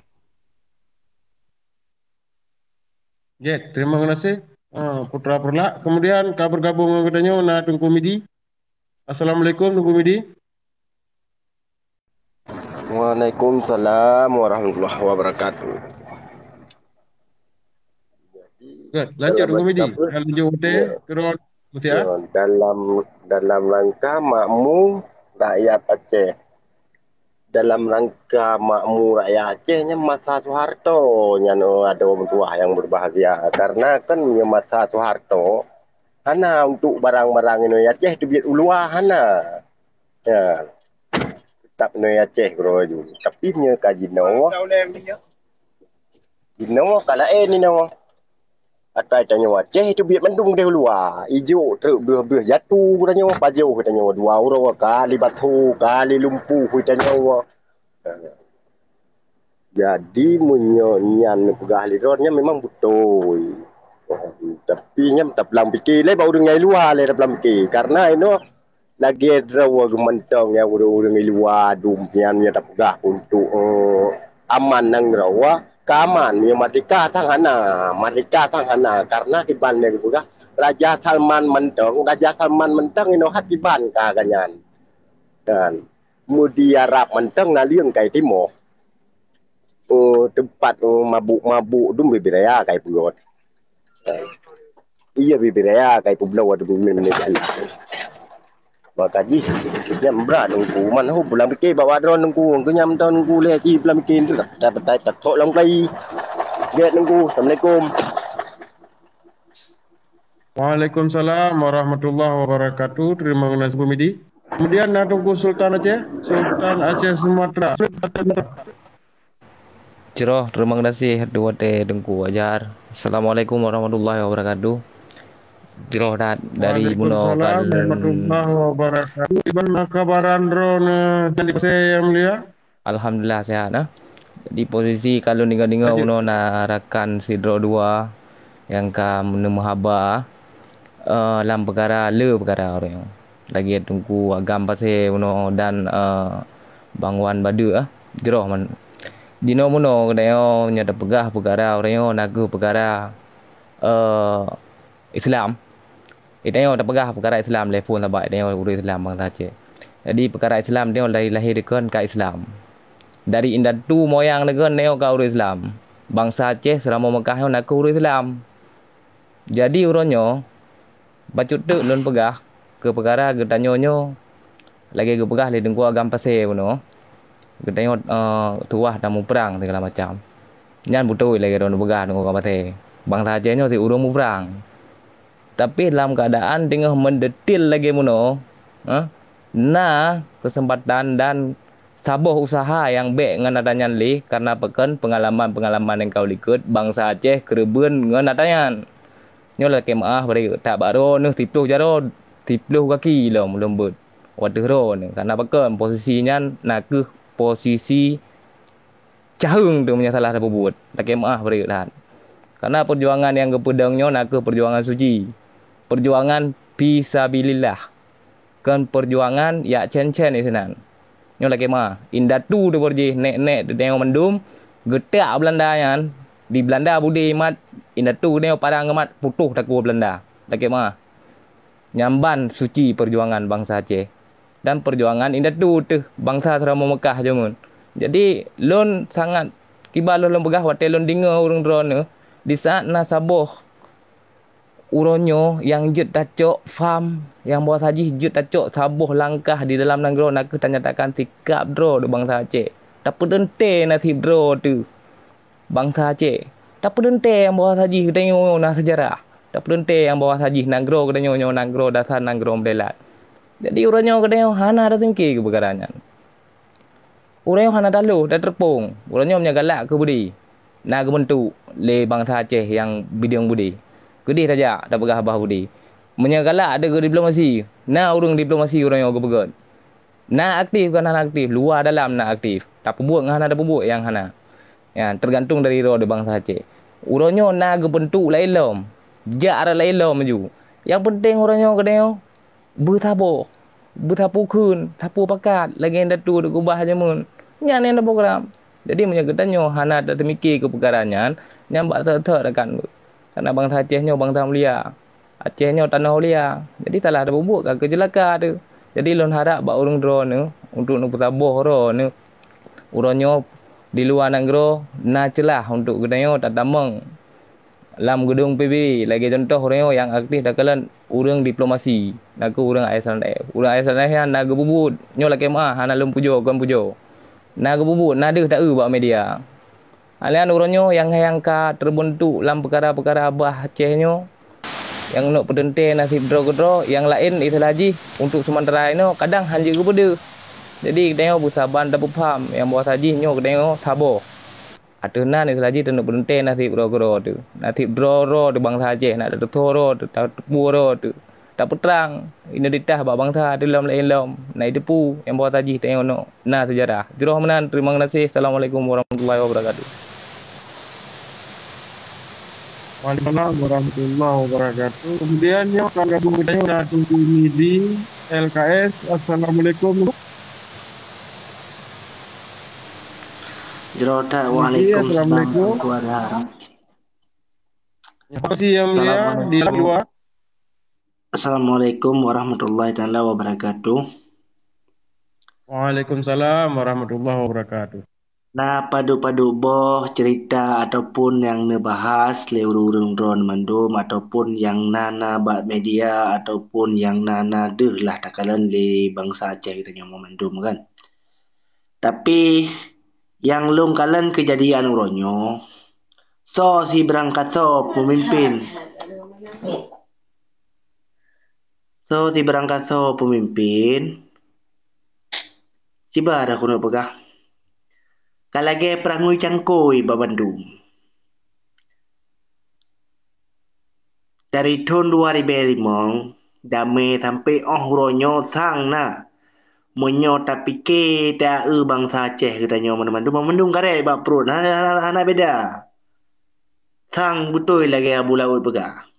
Jek, terima kasih, ah, Putra Peureulak. Kemudian ka bergabung ngon geutanyoe na Teungku Midi. Assalamualaikum, Teungku Midi. Waalaikumsalam warahmatullahi wabarakatuh. Good, lanjut, Teungku Midi. Lanjut, ya. Keudroe, Mutia. Ya, dalam, dalam rangka makmu rakyat Aceh. Dalam rangka makmu rakyat Aceh nyan masa Soeharto nyan, oh, adoe meutuah nyang berbahagia. Karena kan nyan masa Soeharto, hana untuk barang-barang inong Aceh teubiet u luwa, hana. Ya. Tetap inong Aceh keudroe ju. Tapi nyoe ka jinoe, jinoe ka laén inoe. Atai tanyoe Aceh teubiet mandum deh u luwa. Ijok treuk breuh-breuh jatu tanyoe, pajoh tanyoe dua uroe, ka lé bathô, ka lé lumpuh tanyoe. Jadi meunyoe nyan neupeugah lé droe nyan memang beutôi. Tapi nyan tapeulang pike lé bak ureueng nyang i luwa lé tapeulang pike. Karena inoe lagée droe geuh mantong nyang ureueng-ureueng i luwa dum nyan nyang tapeugah untuk, eh, aman nanggroe, ka aman. Meunyoe merdeka sang hana, merdeka sang hana. Karena kiban nyang geupeugah Raja Salman mantong, Raja Salman mantong inoe hat kiban ka gobnyan. Kan. Mudi Arab mantong naleueng kai timoh. Oh, teumpat, oh, mabuk-mabuk dum bibiraya kai peugöt. Iya bibiraya kai peubloe dum minyeuk jalan. Maka jih nyang brat nungku man ho pulang pike bak wadron nungku, nungku nyam tahu nungku leh jih pulang pike tu dah petai tak tok long kai. Gek nungku. Assalamualaikum. Waalaikumsalam warahmatullahi wabarakatuh. Terima kasih Bumidi. Kemudian na Teungku Sultan Aceh, Sultan Aceh Sumatera. Jroh, terima kasih dua teh Teungku Azhar. Assalamualaikum warahmatullahi wabarakatuh. Jroh dat dari Muno Waalaikumsalam warahmatullahi wabarakatuh. Iban kabaran drone dari saya yang mulia. Alhamdulillah sehat nah. Di posisi kalau dengar-dengar uno na rakan sidroe dua yang ka meuneumu haba eh, lam peukara le peukara orang. Lagi Teungku Agam Pasé uno dan eh, Bang Wan Badeuk ah. Jroh man. Dino muno geutanyoe nyoe tapeugah peukara orang nyoe nakeuh peukara eh, Islam. Geutanyoe tapeugah peukara Islam lé phon sabab geutanyoe ureuëng Islam bangsa Aceh. Jadi peukara Islam tanyoe dari lahé dikon ka Islam. Dari indatu moyang dikon tanyoe ka ureuëng Islam. Bangsa Aceh seuramoe Mekah nyoe nakeuh ureuëng Islam. Jadi uroe nyoe bacut teuk lôn peugah keu peukara geutanyoe nyoe lagée geupeugah lé Teungku Agam Pasé bunoe. Geutanyoe eh, tuwah dan muprang segala macam. Nyan beutôi lagée droeneuh peugah Teungku Agam Pasé. Bangsa Aceh nyoe si ureuëng muprang. Tapi lam keuadaan teungoh meudetil lagée munoe, eh, na keuseumpatan dan saboh useuha nyang bék ngon ata nyan lé karna pakon peungalaman-peungalaman nyang ka likot bangsa Aceh keureubeuen ngon ata nyan. Nyoe lakée meuáh bari that bak droeneuh siploh jaroe, siploh gaki lom lôn beuet wateueh droeneuh karna pakon posisi nyan nakeuh posisi caheueng teuh meunyoe salah tapeubuet, lakée meuáh bari that. Karna peujuangan nyang geupeudong nyoe nakeuh peujuangan suci, peujuangan fisabilillah, kon peujuangan jak cen-cen disinan. Nyoe lakée meuáh, indatu teuh beurjih, nék-nék teuh tanyoe mandum geutak Beulanda nyan, di Beulanda budé mat, indatu tanyoe parang geumat putôh takue Beulanda. Lakée meuáh. Nyan ban suci peujuangan bangsa Aceh dan peujuangan indatu teuh bangsa seuramoe Mekah jameun. Jadi lôn sangat kiban lôn peugah watée lôn deungoe ureuëng droeneuh di saat na saboh uroe nyoe nyang jeuet tacok pham nyang bahwa sajih jeuet tacok saboh langkah di dalam nanggroe nakeuh tanyatakan sikap droe di bangsa Aceh. Tapeuteuntée nasib droe teuh. Bangsa Aceh. Tapeuteuntée nyang bahwa sajih geutanyoe na seujarah. Tapeuteuntée nyang bahwa sajih nanggroe geutanyoe nyoe nanggroe dasar nanggroe meudelat. Jadi uroe nyoe geutanyoe hana taseungke keu peukara nyan. Uroe nyoe hana taloh, tateurpong. Uroe nyoe meunyoe galak keu budi, na geumeuntuk lé bangsa Aceh nyang bideung budi. Keudeh tajak tapeugah babah budi. Meunyoe galak deuh keu diplomasi, na ureuëng diplomasi uroe nyoe geupeugét. Na aktif kon hana aktif, luwa dalam na aktif. Tapeubuet ngon hana tapeubuet nyang hana. Ya, tergantung dari droe di bangsa Aceh. Uroe nyoe na geubentuk laén lom. Jak rot laén lom maju. Nyang penting uroe nyoe geutanyoe beusaboh, beusapeue kheun, sapeue pakat lagée indatu teuh keubah jameun. Nyan nyang na program. Jadi meunyoe geutanyoe hana tateumike keu peukara nyan, nyan bak thot-thot rakan. Karna bangsa Aceh nyoe bangsa mulia. Aceh nyoe tanoh ulia. Jadi salah tapeubuet ka keu ceulaka teuh. Jadi lôn harab bak ureuëng droeneuh untuk neupeusaboh droeneuh. Uroe nyoe di luwa nanggroe na ceulah untuk geutanyoe tatamong lam geudong P B B lagée contoh uroe nyoe nyang aktif takalon ureuëng diplomasi nakeuh ureuëng I S N F. Ureuëng I S N F nyan na geububuet nyoe lakée meuáh hana lôn pujoe kon pujoe. Na geububuet na deuh taeu bak media. Alian uroe nyoe nyang nyang ka teubeuntuk lam peukara-peukara babah Aceh nyoe nyang neuk peuteuntée nasib droe keudroe nyang laén istilah jih untuk seumantara inoe kadang hanjeuet geupeudeuh. Jadi geutanyoe beusaban tapeupham nyang bahwa sajih nyoe geutanyoe saboh. Ateueh nan istilah jih teuneuk peuteuntée nasib droe keudroe teuh. Nasib droe-droe teuh bangsa Aceh nak tateuthô droe teuh, tateupeue droe teuh. Tapeutrang identitas bak bangsa teuh lom laén lom na jiteupeue nyang bahwa sajih tanyoe na seujarah. Jroh meunan, terima kasih. Assalamualaikum warahmatullahi wabarakatuh. Waalaikumsalam warahmatullahi wabarakatuh. Kemudian nyoe ka gabung geutanyoe na Teungku Midi L K S. Assalamualaikum. Jroh that. Midi, waalaikumsalam, assalamualaikum. Teungku Adham. Terima kasih yang mulia di luar. Assalamualaikum warahmatullahi taala wabarakatuh. Waalaikumsalam warahmatullahi wabarakatuh. Na padub-padub boh cerita ataupun nyang neubahas lé ureuëng-ureuëng droe mandum ataupun nyang na na bak media ataupun nyang na na deuh lah takalon lé bansa Aceh geutanyoe mandum kan. Tapi nyang lôn kalon keujadian uroe nyoe, soe sibrang kasoe peumimpin. Soe sibrang kasoe peumimpin, siba dah keuneuk peugah, ka lagée peurangui cangkôi bak bandum. Dari thon dua ribée limong, damé sampai óh uroe nyoe sang na. Meunyoe tapike ta-eu bansa Aceh geutanyoe mandum-mandum, mandum karek bak pruet, hana, hana, hana beda. Sang beutôi lagée Abu Laôt peugah.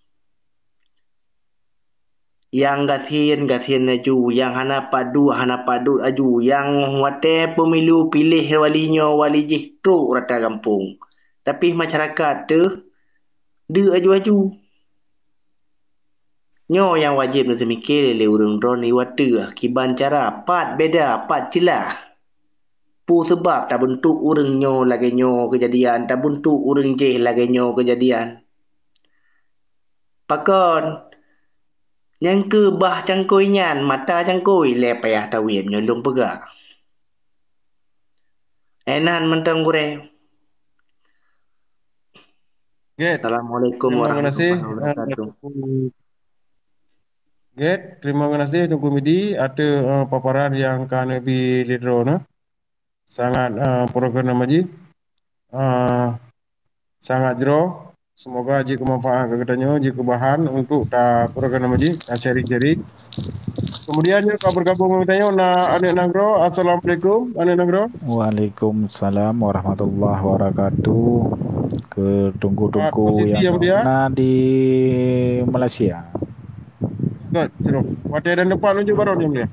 Nyang gasien, gasien aju, nyang hana padub, hana padub aju, nyang watée pemilu piléh wali nyoe, wali jih trok rata gampông. Tapi masyarakat teuh deuk aju-aju. Nyoe nyang wajéb neuteumike lé ureuëng droe nibak teuh kiban cara, pat beda, pat ceulah. Peue sabab tabeuntuk ureuëng nyoe lagée nyoe keujadian, tabeuntuk ureuëng jéh lagée nyoe keujadian. Pakon? Nyang keu bah cangkôi nyan, mata cangkôi, lé payah tawieb nyoe lôn peugah. Énan mantong gurée. Gét. Assalamualaikum warahmatullahi wabarakatuh. Gét, terima kasih Teungku Midi ateueh uh, paparan nyang ka neubi lé droe nyoe. Sangat uh, program nama jih. Uh, sangat jroh. Semoga jeuet keu manfaat keu geutanyoe, jeuet keu bahan untuk ta program nama jih, ta sharing-sharing. Kemudian nyoe ka bergabung ngon geutanyoe na aneuk nanggroe. Assalamualaikum aneuk nanggroe. Waalaikumsalam warahmatullahi wabarakatuh. Ke tunggu-tunggu yang dia na di Malaysia. Betul, jroh. Watée dan tempat nunjuk baru dia.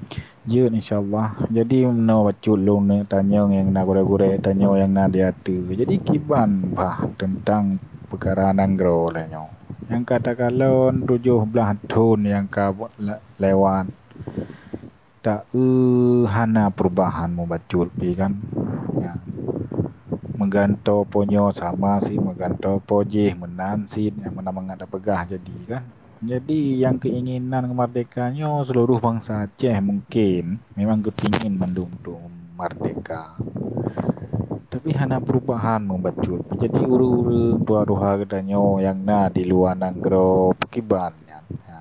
Jeuet insya-Allah. Jadi meunoe bacut lôn neuk tanyong nyang na gurée-gurée, tanyong nyang na di ateueh. Jadi kiban bah teuntang peukara nanggroe lagée nyoe. Nyang ka takalon tujoh blaih thon nyang ka lewat, ta-eu hana peurubahan mubacut pi kan. Ya. Meugantoe po nyoe sama sit, meugantoe po jih meunan sit, nyang meunan mangat tapeugah jadi kan. Jadi nyang keinginan merdeka nyoe seluruh bansa Aceh mungkin memang geupingin mandum tu merdeka. Tapi hana perubahan mubacut. Jadi ureuëng-ureuëng tuha-tuha geutanyoe nyang na di luwa nanggroe peukiban nyan. Ha.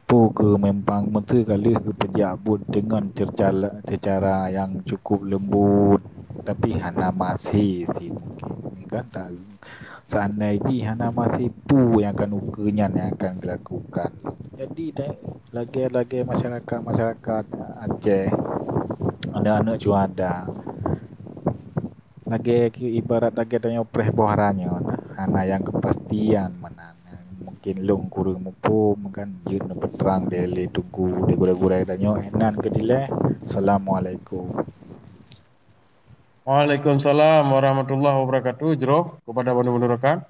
Peue keu memang meuseu ka lheueh geupeujak buet deungon secara, secara nyang cukup leumbut, tapi hana maséh sit mungkin. Kan tak Seandai jih hana maséh peue nyang akan ukeue nyan nyang akan geulakukan. Jadi lagée-lagée masyarakat-masyarakat Aceh, aneuk-aneuk syuhada, lagée ibarat lagée tanyoe preh boh hara nyoe, hana nyang keupastian meunan. Mungkin lôn kureueng muphom kan jeuet neupeutrang lé, lé Teungku, lé gurée-gurée tanyoe. Nan keudilée. Assalamualaikum. Waalaikumsalam warahmatullahi wabarakatuh. Jroh kepada bandum-bandum rakan.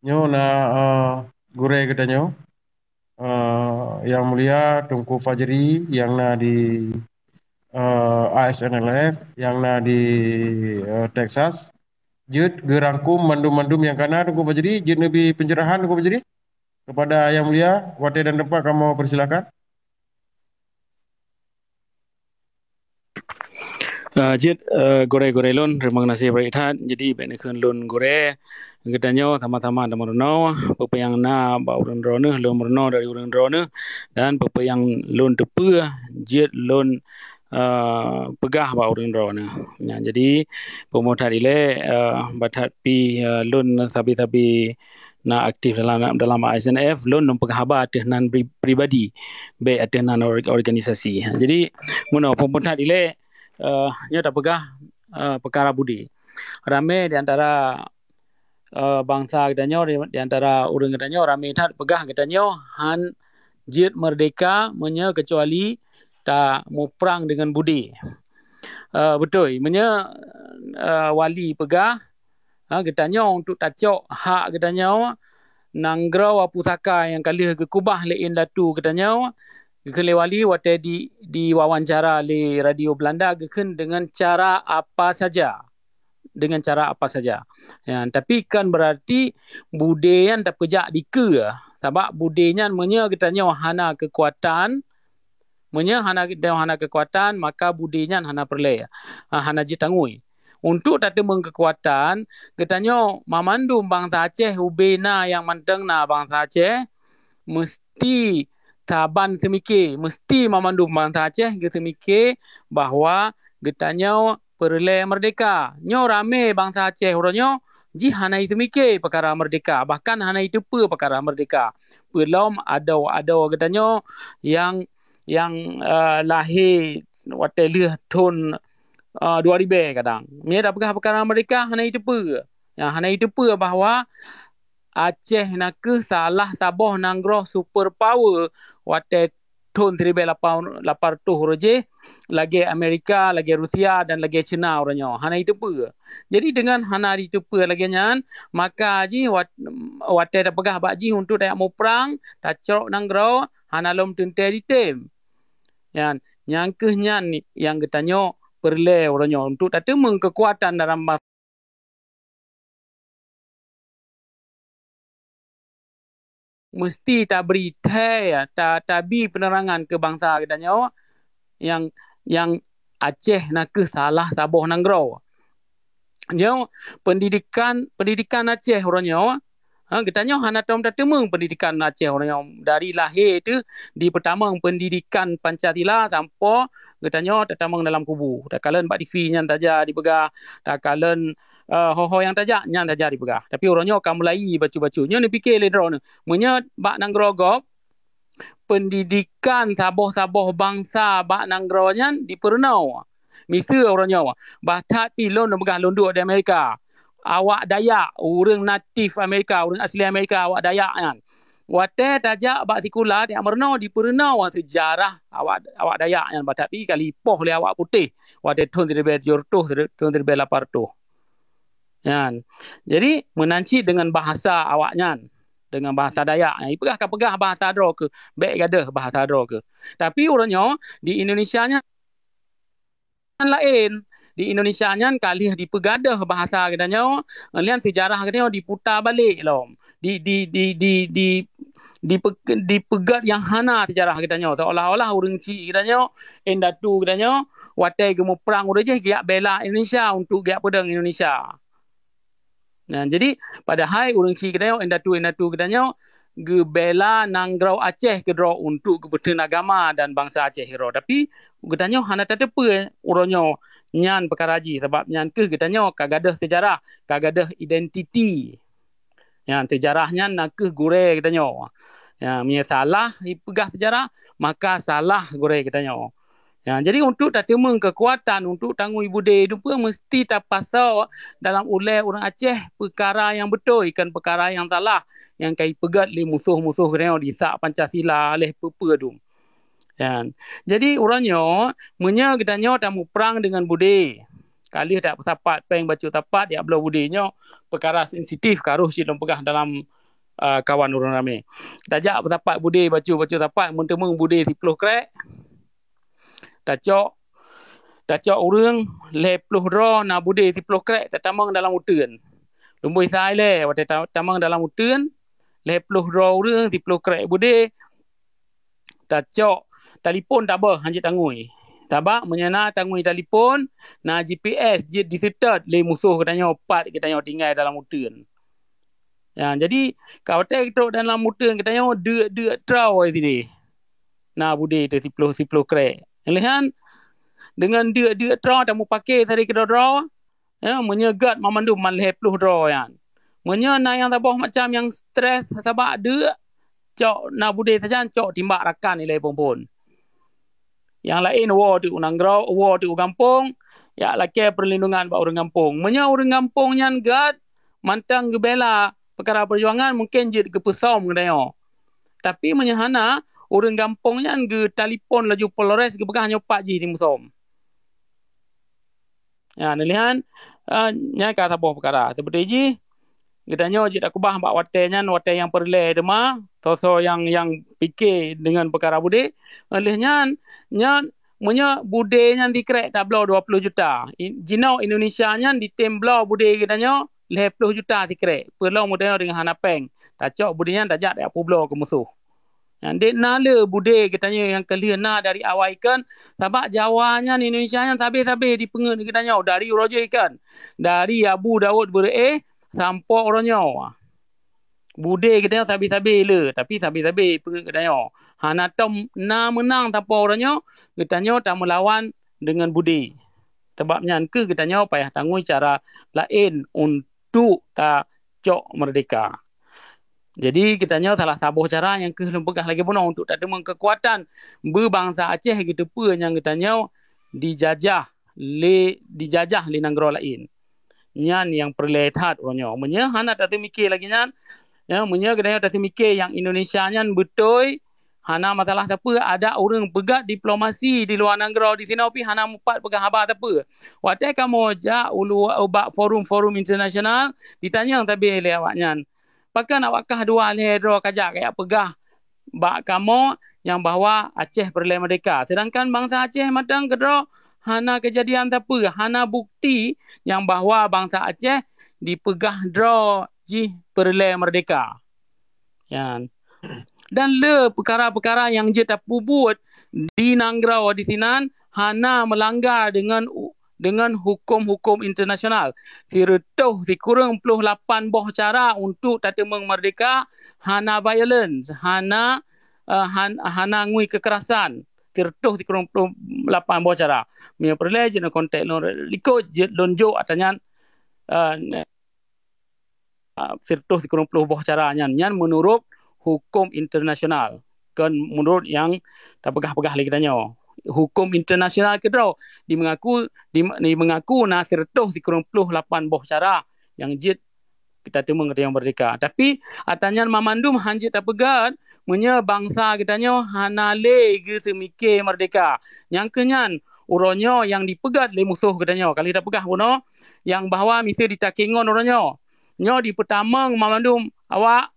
Nyoe na uh, gurée geutanyoe uh, yang mulia Teungku Fajri yang na di uh, A S N L F yang na di uh, Texas. Jeuet geurangkum mandum-mandum yang kana Teungku Fajri, jeuet neubi pencerahan Teungku Fajri kepada yang mulia, watée dan tempat kamoe persilakan. Uh, jeuet uh, gurée-gurée lôn, terima kasih baik that. Jadi baik neukheun lôn gurée, geutanyoe sama-sama ada meurunoe, peue nyang na bak ureuëng droeneuh lôn meurunoe dari ureuëng droeneuh, dan peue nyang lôn teupeue jeuet lôn uh, peugah bak ureuëng droeneuh. Ya, jadi peumuhat ilée uh, batat pi uh, lôn sabi-sabi na aktif dalam dalam A S N F, lôn lôn peugah haba ateueh nan pribadi, bék ateueh nan organisasi. Jadi meunoe peumuhat ilée uh, nyoe tapeugah uh, peukara budi. Ramé di antara uh, bansa geutanyoe, di antara ureuëng geutanyoe ramé that peugah geutanyoe han jeuet merdeka meunyoe keucuali ta muprang deungon budi. Uh, beutôi, meunyoe uh, wali peugah ha, geutanyoe untuk tacok hak geutanyoe, nanggroe pusaka nyang ka lheueh geukubah lé indatu geutanyoe, Geukheun lé Wali watée di, di wawancara lé radio Belanda, geukheun dengan cara apa saja. Dengan cara apa saja. Ya, tapi kan berarti budé nyan tapeujak dikeue. Sabab budé nyan meunyoe geutanyoe hana keukuatan, meunyoe hana, geutanyoe hana keukuatan, maka budé nyan hana peureulée, ha, hana jeuet tangui. Untuk tateumeung keukuatan, geutanyoe mamandum bansa Aceh, ubé na nyang mantong na bansa Aceh, meusti saban seumike, meusti mamandum bansa Aceh geuseumike bahwa geutanyoe peureulée meurdeka. Nyoe ramé bansa Aceh uroe nyoe jih hana jiseumiké peukara meurdeka, bahkan hana jiteupeue peukara meurdeka. Peulom adoe-adoe geutanyoe nyang, nyang, eh, lahé watée lheueh thon, eh, dua ribée kadang. Meunyoe tapeugah peukara meurdeka hana jiteupeue. Nyang hana jiteupeue bahwa Aceh nakeuh salah saboh nanggroe super power watée thon siribée lapan, lapan reutôh uroe jih, lagée Amerika, lagée Rusia dan lagée China uroe nyoe. Hana jiteupeue. Jadi dengan hana jiteupeue lagée nyan, maka jih wat-, watée tapeugah bak jih untuk tajak muprang, tacok nanggroe, hana lom teuntée jitem. Nyan, nyang keuh nyan nyang geutanyoe peureulée uroe nyoe untuk tateumeung keukuatan dalam ba-, meusti tabri thée, ta-, tabi peunerangan keu bansa geutanyoe nyang, nyang Aceh nakeuh salah saboh nanggroe. Nyoe pendidikan, pendidikan Aceh uroe nyoe, ha, geutanyoe hana tom tateumeung pendidikan Aceh uroe nyoe. Dari lahé teuh dipeutamong pendidikan Pancasila sampoe geutanyoe tatamong dalam kubu. Takalon bak T V nyan saja dipeugah, takalon, eh, ho-ho nyang tajak nyan saja dipeugah. Tapi uroe nyoe ka mulai bacut-bacut. Nyoe neupiké lé droeneuh. Meunyoe bak nanggroe gob, pendidikan saboh-saboh bansa bak nanggroe nyan dipeurunoe. Miseue uroe nyoe, bah that pih lôn neupeugah lôn duek di Amerika. Awak Dayak, ureuëng natif Amerika, ureuëng asli Amerika, awak Dayak nyan. Watée tajak bak sikula, tajak meurunoe, dipeurunoe seujarah awak, awak Dayak nyan, bah that pih ka lipoh lé awak putéh. Watée thon siribée tujoh reutôh, thon siribée lapan reutôh. Nyan. Jadi, meunan cit deungon bahasa awaknyan, deungon bahasa Dayak. Nyan, ipeugah ka peugah bahasa droe keuh, bék gadôh bahasa droe keuh. Tapi uroe nyoe, di Indonesia nyan laén. Di Indonesia nyan ka lheueh dipeugadôh bahasa geutanyoe, nyan seujarah geutanyoe diputa balek lom. Di, di, di, di, di, dipe-, dipeugét nyang hana seujarah geutanyoe. Seolah-olah ureuëng chik geutanyoe, indatu geutanyoe, watée geumuprang uroe jih geujak bela Indonesia untuk geujak peudong Indonesia. Nah, jadi, padahai ureuëng chik geutanyoe, indatu-indatu geutanyoe, geubela nanggroe Aceh keudroe untuk geupeutheun agama dan bansa Aceh keudroe. Tapi, geutanyoe hana tateupeue uroe nyoe nyan peukara jih, sabab nyan keuh geutanyoe ka gadôh seujarah, ka gadôh identiti. Nyan, seujarah nyan nakeuh gurée geutanyoe. Ya, meunyoe salah ipeugah seujarah, maka salah gurée geutanyoe. Ya, jadi untuk tateumeung keukuatan untuk tangui budé, dum peue meusti tapasoe dalam ulée ureuëng Aceh peukara nyang beutôi, kon peukara nyang salah, nyang ka ipeugét lé musoh-musoh geutanyoe disak Pancasila lheueh peue-peue dum. Kan? Jadi, uroe nyoe, meunyoe geutanyoe tamuprang deungon budé, ka lheueh that peusapat, péng bacut sapat, jak bloe budé nyoe, peukara sensitif, ka roh cit lôn peugah dalam, ah, kawan ureuëng ramé. Tajak peusapat budé, bacut-bacut sapat, meuteumeung budé siploh krék, tacok, tacok ureuëng lhée ploh droe na budé siploh krék, tatamong dalam uteuen. Lumboi sai lé, watée ta-, tamong dalam uteuen, lhée ploh droe ureuëng, siploh krék budé, tacok talipon taböh, hanjeuet tangui. Sabab meunyoe na tangui talipon, na G P S jeuet diseutôt lé musoh geutanyoe pat geutanyoe tinggai dalam uteuen. Ya, jadi, ka watée trok dalam uteuen geutanyoe deuk-deuk troe sideh. Na budé teuh siploh, siploh krék. Lheueh nyan, deungon deuk-deuk troe tamupaké sabe keudroe-droe, ya, meunyoe gét mamandum man lhée ploh droe nyan. Meunyoe na nyang saboh macam nyang stres sabab deuk, cok na budé sajan, cok timbak rakan ilée phon-phon. Nyang laén woe teuk u nanggroe, woe teuk u gampông, jak lakée peurlindungan bak ureuëng gampông. Meunyoe ureuëng gampông nyan gét, mantong geubela peukara peujuangan, mungken jeuet geupeusöm geutanyoe. Tapi meunyoe hana, ureuëng gampông nyan geutalipon laju Polres geupeugah nyoe pat jih dimusom. Ya, neulihan, ah, nyan ka saboh peukara. Seperti jih, Geutanyoe jeuet takeubah bak watée nyan, watée nyang peureulée teuma, soe-soe nyang, nyang pike deungon peukara budé. Lheueh nyan, nyan, meunyoe budé nyan sikrek tabloe dua ploh juta, i-, jinoe Indonesia nyan jitem bloe budé geutanyoe lhée ploh juta sikrek. Peue lom geutanyoe deungon hana péng, tacok budé nyan tajak tajak peubloe keu musoh. Nyan dek na le budé geutanyoe nyang ka lheueh na dari awai kon, sabab Jawa nyan, Indonesia nyan sabé-sabé jipeungeut geutanyoe dari uroe jih kon. Dari Abu Daud Beureu'éh sampoe uroe nyoe. Budé geutanyoe sabé-sabé le, tapi sabé-sabé jipeungeut geutanyoe. Hana tom na meunang sampoe uroe nyoe, geutanyoe tameulawan deungon budé. Sabab nyan keuh geutanyoe payah tangui cara laén untuk tacok meurdeka. Jadi, geutanyoe salah saboh cara nyang keuh lôn peugah lagée bunoe untuk tateumeung keukuatan beu bansa Aceh geuteupeue nyang geutanyoe dijajah lé, dijajah lé nanggroe laén. Nyan nyang peureulée that uroe nyoe. Meunyoe hana tateumike lagée nyan, ya, meunyoe geutanyoe tateumike nyang Indonesia nyan beutôi, hana masalah sapeue, adak ureuëng peugah diplomasi di luwa nanggroe di sinoe pih hana mupat peugah haba sapeue. Watée kamoe jak ulu ubak forum-forum internasional, ditanyong sabe lé awaknyan, "Pakon awak kah dua lhée droe kajak kajak peugah bak kamoe nyang bahwa Aceh peureulée meurdeka, seudangkan bansa Aceh mantong keudroe hana keujadian sapeue, hana bukeuti nyang bahwa bansa Aceh dipeugah droe jih peureulée meurdeka?" Nyan. Dan le peukara-peukara nyang jeuet tapeubuet di nanggroe di sinan hana meulanggar deungon, deungon huköm-huköm internasional. Sireutôh sikureueng ploh lapan boh cara untuk tateumeung meurdeka hana violence, hana, eh, han-, hana ngui keukerasan. Sireutôh sikureueng ploh lapan boh cara. Meunyoe peureulée jeuet konteks lôn likot jeuet lôn jok ata nyan, eh, sireutôh sikureueng ploh boh cara nyan, nyan meunurot huköm internasional, kon meunurot nyang tapeugah-peugah lé geutanyoe. Huköm internasional keudroe dimeungaku, di, dimeungaku na sireutôh sikureueng ploh lapan boh cara nyang jeuet kita teumeung geutanyoe meurdeka. Tapi ata nyan mamandum han jeuet tapeugét meunyoe bansa geutanyoe hana lé geuseumike meurdeka. Nyang keuh nyan uroe nyoe nyang dipeugét lé musoh geutanyoe. Ka lheueh tapeugah bunoe nyang bahwa miseue ditakée ngon uroe nyoe. Nyoe dipeutamong mamandum awak,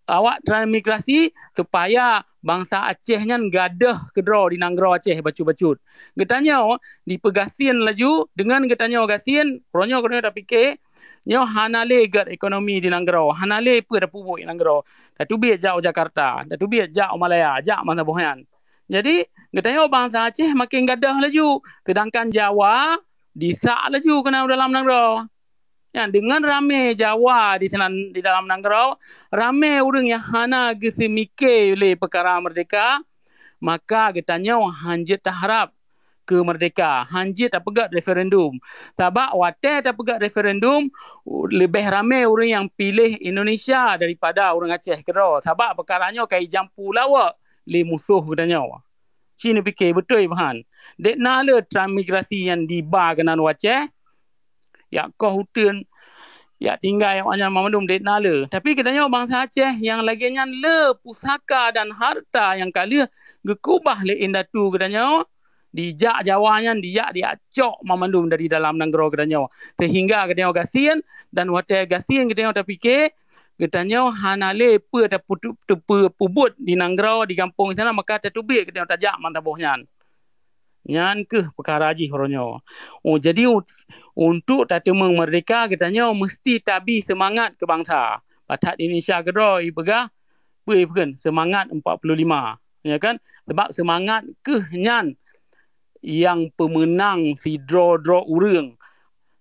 awak transmigrasi supaya bansa Aceh nyan gadôh keudroe di nanggroe Aceh bacut-bacut. Geutanyoe dipeugasien laju, deungon geutanyoe gasien, uroe nyoe geutanyoe tapike, nyoe hana lé gét ekonomi di nanggroe, hana lé peue tapeubuet di nanggroe. Tateubiet jak u Jakarta, tateubiet jak u Malaya, jak masa boh nyan. Jadi, geutanyoe bansa Aceh makin gadôh laju, seudangkan Jawa disak laju keunan u dalam nanggroe. Nyan, deungon ramé Jawa di sinan, di dalam nanggroe, ramé ureuëng nyang hana geuseumike lé peukara meurdeka, maka geutanyoe han jeuet taharab keu meurdeka, han jeuet tapeugét referendum. Sabab watée tapeugét referendum, leubeh ramé ureuëng nyang piléh Indonesia daripada ureuëng Aceh keudroe. Sabab peukara nyoe ka jijampu lé awak lé musoh geutanyoe. Ci neupike beutôi meuhan. Dek na le transmigrasi nyang diba keunan u Aceh, jak koh uteuen, jak tinggai awaknyan mamandum dek na le. Tapi geutanyoe bansa Aceh nyang lagée nyan le pusaka dan harta nyang ka lheueh geukeubah lé indatu geutanyoe, dijak Jawa nyan, dijak, dijak cok mamandum dari dalam nanggroe geutanyoe. Seuhingga geutanyoe gasien, dan watée gasien geutanyoe tapike, geutanyoe hana lé peue tapeutu-, tapeubuet di nanggroe, di gampông sinan, maka tateubiet geutanyoe tajak masa boh nyan. Nyan keuh peukara jih uroe nyoe. Oh, jadi, u-, untuk tateumeung meurdeka, geutanyoe meuseuti tabi seumangat keu bansa. Pat that Indonesia keudroe jipeugah, peue jipeugah, seumangat empat puluh lima. Ya kan? Sabab seumangat keuh nyan nyang peumeunang sidroe-droe ureuëng.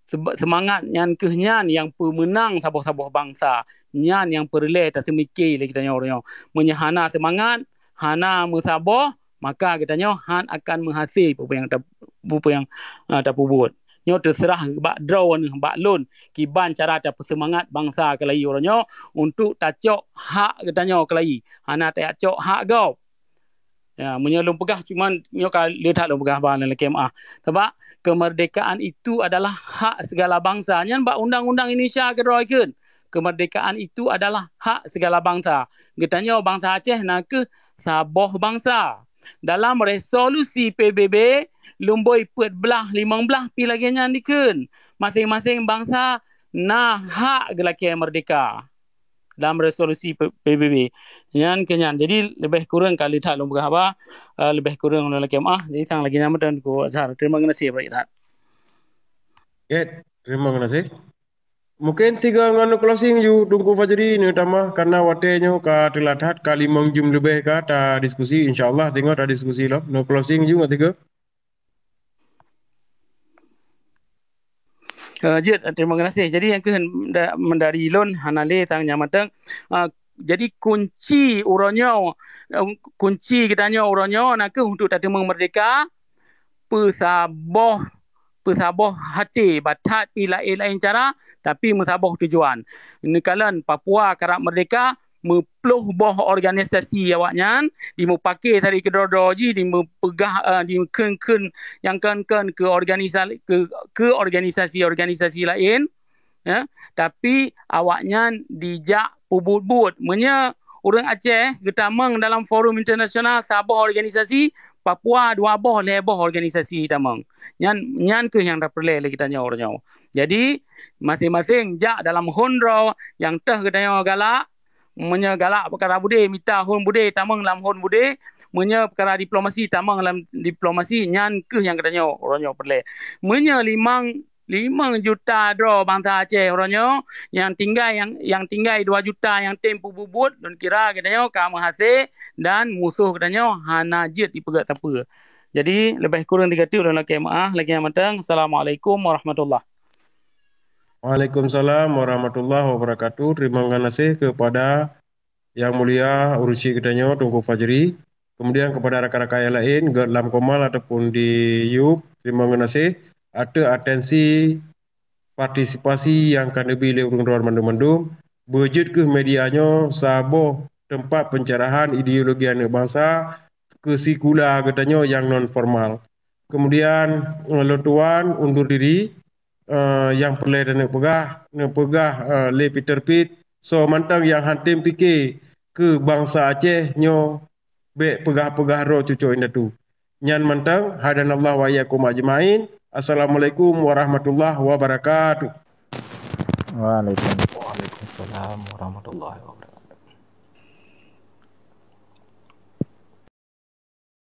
Seuba-, seumangat nyan keuh nyan nyang peumeunang saboh-saboh bansa. Nyan nyang peureulée taseumike lé geutanyoe uroe nyoe. Meunyoe hana seumangat, hana meusaboh, maka geutanyoe han akan meuhase peue nyang ta-, peue nyang, ah, tapeubuet. Nyoe teuseurah bak droeneuh, bak lôn, kiban cara tapeuseumangat bansa keulayi uroe nyoe untuk tacok hak geutanyoe keulayi. Hana tajak cok hak gob. Ya, meunyoe lôn peugah, cuman nyoe ka le that lôn peugah haba nyang lakée meuáh. Sabab, kemerdekaan itu adalah hak segala bangsa. Nyan bak undang-undang Indonesia keudroe kheun. Kemerdekaan itu adalah hak segala bangsa. Geutanyoe bansa Aceh na kheueh saboh bansa. Dalam resolusi P B B, lumbôi peuet blaih, limong blaih pih lagée nyan dikheun. Maséng-maséng bansa na hak geulakée meurdeka dalam resolusi P-, P B B. Nyan keu nyan. Jadi, leubeh kureueng ka lheueh that lôn peugah haba, eh, leubeh kureueng lôn lakée meu'ah. Jadi, sang lagée nyan mantong Teungku Azhar. Terima kasih, baik that. Oke, terima kasih. Mungkin sigoe ngon closing ju Teungku Fajri neutamah, karena watée nyoe ka teulat that, ka limong jeuem leubeh ka ta diskusi. Insya Allah, teungoh ta diskusi lom. Neu closing ju ngon sigoe. Eh, jeuet, terima kasih. Jadi, nyang keuh da-, meudari lôn hana lé sang nyan mantong. Ah, jadi, kunci uroe nyoe, eh, kunci geutanyoe uroe nyoe na keuh untuk tateumeung meurdeka, peusaboh, peusaboh até, bah that pih laén-laén cara, tapi meusaboh tujuan. Neukalon Papua karab meurdeka, meuploh boh organisasi awaknyan, dimeupaké sabe keudroe-droe jih, dimeupeugah, eh, dikheun-kheun nyang kon-kon keu organisa-, keu, keu organisasi-organisasi laén, ya. Tapi awaknyan dijak peubuet-buet. Meunyoe ureuëng Aceh geutamong dalam forum internasional saboh organisasi, Papua dua boh, lhée boh organisasi tamong. Nyan, nyan keuh nyang tapeureulée lé geutanyoe uroe nyoe. Jadi, maséng-maséng jak dalam hon droe nyang teuh geutanyoe galak, meunyoe galak peukara budé, mita hon budé, tamong lam hon budé. Meunyoe peukara diplomasi, tamong lam diplomasi. Nyan keuh nyang geutanyoe uroe nyoe peureulée. Meunyoe limong, limong juta droe bansa Aceh uroe nyoe, nyang tinggai, nyang, nyang tinggai dua juta nyang tem peubuet-buet, lôn kira geutanyoe ka meuhasé dan musoh geutanyoe hana jeuet jipeugét sapeue. Jadi, leubeh kureueng tiga teuk lôn lakée meu'ah, lagée nyan mantong. Assalamualaikum warahmatullahi. Waalaikumsalam warahmatullahi wabarakatuh. Terima kasih kepada Yang Mulia Ureuëng Syik geutanyoe Teungku Fajri. Kemudian kepada rakan-rakan yang lain, gét lam komal ataupun di YouTube, terima kasih ateueh atensi partisipasi nyang ka neubi lé ureuëng droe mandum-mandum. Beujeuet keuh media nyoe saboh teumpat pencerahan ideologi aneuëk bansa keu sikula geutanyoe nyang non formal. Kemudian, eh, lôn tuan undur diri, eh, nyang peureulée taneuk peugah, neupeugah, eh, lé Peter Pitt, soe mantong nyang han tem pike keu bansa Aceh nyoe, bék peugah-peugah droe cucoe indatu. Nyan mantong, hadanallahu wa iyyakum ajmain. Assalamualaikum warahmatullahi wabarakatuh. Waalaikum-, waalaikumsalam warahmatullahi wabarakatuh.